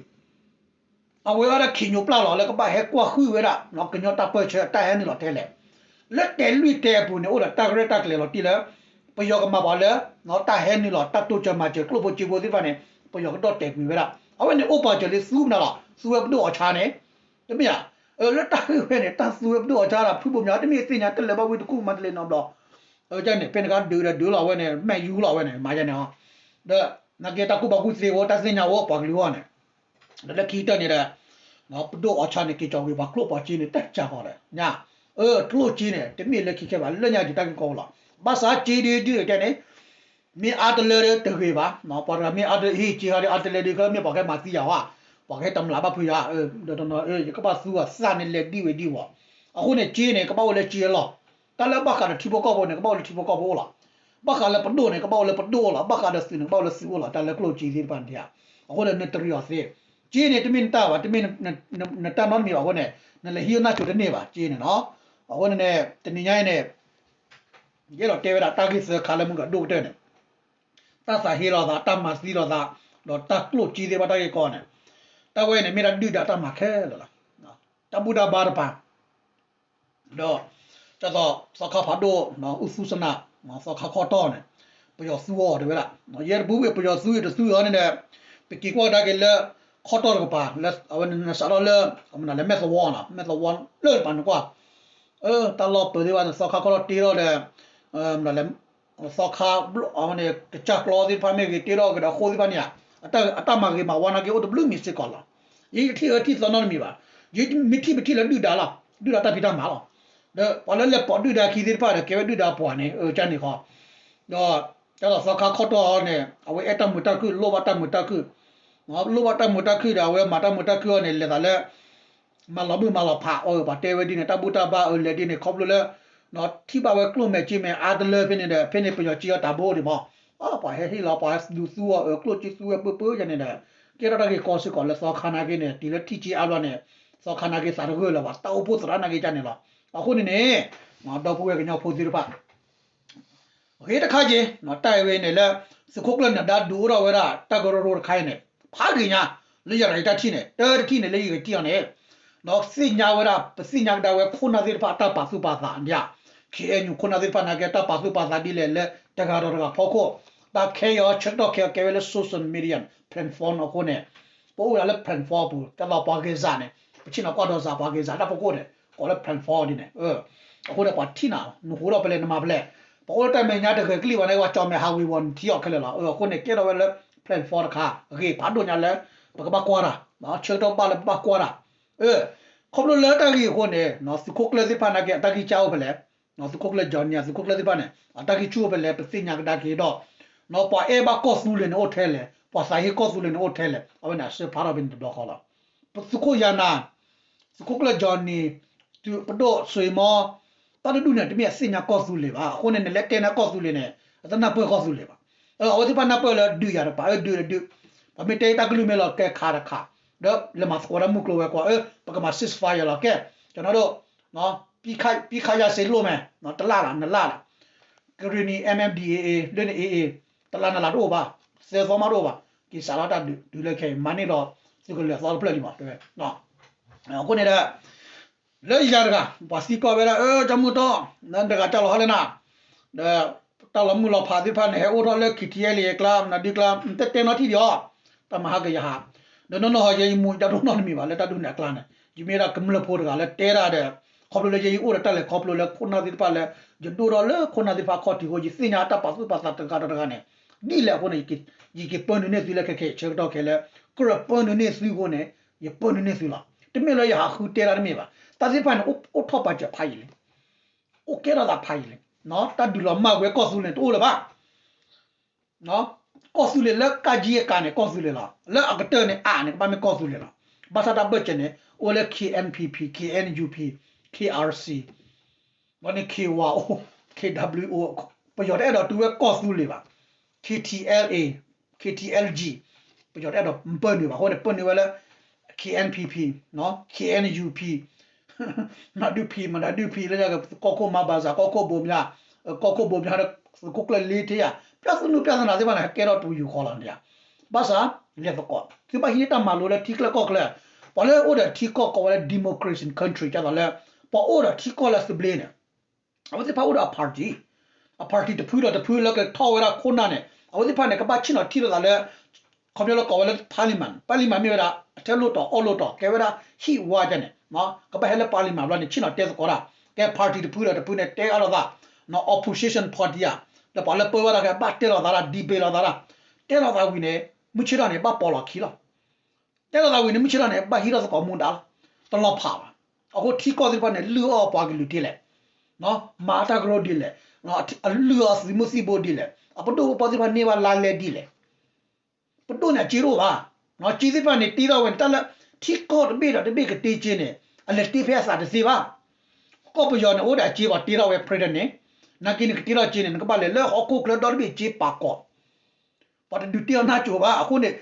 အဝဲအံၤဒီးခံညိပျၢ်လီၤလၢကဘၣ်ဟဲကွၢ်ဃုာ်ဝဲဒၣ် ကညီတၢ်ပၢၢ်ဆၢတၢ်ဟဲနုာ်လီၤထဲလဲၣ်. လၢတဲာ်လွံၢ်တဲာ်အပူၤန့ၣ် အိၣ်ဒီးတၢ်ရဲၣ်တၢ်ကျဲၤလီၤတံၢ်လၢ ပယီၤကမၤပှၤလၢ တၢ်ဟဲနုာ်လီၤတၢ်တိစၢၤမၤစၢၤကျိၣ်ဖိစ့ဖိသ့ၣ်တဖၣ်န့ၣ် ပယီၤကဒီၣ်တဲာ်ကွံာ်ဝဲဒၣ်. အဝဲန့ၣ်အိၣ်ပာ်စၢၤလံသူမနုၤလီၤ သူဝဲပဒိၣ်အီၣ်ဆါန့ၣ် တမ့ၢ်ဧါ. အၢ လၢတၢ်ဂ့ၢ်ဝဲန့ၣ် တၢ်သူဝဲပဒိၣ်အီၤဆါဒၣ် ဖုဘိၣ်မၠး တမ့ၢ်သ့ၣ်ညါတလဲၤဘၣ်ဝံတကူၣ်မၤတလဲၤနီတဘျီ, အၢ ကန့ၣ် ဖဲန့ၣ်ကဒုးဒီးဒုးလီၤဝဲန့ၣ် မ့ၢ်ယူလီၤဝဲန့ၣ် မၤယဲန့ၣ်ဟီ, ဒီး နာ်က့တၢ်ကူၣ်ဘၣ်ကူၣ်သ့ဝဲ တၢ်သ့ၣ်ညါဝဲပှၤကလုာ်အဂီၢ်န့ၣ်, ဒီးလၢခံကတၢၢ်န့ၣ်ဒီး ပဒိၣ်အီၤဆါန့ၣ် က့ၤကီၤဂ့ၤပှၤကျိၣ်ပှၤစ့န့ၣ် တၢ်ကၢ်ကီၤဒီး ညါ, အၢ ကျိၣ်စ့န့ၣ် တမ့ၢ်လၢခံခဲဘၣ် လၢညါယတၢ်ဂ့ၢ်ကီဝဲလီၤ, ဘၣ်ဆၣ်စ့ဒ်ဒ်တဲန့ၣ် မ့ၢ်အါတလၢဒီးတဂ့ၤဘၣ်, ပှၤတဂၤမ့ၢ်အါတလၢ ဟ့ၣ်စ့ဟါဒီးအါတလၢဒီး မ့ၢ်ပှၤကဲမၤသံယၤဝဲ, ပှၤကဲတမျးဘၣ်ဖုးယၤ, ဒီးတနီၤ ယကဘၣ်သူအီၤသၣ်န့ၣ်လဲၤဒံၣ်ဝဲဒံၣ်ဝီၤ, အဃိန့ၣ်စ့န့ၣ် ကဘၣ်အိၣ်လၢစ့လီၤ, တၢ်လၢဘၣ်ဃးဒီးထံဖိကီၢ်ဖိန့ၣ် ကဘၣ်အိၣ်လၢထံဖိကီၢ်ဖိအိၣ်လီၤ, ဘၣ်ဃးလၢပဒိၣ်န့ၣ် ကဘၣ်အိၣ်လၢပဒိၣ်အိၣ်လီၤ, ဘၣ်ဃးဒီးသုးန့ၣ် ကဘၣ်အိၣ်လၢသုးအိၣ်လီၤ, တၢ်လၢကျိၣ်စ့သ့ၣ်တဖၣ်န့ၣ်, အဃိန့ၣ်နတရံးအီၤသ့, စ့န့ၣ် တမ့ၢ်နတၢ်ဘၣ်, တမ့ၢ်နတၢ်နီတမံၤဘၣ်အဃိန့ၣ်, နလဲၤဟံးအီၤနၢ်ဆိတန့ၢ်ဘၣ် စ့န့ၣ်နီၤ, အဃိန့ၣ်န့ၣ် တနံၤညါအံၤန့ၣ် ယအဲၣ်ဒိးတဲဝဲဒၣ်တၢ်ဂ့ၢ်သၢခါလၢမုၢ်ကဒိၣ်ကတၢၢ်န့ၣ်, တၢ်သးဟ့လီၤသး, တၢ်မၤသံလီၤသး, ဒီးတၢ်ကျိၣ်စ့သ့ၣ်တဖၣ်တၢ်ဂ့ၢ်ကီန့ၣ်, တၢ်ဝဲအံၤန့ၣ် မ့ၢ်ဒၣ်ဒုၣ်ဒါတၢ်မၤခဲလၢာ်လီၤ, တၢ်ဘူၣ်တၢ်ဘါတပၤ, ဒီး ဒ်သိးသီခါဖးဒိၣ် အူသူစနၢ သီခါခီတီၢ်န့ၣ်, ပယီၤသူအီၤတဲဝဲဒၣ်, ယဲတပူၤ ပယီၤသူအံၤတသူအီၤန့ၣ်ဒီး, ပက့ၤကွၢ်ကဒါက့ၤလၢ ခီတီၢ်တကပၤ လၢအဝဲနစးထီၣ်လၢ မနုၤလဲၣ် မဲၣ်သဝီနီၤ, မဲၣ်သဝီလၢတပၤနကွၢ်, တၢ်လီၢ်ပၢၤသ့ၣ်တဖၣ်န့ၣ် သီခါခီတီၢ်တ့ထီၣ်ဒီး မနုၤလဲၣ် သီခါဘျီၣ် အဝဲန့ၣ် ကစၢ်ကျီသ့ၣ်တဖၣ်မ့ၢ်ဂ့ၤ တ့ထီၣ်ကဒီးဃိသ့ၣ်တဖၣ်န့ၣ်ဧါ, အတၢ်မၤဂ့ၤမၤဝါနာ်က့အိၣ်တဘျုးမံၤစ့ၢ်ကီးလီၤ. ယတထံၣ်အၢထံၣ်သီနီတမံၤဘၣ်. ယမ့ၢ်ထံၣ်ပထံၣ်လၢဒုၣ်ဒါလီၤ, ဒုၣ်ဒါတၢ်ဖံးတၢ်မၤလီၤ. ဒီးပှၤလၢလဲၤပိာ်ဒုၣ်ဒါခံသ့ၣ်တဖၣ်ဒီး ကဲဝဲဒုၣ်ဒါပှၤန့ၣ် အၢကန့ၣ်ဃီ, ဒီး တၢ်လီၢ်သီခါခီတီၢ်န့ၣ် အဝဲအဲၣ်တၢ်မုာ်တၢ်ခုၣ် လိၣ်ဘၣ်တၢ်မုာ်တၢ်ခုၣ်, လိၣ်ဘၣ်တၢ်မုာ်တၢ်ခုၣ်ဒီး အဝဲမၤတၢ်မုာ်တၢ်ခုၣ်အီၤန့ၣ် လဲၤသးလၢ မၤလီၤမုၢ်မၤလီၤဖးအီၤ ပှၤတဲဝဲဒ်န့ၣ် တၢ်ဘူၣ်တၢ်ဘါအၢလဲၤဒ်န့ၣ် ခီဖျိလၢ ထံၣ်ဘၣ်ဝဲကျိၣ်မဲာ်စ့မဲာ်အါတလၢဖဲန့ၣ်ဒီး ဖဲန့ၣ်ပယီၤစ့အီၤတၢ်ဘိဒံးမး, ပှၤဟဲဟ့ၣ်လီၤ ပှၤဒုးသူအီၤအၢ ကျိၣ်စ့သူဝဲပၢပၢယၤန့ၣ်ဒီး ကဲထီၣ်တၢ်ဂ့ၢ်ကီစ့ၢ်ကီးလၢသီခါနာ်က့န့ၣ် တုၤလၢထံၣ်က့အါဘျီန့ၣ် သီခါနာ်က့သးတဂၢၢ်လၢၤဘၣ် တၢ်အိၣ်ဖှိၣ်သရၣ်နာ်က့ကန့ၣ်လီၤ. အဃိန့ၣ်န့ၣ် ဒီပုၢ်ဝဲၢ်ကညီဖိသ့ၣ်တဖၣ် ဂ့ၤတခါက့ၤ တၢ်အံၤဝဲန့ၣ်လၢ သုးခိၣ်ကျၢၢ်နၢၤဒါဒုးအိၣ်ထီၣ်ဝဲဒၣ် တၢ်ကရၢကရိတခါအံၤန့ၣ် ဖးဂ့ၤညါ လၢယၤတဂၤယတၢ်ထံၣ်န့ၣ် တၢ်တထံၣ်န့ၣ်လၢယဂ့ၤထံၣ်အီၤန့ၣ် ဒီးသ့ၣ်ညါဝဲဒၣ် ပသ့ၣ်ညါကဒါဝဲခိၣ်နၢ်သ့ၣ်တဖၣ်အတၢ်ပာ်သူၣ်ပာ်သးဒ် ခ့ၣ်အဲၣ်ယူၣ် ခိၣ်နၢ်သ့ၣ်တဖၣ်နာ်က့တၢ်ပာ်သူၣ်ပာ်သးဒ်လဲၣ်လၢတဂၤဒီးတဂၤဖီခိၣ် တၢ်ခဲအံၤဆၢကတီၢ်ခဲအံၤကဲဝဲလၢ social media platform အဃိန့ၣ် ပအိၣ်ဝဲဒၣ်လၢ platform အပူၤ ဒ်သိးပှၤဂဲၤစးန့ၣ် ပဆ့ၣ်နီၤကွၢ်ဒီးစးပှၤဂဲၤစးတၢ်ဖီခိၣ်န့ၣ် ကိးလၢ platform ဒ်န့ၣ် အဃိန့ၣ် ပှၤထံၣ်နၤ နဃိထီၣ်ဖဲလဲၣ် နမၤဖဲလဲၣ် ပှၤအိၣ်လၢတၢ်မဲာ်ညါတဂဲၤကလံၣ်ဘၣ်န့ၣ် ပှၤကၠီမဲာ်ဟးဝ့ၤဝီၤနထံအီၤခဲလၢာ်လီၤ. အဃိန့ၣ် ကဲထီၣ်ဝဲလၢ platform တခါ ဂ့ၤဖးဒိၣ်ညါလၢ ပကဘၣ်ကွၢ်တၢ် ဆၢကတီၢ်ဘၣ်လၢပဘၣ်ကွၢ်တၢ် ခီဖျိလၢတၢ်ဂ့ၢ်အဃိန့ၣ် သုးခိၣ်ကျၢၢ်သ့ၣ်တဖၣ်နာ်က့ အတၢ်ဂံၢ်စၢ်အိၣ်ဖဲလဲၣ် သုးခိၣ်ကျၢၢ် Johnny သုးခိၣ်ကျၢၢ်သ့ၣ်တဖၣ်န့ၣ် အတၢ်ဂံၢ်ဆူၣ်အိၣ်ဖဲလဲၣ် ပသ့ၣ်ညါကဒါက့ၤဒီး ပှၤအဲၣ်ဘၣ်ကီၢ်သူလ့ၤန့ၣ်အိၣ်ထဲလဲၣ် ပှၤသးဟ့ကီၢ်သူလ့ၤန့ၣ်အိၣ်ထဲလဲၣ် အဝဲန့ၣ်အစၢဖးထီၣ်ဖဲန့ၣ်တဘျီဃီလီၤ. ပသုးခိၣ်ယၤနၤ သုးခိၣ်ကျၢၢ် Johnny သုးပဒိၣ်စိမီ တၢ်တဒူၣ်န့ၣ် တမ့ၢ်အသ့ၣ်ညါကီၢ်သူလ့ၤဘၣ်. အဃိန့ၣ် နလဲၤတဲနၤကီၢ်သူလ့ၤန့ၣ် အတနၢ်ပၢၢ်ကီၢ်သူလ့ၤဘၣ်. အဝဲသ့ၣ်တဖၣ်နၢ်ပၢၢ်လၢဒုးယၤတပၤ အၢဒုးလၢဒုး ပမ့ၢ်တဲတၢ်ကလုၢ်မ့ၢ်လီၤကဲခးတခး ဒီးလဲၤမၤသကိးတၢ်မုၢ်ကျိၤဝဲၤကွာ် အၢ ပကမၤ ceasefire လီၤကဲ ကျွန်တော်တို့ ပြီးခတ်ပြီးခတ်ရပ်စဲလို့မယ် တလါလီၤ နှစ်လါလီၤ ကရင်နီ MNDAA လၢန့ၣ် AA တလါနှစ်လါတအိၣ်ဘၣ် သၢသီမးတအိၣ်ဘၣ် က့ၤစးထီၣ်တၢ်ဒုးလၢခဲအံၤ မၤန့ၢ်ဒီးသုးကလၢၤသီတဖျၢၣ်လံမး တဲဝဲ အဃိန့ၣ်ဒီး လၢယၤတဂၤ ပှၤသံကွၢ်ဝဲဒၣ် အၢ ကၠီမုၢ်တီ နတဂၤတၢ်လီၤဟါလဲၣ်နၤ ဒီးတၢ်လီၤမုၢ်လီၤဖးသ့ၣ်တဖၣ်န့ၣ် ဟဲအိၣ်ထီၣ်လၢ KTLA အကျါ မနုၤဒုကျါ နတတဲနီတထံၣ်ဒံးအီၤ တၢ်မၤဟါကယၤဟး ဒီးနီၢ်နီၢ်ဟီ ယဲယမူယတၢ်ဒိၣ်နီတမံၤဘၣ် လၢတၢ်ဒုးန့ၣ်အကျါန့ၣ် ယမ့ၢ်ဒၣ်ကမျၢၢ်ဖိတဂၤလၢတဲဒၣ်ဒီး ခီဖျိလၢယဲယအိၣ်ဒီးတၢ်လဲၤခီဖျိလၢခိၣ်နၢ်သ့ၣ်တဖၣ်လၢ ယဒိၣ်ထီၣ်လၢခိၣ်နၢ်သ့ၣ်တဖၣ်ခီၣ်ထံးအဃိ ယသ့ၣ်ညါတၢ်ပာ်သူၣ်ပာ်သးတဂၤဒီးတဂၤန့ၣ် ဒ်လဲၣ်အဃိန့ၣ် ယကပၢနုာ်န့ၢ်သုလၢခဲခဲအံၤ ဆၢကတီၢ်ခဲအံၤလၢ ကြၢးပၢနုာ်န့ၢ်သုအဃိန့ၣ် ယပၢနုာ်န့ၢ်သုလီၤ. တမ့ၢ်လၢယဟးဃုတဲတၢ်တမ့ၢ်ဘၣ်. တၢ်သ့ၣ်တဖၣ်န့ၣ် အိၣ်ထီၣ်ပာ်စၢၤဖးယံာ်လံ အိၣ်ကဲထီၣ်သးဖးယံာ်လံ. တၢ်ဒုးလီၤမၢ်ကွံာ်ကီၢ်သူလ့ၤန့ၣ်တအိၣ်လၢၤဘၣ်. ကီၢ်သူလ့ၤလၢကၠံအကၤန့ၣ် ကီၢ်သူလ့ၤလီၤ. လၢအကတၢၢ်န့ၣ် အါန့ၣ် ကဘၣ်မ့ၢ်ကီၢ်သူလ့ၤလီၤ. ဘၣ်ဆၣ်တၢ်ဘၢၣ်စၢၤန့ၣ် အိၣ်လၢ KNPP KNUP KRC ဘၣ်န့ၣ် KWO KWO ပယီၤတအဲၣ်ဒိးတုၤဝဲကီၢ်သူလ့ၤဘၣ်. KTLA KTLG ပယီၤတအဲၣ်ဒိးပၢနုာ်ဘၣ်အဃိန့ၣ် ပၢနုာ်ဝဲလၢ KNPP KNUP မဒုဖံ မဒုဖံ လၢကီၢ်ခိၣ်မၤဘၣ်စၢ် ကီၢ်ခိၣ်ဘိမၠါ ကီၢ်ခိၣ်ဘိမၠါဒီး သုးခိၣ်ကျၢၢ်လ့ထ့ယၤ ပျၢ်သနူပျၢ်သနၤသ့ၣ်တဖၣ်န့ၣ် ဟဲကဲထီၣ်တပူၤယူၤဃီလီၤန့ၣ်ဧါ. ဘၣ်ဆၣ် လဲၤသကိး သုဘၣ်ဟံးန့ၢ်တၢ်မၤလိလၢထံကျၢၢ်ကီၢ်ကျၢၢ် ပှၤလၢအိၣ်ဒီးထံကီၢ်ကိးဝဲလၢ democracy country ဒ်သိးလၢ ပှၤအိၣ်ဒီးထံကီၢ်လၢသဘျ့န့ၣ် အဝဲသ့ၣ်တဖၣ်အိၣ်ဒီးအ party, အ party တဖုဒီးတဖုလၢကထီၣ်ဝဲဒၣ်ခိၣ်နၢ်န့ၣ် အဝဲသ့ၣ်တဖၣ်န့ၣ် ကဘၣ်ဆ့ၣ်နီၤထံၣ်လိာ်သးလၢ ခီပညီလၢကိးဝဲလၢ parliament, parliament မ့ၢ်ဝဲဒၣ် အထဲလွှတ်တော် အောက်လွှတ်တော် ကဲဝဲဒၣ်ဟံၣ်ဝါဒ်န့ၣ် ကဘၣ်ဟဲလၢ parliament ဘျီန့ၣ် ဆ့ၣ်နီၤတဲသကိးတၢ်, ကဲ party တဖုဒီးတဖုန့ၣ် တဲအါလိာ်သး, opposition party ဧါ, ဒီးပှၤလၢပၢဝဲဒၣ်ကဘၣ်တဲလိာ်သးဒၣ် debate လိာ်သးဒၣ်, တဲလိာ်သးဝံၤန့ၣ် မုၢ်ဆ့ၣ်ထီၣ်န့ၣ် ဘၣ်ပိာ်လီၤခံလီၤ. တဲလိာ်သးဝံၤန့ၣ် မုၢ်ဆ့ၣ်ထီၣ်န့ၣ် ဘၣ်ဟံးထီၣ်သကိးမူဒါလီၤ. တလီၤဖးဘၣ်. အဃိထံကီၢ်သ့ၣ်တဖၣ်န့ၣ် လုၢ်အီၣ်ပှၤကလုာ်ဒ်လဲၣ်, မၤတၢ်ကရၢဒ်လဲၣ်, အလုၢ်အီၣ်သုးမုၢ်သံၣ်ဘိဒ်လဲၣ်, အပဒိၣ်ပပှၢ်သ့ၣ်တဖၣ်န့ၢ်ဘၣ်လါလဲဒ်လဲၣ်. ပဒိၣ်န့ၣ်အစ့တအိၣ်ဘၣ်. စ့သ့ၣ်တဖၣ်န့ၣ် တ့ထီၣ်ဝဲန့ၣ် တၢ်လၢထံကီၢ်တဘ့ၣ်ဒီးတဘ့ၣ်ကတ့စ့န့ၣ် အလဲၤတ့ဖဲအသးတသ့ဘၣ်. ကီၢ်ပယီၤန့ၣ် အိၣ်ဒီးအစ့ပှၤတ့ထီၣ်ဝဲ president န့ၣ်, နာ်က့န့ၣ် ကတ့ထီၣ်စ့န့ၣ် နကဘၣ်လဲၤလၢဟီၣ်ခိၣ်ချၢဒီတဘ့ၣ်စ့ပာ်ကီး ပှၤတဒုးတ့အီၤနၢ်စိၤဘၣ်. အဃိန့ၣ်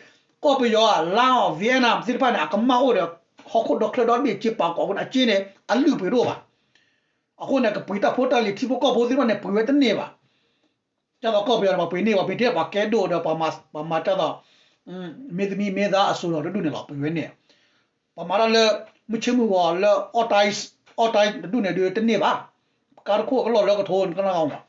ကီၢ်ပယီၤဧါ လါဧါ Vietnam သ့ၣ်တဖၣ်န့ၣ် အကမၣ်အိၣ်ဒီး ဟီၣ်ခိၣ်ဒီချၢဒီတဘ့ၣ်စ့ပာ်ကီးအဃိန့ၣ် အစ့န့ၣ် အလုၢ်ပှ့ၤတအိၣ်ဘၣ်. အဃိန့ၣ် ကပှ့ၤတၢ်ဖိတၢ်လံၤထံဖိကီၢ်ဖိသ့ၣ်တဖၣ်န့ၣ် ပှ့ၤဝဲတန့ၢ်ဘၣ်. ဒ်သိးကီၢ်ပယီၤန့ၣ် ပှၤပှ့ၤန့ၢ် ပှၤပှ့ၤထဲပှၤကဲဒိၣ်ဒီး ပှၤမၤတၢ်သိး မ့ၢ်သမံမ့ၢ်သါအစိၤဒီးတဒူၣ်န့ၣ်လီၤ ပှ့ၤဝဲန့ၣ် ပှၤမၤတၢ်လၢ မုၢ်ဆ့ၣ်မုၢ်ဂီၤလၢ အီၣ်တၢ် အီၣ်တၢ်တဒူၣ်န့ၣ်ဒုးတန့ၢ်ဘၣ်. ကါတခိၣ်အကလီၢ်လၢကထိကနၣ်ဂီၢ်မး,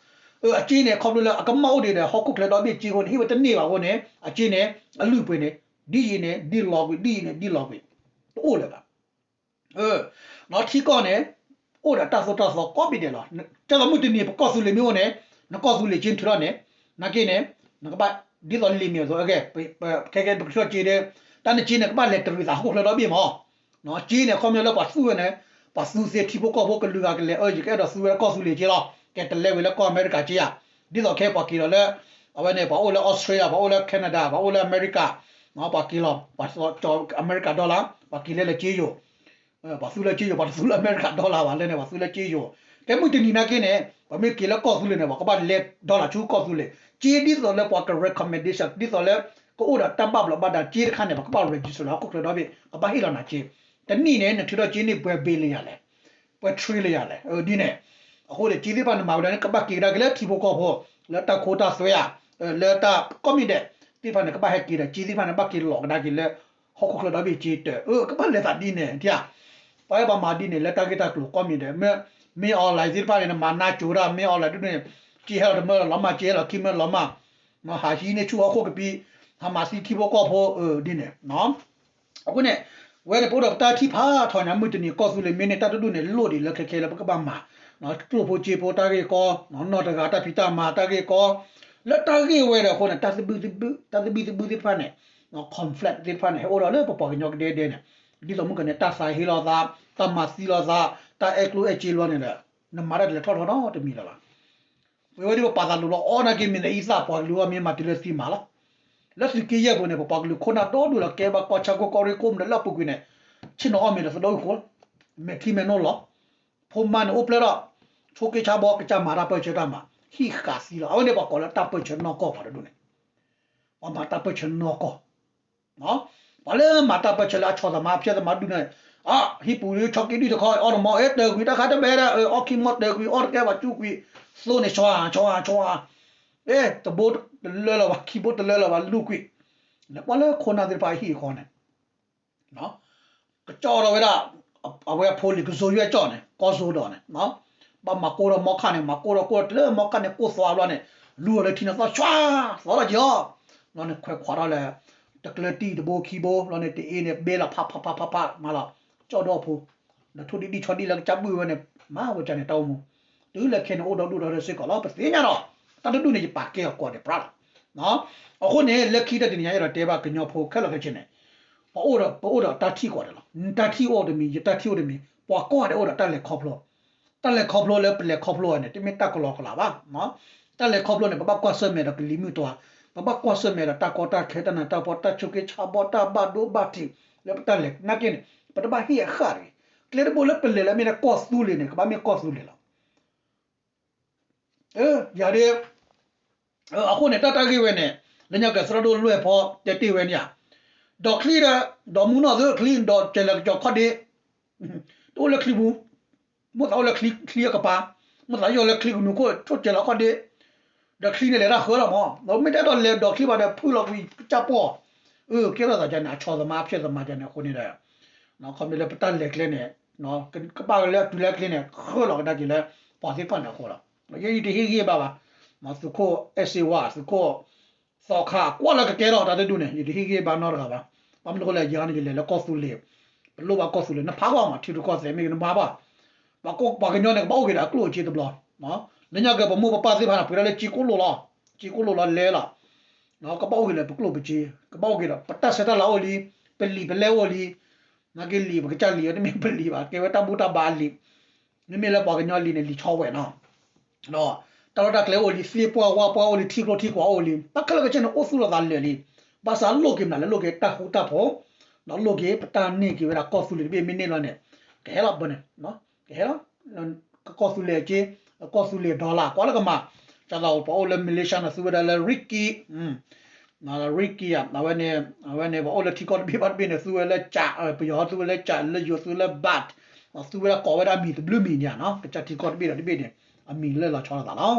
အစ့န့ၣ် ခီဖျိလၢအကမၣ်အိၣ်ဒံးဒီး ဟီၣ်ခိၣ်ချၢဒီဘ့ၣ်စ့အဃိန့ၣ် ဟ့ၣ်ဝဲတန့ၢ်ဘၣ်အဃိန့ၣ် အစ့န့ၣ် အလုၢ်ပှ့ၤန့ၣ် ဒ်အံၤန့ၣ် ဒ်လီၤကွံာ် ဒ်အံၤန့ၣ် ဒ်လီၤကွံာ် တအိၣ်လၢၤဘၣ်. ထံကီၢ်န့ၣ် အိၣ်ဒီးတၢ်သိၣ်တၢ်သီကိးဘ့ၣ်ဒဲးလီၤ. ကဲသိးမုၢ်တနံၤ ပကီၢ်သူလ့ၤမ့ၢ်အိၣ်န့ၣ် နကီၢ်သူလ့ၤစ့နထုးထီၣ်န့ၣ် နာ်က့န့ၣ် နကဘၣ်ဒ်သိးလ့ၤမ့ၢ်အသိး ခဲကဲပကထီၣ်စ့ဒီး တၢ်နစ့န့ၣ် ကဘၣ်လဲၤတရံးသးဟီၣ်ခိၣ်ချၢဒီဘ့ၣ်မး. စ့န့ၣ် အခီပညီလၢပှၤသူဝဲန့ၣ် ပှၤသူသ့ထံဖိကီၢ်ဖိကလုာ်ဂၤကလဲၤ အၢ ယကအဲၣ်ဒိးသူဝဲလၢကီၢ်သူလ့ၤစ့လီၤ. ကဲတလဲဝဲလၢကီၢ်အမဲရကၤစ့ဧါ. ဒ်သိးခဲပှၤက့ၤလီၤလၢ အဝဲန့ၣ် ပှၤအိၣ်လၢ Australia ပှၤအိၣ်လၢ Canada ပှၤအိၣ်လၢအမဲရကၤ ပှၤက့ၤလီၤ ပှၤကၠီအမဲရကၤ dollar ပှၤက့ၤလဲလၢစ့ယိၤ ပှၤသူလၢစ့ယိၤ ပှၤတသူလၢအမဲရကၤ dollar ဘၣ်လၢန့ၣ် ပှၤသူလၢစ့ယိၤ. ကဲမုၢ်တနံၤနာ်က့န့ၣ် ပမ့ၢ်က့ၤလၢကီၢ်သူလ့ၤန့ၣ် ပှၤကဘၣ်လဲ dollar ဆူကီၢ်သူလ့ၤ စ့ဒ်သိးလၢပှၤက recommendation ဒ်သိးလၢ ကအိၣ်ဒီးတၢ်ဘၣ်ဘျီးဘၣ်ဒါစ့တခါန့ၣ် ပကဘၣ် register လၢဟီၣ်ခိၣ်ချၢဒီဘ့ၣ် ကဘၣ်ဟ့ၣ်လီၤနၤစ့. တနံၣ်န့ၣ် နထုးထီၣ်စ့န့ၢ်ပှဲၤ billion လဲၣ် ပှဲၤ trillion လဲၣ် ဒ်န့ၣ်. အဃိန့ၣ် စ့သ့ၣ်တဖၣ်န့ၣ် မၤဝဲဒၣ်န့ၣ် ကဘၣ်က့ၤကဒါက့ၤလၢထံဖိကီၢ်ဖိ လၢတၢ်ခိတၢ်သွဲဧါ လၢတၢ်ကိးမံၤဒဲးသ့ၣ်တဖၣ်န့ၣ် ကဘၣ်ဟဲက့ၤဒီး စ့သ့ၣ်တဖၣ်န့ၣ် ဘၣ်က့ၤလီၤကဒါက့ၤလၢ ဟီၣ်ခိၣ်ချၢဒီဘ့ၣ်စ့တၢ် အၢ ကဘၣ်လဲၤသးဒ်န့ၣ် ထံဧါ. ပှၤဟဲပှၤမၤဒ်န့ၣ် လၢတၢ်ဂ့ၢ်တၢ်ကျိၤကိးမံၤဒဲး မ့ၢ် online သ့ၣ်တဖၣ်န့ၣ် နမၤနါစိၤဒၣ် မ့ၢ် online ဒ်န့ၣ် စ့ဟဲလီၤတမၢလီၤမၢ် စ့ဟဲလီၤခံမၢလီၤမၢ် ဟးဟံးန့ၢ်ဆူၣ်ဟီၣ်ခိၣ်ကပံၤ ဟးမၤသံထံဖိကီၢ်ဖိ ဒ်န့ၣ် အဃိန့ၣ် ဝဲန့ၣ်ပအိၣ်ဒီးပတၢ်ထံၣ်ဖးထီညါ မုၢ်တနံၤကီၢ်သူလ့ၤမ့ၢ်န့ၢ်တၢ်တဒူၣ်န့ၣ် လိၣ်ဒံးလၢခဲခဲလၢပကဘၣ်မၤ ကျိၣ်ဖိစ့ဖိတၢ်ဂ့ၢ်ကီ နီၢ်တဂၤတၢ်ဖံးတၢ်မၤတၢ်ဂ့ၢ်ကီ လၢတၢ်ဂ့ၢ်ဝဲဒီးအဃိန့ၣ် တၢ်သဘံၣ်သဘုၣ်သ့ၣ်တဖၣ်န့ၣ် conflict သ့ၣ်တဖၣ်န့ၣ် ဟဲအိၣ်ဒီးလၢပပှၤကညီကဒဲကဒဲန့ၣ် ဒ်သိးမုၢ်ကန့ၣ် တၢ်သးဟ့လိာ်သး တၢ်မၤသံလိာ်သး တၢ်အဲၣ်ကျိၣ်အဲၣ်စ့လိာ်န့ၣ်ဒီး နမၤတၢ်ဒ်လဲၣ်ထီၣ်ထီၣ်နီတမံၤလၢၤဘၣ်. ပဝဲဒၣ်ပပာ်သးလိၤလီၤအီၣ်နာ်က့ မ့ၢ်နအံသၣ်ပှၤကလုာ်အီၣ်မ့ၢ်မၤတုၤလၢသံမၤလီၤ. လၢသုးက့ယဲၢ်ပူၤန့ၣ် ပပှၤကလုာ်ခိၣ်နၢ်ဒီဒူၣ်လီၤ ကဲဘၣ်ကီၢ်ဆၣ်ကိၢ်ကီၢ်ရ့ၣ်ကိၣ်မံၤဒီးလၢအပူၤကွံာ်န့ၣ် ဆ့ၣ်နီၤအီၣ်မ့ၤဒီးသဒိၣ်အုၣ်ဃိလီၤ. မဲာ်ထံမဲာ်နိလီၤ. ဖိမါန့ၣ်အိၣ်ဖျဲၣ်ထီၣ် ဆိးက့ဆါဘီကစၢ်မၤတၢ်ပၢၢ်ဆၢတၢ်မၤ ဟံၣ်ဃာ်သံလီၤ. အဝဲန့ၣ်ပှၤကိးလၢတၢ်ပၢၢ်ဆၢနီၢ်ကီၢ်ပှၤတဒူၣ်န့ၣ် ပှၤမၤတၢ်ပၢၢ်ဆၢနီၢ်ကီၢ် ပှၤလၢမၤတၢ်ပၢၢ်ဆၢလၢအဆီၣ်သးမၤအဖျဲၣ်သးမၤဒူၣ်န့ၣ် အဟံၣ်ပူၤဒုးဆီက့ဒုၣ်တခီ အီၣ်တမီၤ အဲၣ်တၢၤကွံာ်တၢ်ခါတဘဲဒၣ် အီၣ်ခံမီၤတၢၤကွံာ် အီၣ်တကဲဘၣ်ကူကွံာ် သိန့ၣ် ဆီဧါ ဆီဧါ ဆီဧါ အဲၣ်တဘိတလၢလၢၤဘၣ် ခံဘိတလၢလၢၤဘၣ် လူကွံာ် လၢပှၤလၢခိၣ်နၢ်သ့ၣ်တဖၣ်အဟံၣ်အဃီန့ၣ် ကကၠီၣ်ထီၣ်ဝဲဒၣ် အဝဲအဖိလံၤကစိၤယွဲၢ်ကၠီၣ်န့ၣ် ကီၢ်စိၤဒီးန့ၣ် ဘၣ်မၤကိၢ်ထီၣ်မီခါန့ၣ် မၤကိၢ်ထီၣ်ကိၢ်ထီၣ်တလၢမီခါန့ၣ် ကိၢ်သွါဘျီန့ၣ် လူၤအီၤလၢထံန့ၣ်သီၣ်ဆွါ သီၣ်ထီၣ်က့ၤအီၤ ဘျီန့ၣ်ခွဲးခွးထီၣ်လၢ တကျၢၤတံၢ်တဘိခံဘိ ဘျီန့ၣ်တအ့န့ၣ် ဘဲလီၤဖးဖးဖးဖးဖးမးလီၤ ကၠီၣ်ဒီးဖိ ဒီးထိၣ်ဒံၣ်ဒံၣ်ဆီဒံၣ်လၢကစၢ်ဘုၣ်ဝဲန့ၣ် မၤဝဲကန့ၣ်တၢ်အိၣ်မူ တုၤလၢခဲန့ၣ်အိၣ်ဒီဒူၣ်ဒီထၢစ့ၢ်ကီးလီၤ ပသ့ၣ်ညါဒီး တၢ်တဒူၣ်န့ၣ် ယပာ်ကဲအီၤကိးဒံးပြးလီၤ အဃိန့ၣ် လၢခံတၢ်တနံၤညါ အဲၣ်ဒိးတဲဘၣ်ကညီဖိခဲလၢာ်ခဲဆ့န့ၣ် ပအိၣ်ဒီး ပအိၣ်ဒီးတၢ်ထံၣ်ကိးဒံးလီၤ နတၢ်ထံၣ်အိၣ်တမံၤ ယတၢ်ထံၣ်အိၣ်တမံၤ ပှၤကိးဂၤဒဲးအိၣ်ဒီးတၢ်လဲၤခီဖျိ တၢ်လဲၤခီဖျိလၢပလဲၤခီဖျိအီၤန့ၣ် တမ့ၢ်တၢ်ကလီကလီဘၣ် တၢ်လဲၤခီဖျိန့ၣ် ပဘၣ်ကွၢ်ဆၢၣ်မဲာ်ဒီးကလံၤမုၢ်တွၤ ပဘၣ်ကွၢ်ဆၢၣ်မဲာ်ဒီးတၢ်ကီတၢ်ခဲ တၢ်နးတၢ်ဖှီၣ် တၢ်ဆိးက့ဆါဘီ တၢ်ဘၣ်ဒိဘၣ်ထံး လၢပတၢ်လဲၤနာ်က့န့ၣ် ပတဘၣ်ဟ့ၣ်အဃၣ်တဂ့ၤ ကျဲတဘိလၢပလဲၤလၢမ့ၢ်ဒၣ်ကီၢ်သူလ့ၤန့ၣ် ကဘၣ်မ့ၢ်ကီၢ်သူလ့ၤလီၤ ယၤဒ် အဃိန့ၣ် တၢ်တၢ်ဂ့ၢ်ဝဲန့ၣ် လၢညါကဲသရၣ်ဒိၣ်လွဲၢ်ဖီတဲတ့ၢ်ဝဲန့ၣ်ဧါ ဒီးချံဒီး ဒီးမူနီၢ်သုချံ ဒီးကဲလၢာ်ကစီၤခီၣ်ဒ့ တအိၣ်လၢချံပူၤ မိၣ်သးအိၣ်လၢချံအကပၤ မိၣ်သးယီၢ်လၢချံကနူၤခိၣ် ထိၣ်ကဲလီၤခီၣ်ဒ့ ဒီးချံန့ၣ်လဲၤတၢ်ဃၢလီၤမး ဒီးမ့ၢ်တအဲၣ်ဒိးလဲၤဒီးချံဘၣ်ဒီး ဖုလီၤကွံာ်ကစၢ်ပီၢ် အကဲထီၣ်သးကန့ၣ် အဆီၣ်သးမၤအဖျဲၣ်သးမၤကန့ၣ်အဃိန့ၣ်ဒီး ခီမ့ၢ်လၢပတၢ်လဲၤကျဲန့ၣ် ကဘၣ်လၢအတုၤလၢကျဲန့ၣ် ဃၢလီၤကဒါက့ၤလၢ ပှၤသ့ၣ်တဖၣ်န့ၣ်အဃိလီၤ. ယဲယတဟ့ၣ်ဂံၢ်ဘါဘၣ် သုးခိၣ်အဲၣ်စ့ဝါ သုးခိၣ်သီခါ ကွၢ်လၢကကဲထီၣ်တၢ်တဒူၣ်န့ၣ် ယတဟ့ၣ်ဂံၢ်ဘါနီတဂၤဘၣ်. ဘၣ်မနုၤဃိလဲၣ် ယၤန့ၣ် ယလဲၤလၢကီၢ်သူလ့ၤ ပလိၣ်ဘၣ်ကီၢ်သူလ့ၤ နဖးကွၢ်မး ထံရူၢ်ကီၢ်သဲးမ့ၢ်ဂ့ၤ နမၤဘၣ်, ပှၤကညီန့ၣ် ကဘၣ်အိၣ်က့ၤဒီးအကျိၣ်အစ့တဘျီ, လၢညါက့ၤပမိၢ်ပပၢ်သ့ၣ်တဖၣ်န့ၣ် ပှ့ၤဒၣ်လၢကၠ့ကိၣ်လိာ်လီၤ, ကၠ့ကိၣ်လိာ်လီၤလဲလီၤ, ကဘၣ်အိၣ်က့ၤလၢပကျိၣ်ပစ့, ကဘၣ်အိၣ်က့ၤဒီး ပတၢ်ဆဲးတၢ်လၤအိၣ်လံ, ပလံာ်ပလဲအိၣ်လံ, နာ်က့လံာ် ပကစၢ်လံာ် တမ့ၢ်ပလံာ်ဘၣ် ကဲဝဲတၢ်ဘူၣ်တၢ်ဘါအလံာ်, မ့မ့ၢ်လၢပှၤကညီလံာ်န့ၣ် လံာ်ဆီဝဲနီၤ ဒီးတၢ်ရဲၣ်တၢ်ကျဲၤအိၣ်လံ သ့ၣ်ပှၢ်ဝၣ်ပှၢ်အိၣ်လံ ထံကျိထံကွၢ်အိၣ်လံ တၢ်ခဲလၢာ်ခဲဆ့န့ၣ် အိၣ်သူၣ်လီၤသးလၢာ်လံ, ဘၣ်ဆၣ်လိၣ်က့ၤမနုၤလဲၣ် လိၣ်က့ၤတၢ်ဃူတၢ်ဖိး, ဒီးလိၣ်က့ၤပတၢ်န့ၢ်က့ၤဝဲဒၣ်ကီၢ်သူလ့ၤတဘ့ၣ်မ့ၢ်န့ၢ်လီၤန့ၣ်, ကဟဲလီၤဘၣ်န့ၣ်, ကဟဲလီၤ, ကီၢ်သူလ့ၤက့, ကီၢ်သူလ့ၤ dollar ကွၢ်လၢကမၤ, ကသးပှၤအိၣ်လၢ Malaysia န့ၣ် သူဝဲဒၣ်လၢ ringgit, လၢ ringgit ဧါ, အဝဲန့ၣ် အဝဲန့ၣ် ပှၤအိၣ်လၢထံကီၢ်တဘ့ၣ်ဘၣ်တဘ့ၣ်န့ၣ် သူဝဲလၢကၠး, ပယီၤသူဝဲလၢကၠး လၢယိၤသူလၢ baht, သူဝဲဒၣ်ကိးဝဲဒၣ်အမံၤတဘျုးမံၤညါနီၤ, ကစၢ်ထံကီၢ်တဘ့ၣ်ဒီးတဘ့ၣ်န့ၣ် အမံၤလၢလီၤဆီလိာ်သးလီၤ.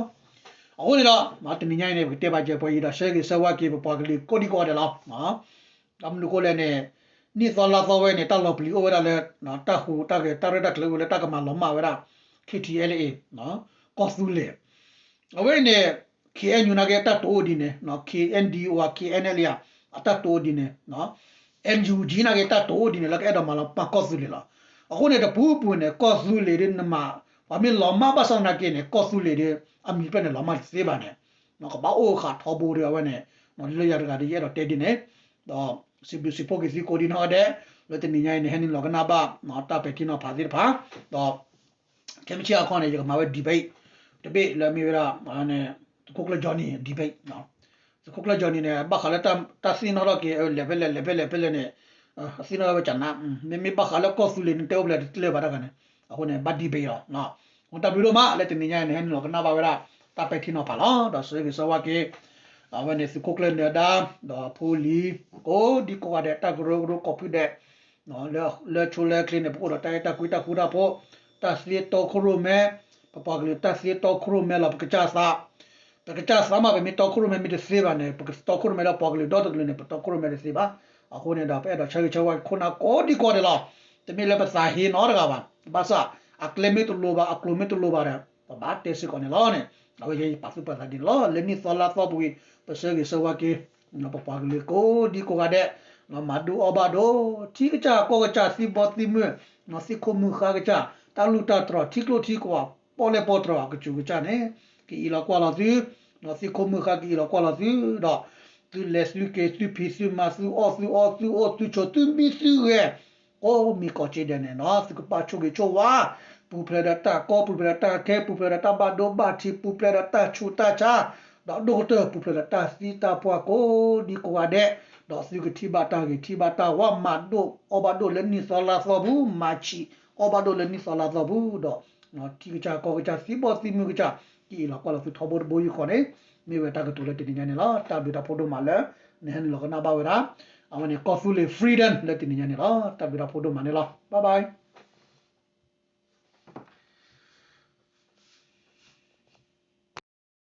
အဃိန့ၣ်ဒီး တနံၤညါအံၤန့ၣ် ပကတဲဘၣ်ကဲပှဲၤအံၤဒီး ဆၢဂ့ၤဆၢဝါက့ၤ ပပှၤကလုာ်ကိးဒံကိးဂၤဒဲးလီၤ. ဘၣ်မနုၤဃိလဲၣ်န့ၣ်, နံၣ်သီလါသီဝဲန့ၣ် တၢ်လီၤပျံၤအိၣ်ဝဲဒၣ်လၢ တၢ်ဟူးတၢ်ဂဲၤ တၢ်ရဲၣ်တၢ်ကျဲၤအိၣ်လၢတၢ်ကမၤလီၤမၢ်ဝဲဒၣ် K T L A ကီၢ်သူလ့ၤ, အဝဲန့ၣ် K N U နာ်က့တၢ်တိာ်အိၣ်ဒ်န့ၣ်, K N D O ဧါ K N L A ဧါ, အတၢ်တိာ်အိၣ်ဒ်န့ၣ်, N U G နာ်က့တၢ်တိာ်အိၣ်ဒ်န့ၣ် လၢကအဲၣ်ဒိးမၤလီၤမၢ်ကီၢ်သူလ့ၤလီၤ. အဃိန့ၣ် တပူၤပူၤန့ၣ် ကီၢ်သူလ့ၤဒ်နမၤ, ပှၤမ့ၢ်လီၤမၢ်ဘၣ်ဆၣ်သနာ်က့န့ၣ် ကီၢ်သူလ့ၤဒီး အမံၤဖျၢၣ်န့ၣ် လီၤမၢ်တသ့ဘၣ်န့ၣ်, ကဘၣ်အိၣ်ဃာ်ထီဘိဒီးအဝဲန့ၣ်, လၢယၤတဂၤဒီးယအဲၣ်ဒိးတဲဒ်န့ၣ်, ဒီးစံးဘျုးစံးဖှိၣ်က့ၤသုကိးဒံနီၢ်ဂၤဒဲး, လၢတနံၤညါအံၤန့ၣ် ဟဲနုာ်လီၤကနၣ်ဘၣ် တၢ်ပဲာ်ထံနီၤဖးသ့ၣ်တဖၣ်, ဒီး ခဲမုၢ်ဆ့ၣ်အခီန့ၣ် ယကမၤဝဲ debate တဘ့ၣ်လၢမ့ၢ်ဝဲဒၣ် သုးခိၣ်ကျၢၢ် Johnny debate, သုးခိၣ်ကျၢၢ် Johnny န့ၣ် ဘၣ်ဃးလၢတၢ်သ့ၣ်နီၣ်ထီၣ်က့ၤ လဲၤဖဲလဲၣ်လဲၤဖဲလဲၣ်ဖဲလဲၣ်န့ၣ်, အသ့ၣ်နီၣ်ထီၣ်ဝဲကနၣ်, မ့မ့ၢ်ဘၣ်ဃးလၢကီၢ်သူလ့ၤန့ၣ် တဲအိၣ်ဖျဲၣ်တကျၢၢ်ဘၣ်တၢ်ဂၤန့ၣ်, အဃိန့ၣ် ဘၣ် debate လီၤ. တၢ်ဘျုးဒိၣ်မး လၢတနံၤညါအံၤန့ၣ် ဟဲနုာ်လီၤကနၣ်ဘၣ်ဝဲဒၣ် တၢ်ပဲာ်ထံနီၤဖးလီၤ. ဒီးဆၢဂ့ၤဆၢဝါက့ၤ အဝဲန့ၣ်သုးခိၣ်ကျၢၢ်နၢၤဒါ, ဒီးဖိလံၤ ကိးဒံကိးဂၤဒဲး တၢ်ကရၢကရိကိးဖုဒဲး လၢဆိလၢချ့န့ၣ် ပအိၣ်ဒီးတၢ်အဲၣ်တၢ်ကွံတၢ်ဃူတၢ်ဖိး, တၢ်သ့တီခိၣ်ရိၣ်မဲ, ပပှၤကလုာ်တၢ်သ့တီခိၣ်ရိၣ်မဲလီၤ ပကစၢ်သး, ပကစၢ်သးမး ပမ့ၢ်တီခိၣ်ရိၣ်မဲမ့ၢ်တသ့ဘၣ်န့ၣ် ပကတီခိၣ်ရိၣ်မဲလၢပှၤကလုာ်ဒီတကလုာ်န့ၣ် ပတီခိၣ်ရိၣ်မဲတသ့ဘၣ်. အဃိန့ၣ်ဒီး ပအဲၣ်ဒိးဆၢဂ့ၤဆၢဝါက့ၤခိၣ်နၢ်ကိးဒံကိးဂၤဒဲးလီၤ. တမ့ၢ်လၢပသးဟ့နီတဂၤဘၣ်. ဘၣ်ဆၣ် အကျဲမ့ၢ်တလိၤဘၣ် အကျိၤမ့ၢ်တလိၤဘၣ်ဒီး ပဘၣ်တဲစ့ၢ်ကီးန့ၣ်လီၤန့ၣ်. အဝဲယဲယပာ်သူၣ်ပာ်သးဒ်န့ၣ်လီၤ. လၢနံၣ်သီလါသီပူၤကွံာ် ပဆၢဂ့ၤဆၢဝါက့ၤ ပပှၤကလုာ်ကိးဒံကိးဂၤဒဲး, မၤဒိၣ်အီၣ်ဘၣ်ဒိၣ်, ထံကစၢ်ကီၢ်ကစၢ် သံဘီသံမုၢ်, သံခိၣ်မုၢ်ဃါကစၢ်, တၢ်လူၢ်တၢ်တြီၤ ထံကျိထံကွၢ် ပီၣ်လဲၣ်ပီၣ်တြီၤ ကစူၤကစၢ်န့ၣ် ကအံးလီၤကွၢ်လီၤသု, သံခိၣ်မုၢ်ဃါကအံးလီၤကွၢ်လီၤသု, ဒီးသုလဲၤသုက့ၤ သုဖံးသုမၤ သုအီၣ်သုအီ သုအိၣ်သုဆိး သုမံသုဂဲၤ ကိးမံၤကိးက့ဒဲးန့ၣ်နီၤ သုကဘၣ်ဆိၣ်ဂ့ၤဆိၣ်ဝါ, ပူၤဖျဲးဒီးတၢ်ကီ ပူၤဖျဲးဒီးတၢ်ခဲ ပူၤဖျဲးဒီးတၢ်ဘၣ်ဒိဘၣ်ထံး ပူၤဖျဲးဒီးတၢ်ဆူးတၢ်ဆါ, ဒီးဒိၣ်ကတၢၢ်ပူၤဖျဲးဒီးတၢ်သံတၢ်ပှၢ်ကိးဒံကိးဂၤဒဲး, ဒီးသုကထံၣ်ဘၣ်တၢ်ဂ့ၤထံၣ်ဘၣ်တၢ်ဝါ မၤဒိၣ်အီၣ်ဘၣ်ဒိၣ်လၢနံၣ်သီလါသီပူၤ မၤဆံးအီၣ်ဘၣ်ဒိၣ်လၢနံၣ်သီလါသီပူၤဒီး ထံကစၢ်ကီၢ်ကစၢ် သံဘီသံမုၢ်ကစၢ် ကအံးလီၤကွၢ်လီၤသုထီဘိတဘိယူၢ်ဃီန့ၣ် မ့ၢ်ဝဲတၢ်ကတိၤလၢတနံၤညါန့ၣ်လီၤ. တၢ်ဘျုးတၢ်ဖှိၣ်ဒိၣ်မးလၢ နဟဲနုာ်လီၤကနၣ်ဘၣ်ဝဲဒၣ် အဝဲန့ၣ် ကီၢ်သူလ့ၤ freedom လၢတနံၤညါန့ၣ်လီၤ. တၢ်ဘျုးတၢ်ဖှိၣ်ဒိၣ်မးန့ၣ်လီၤ. Bye bye.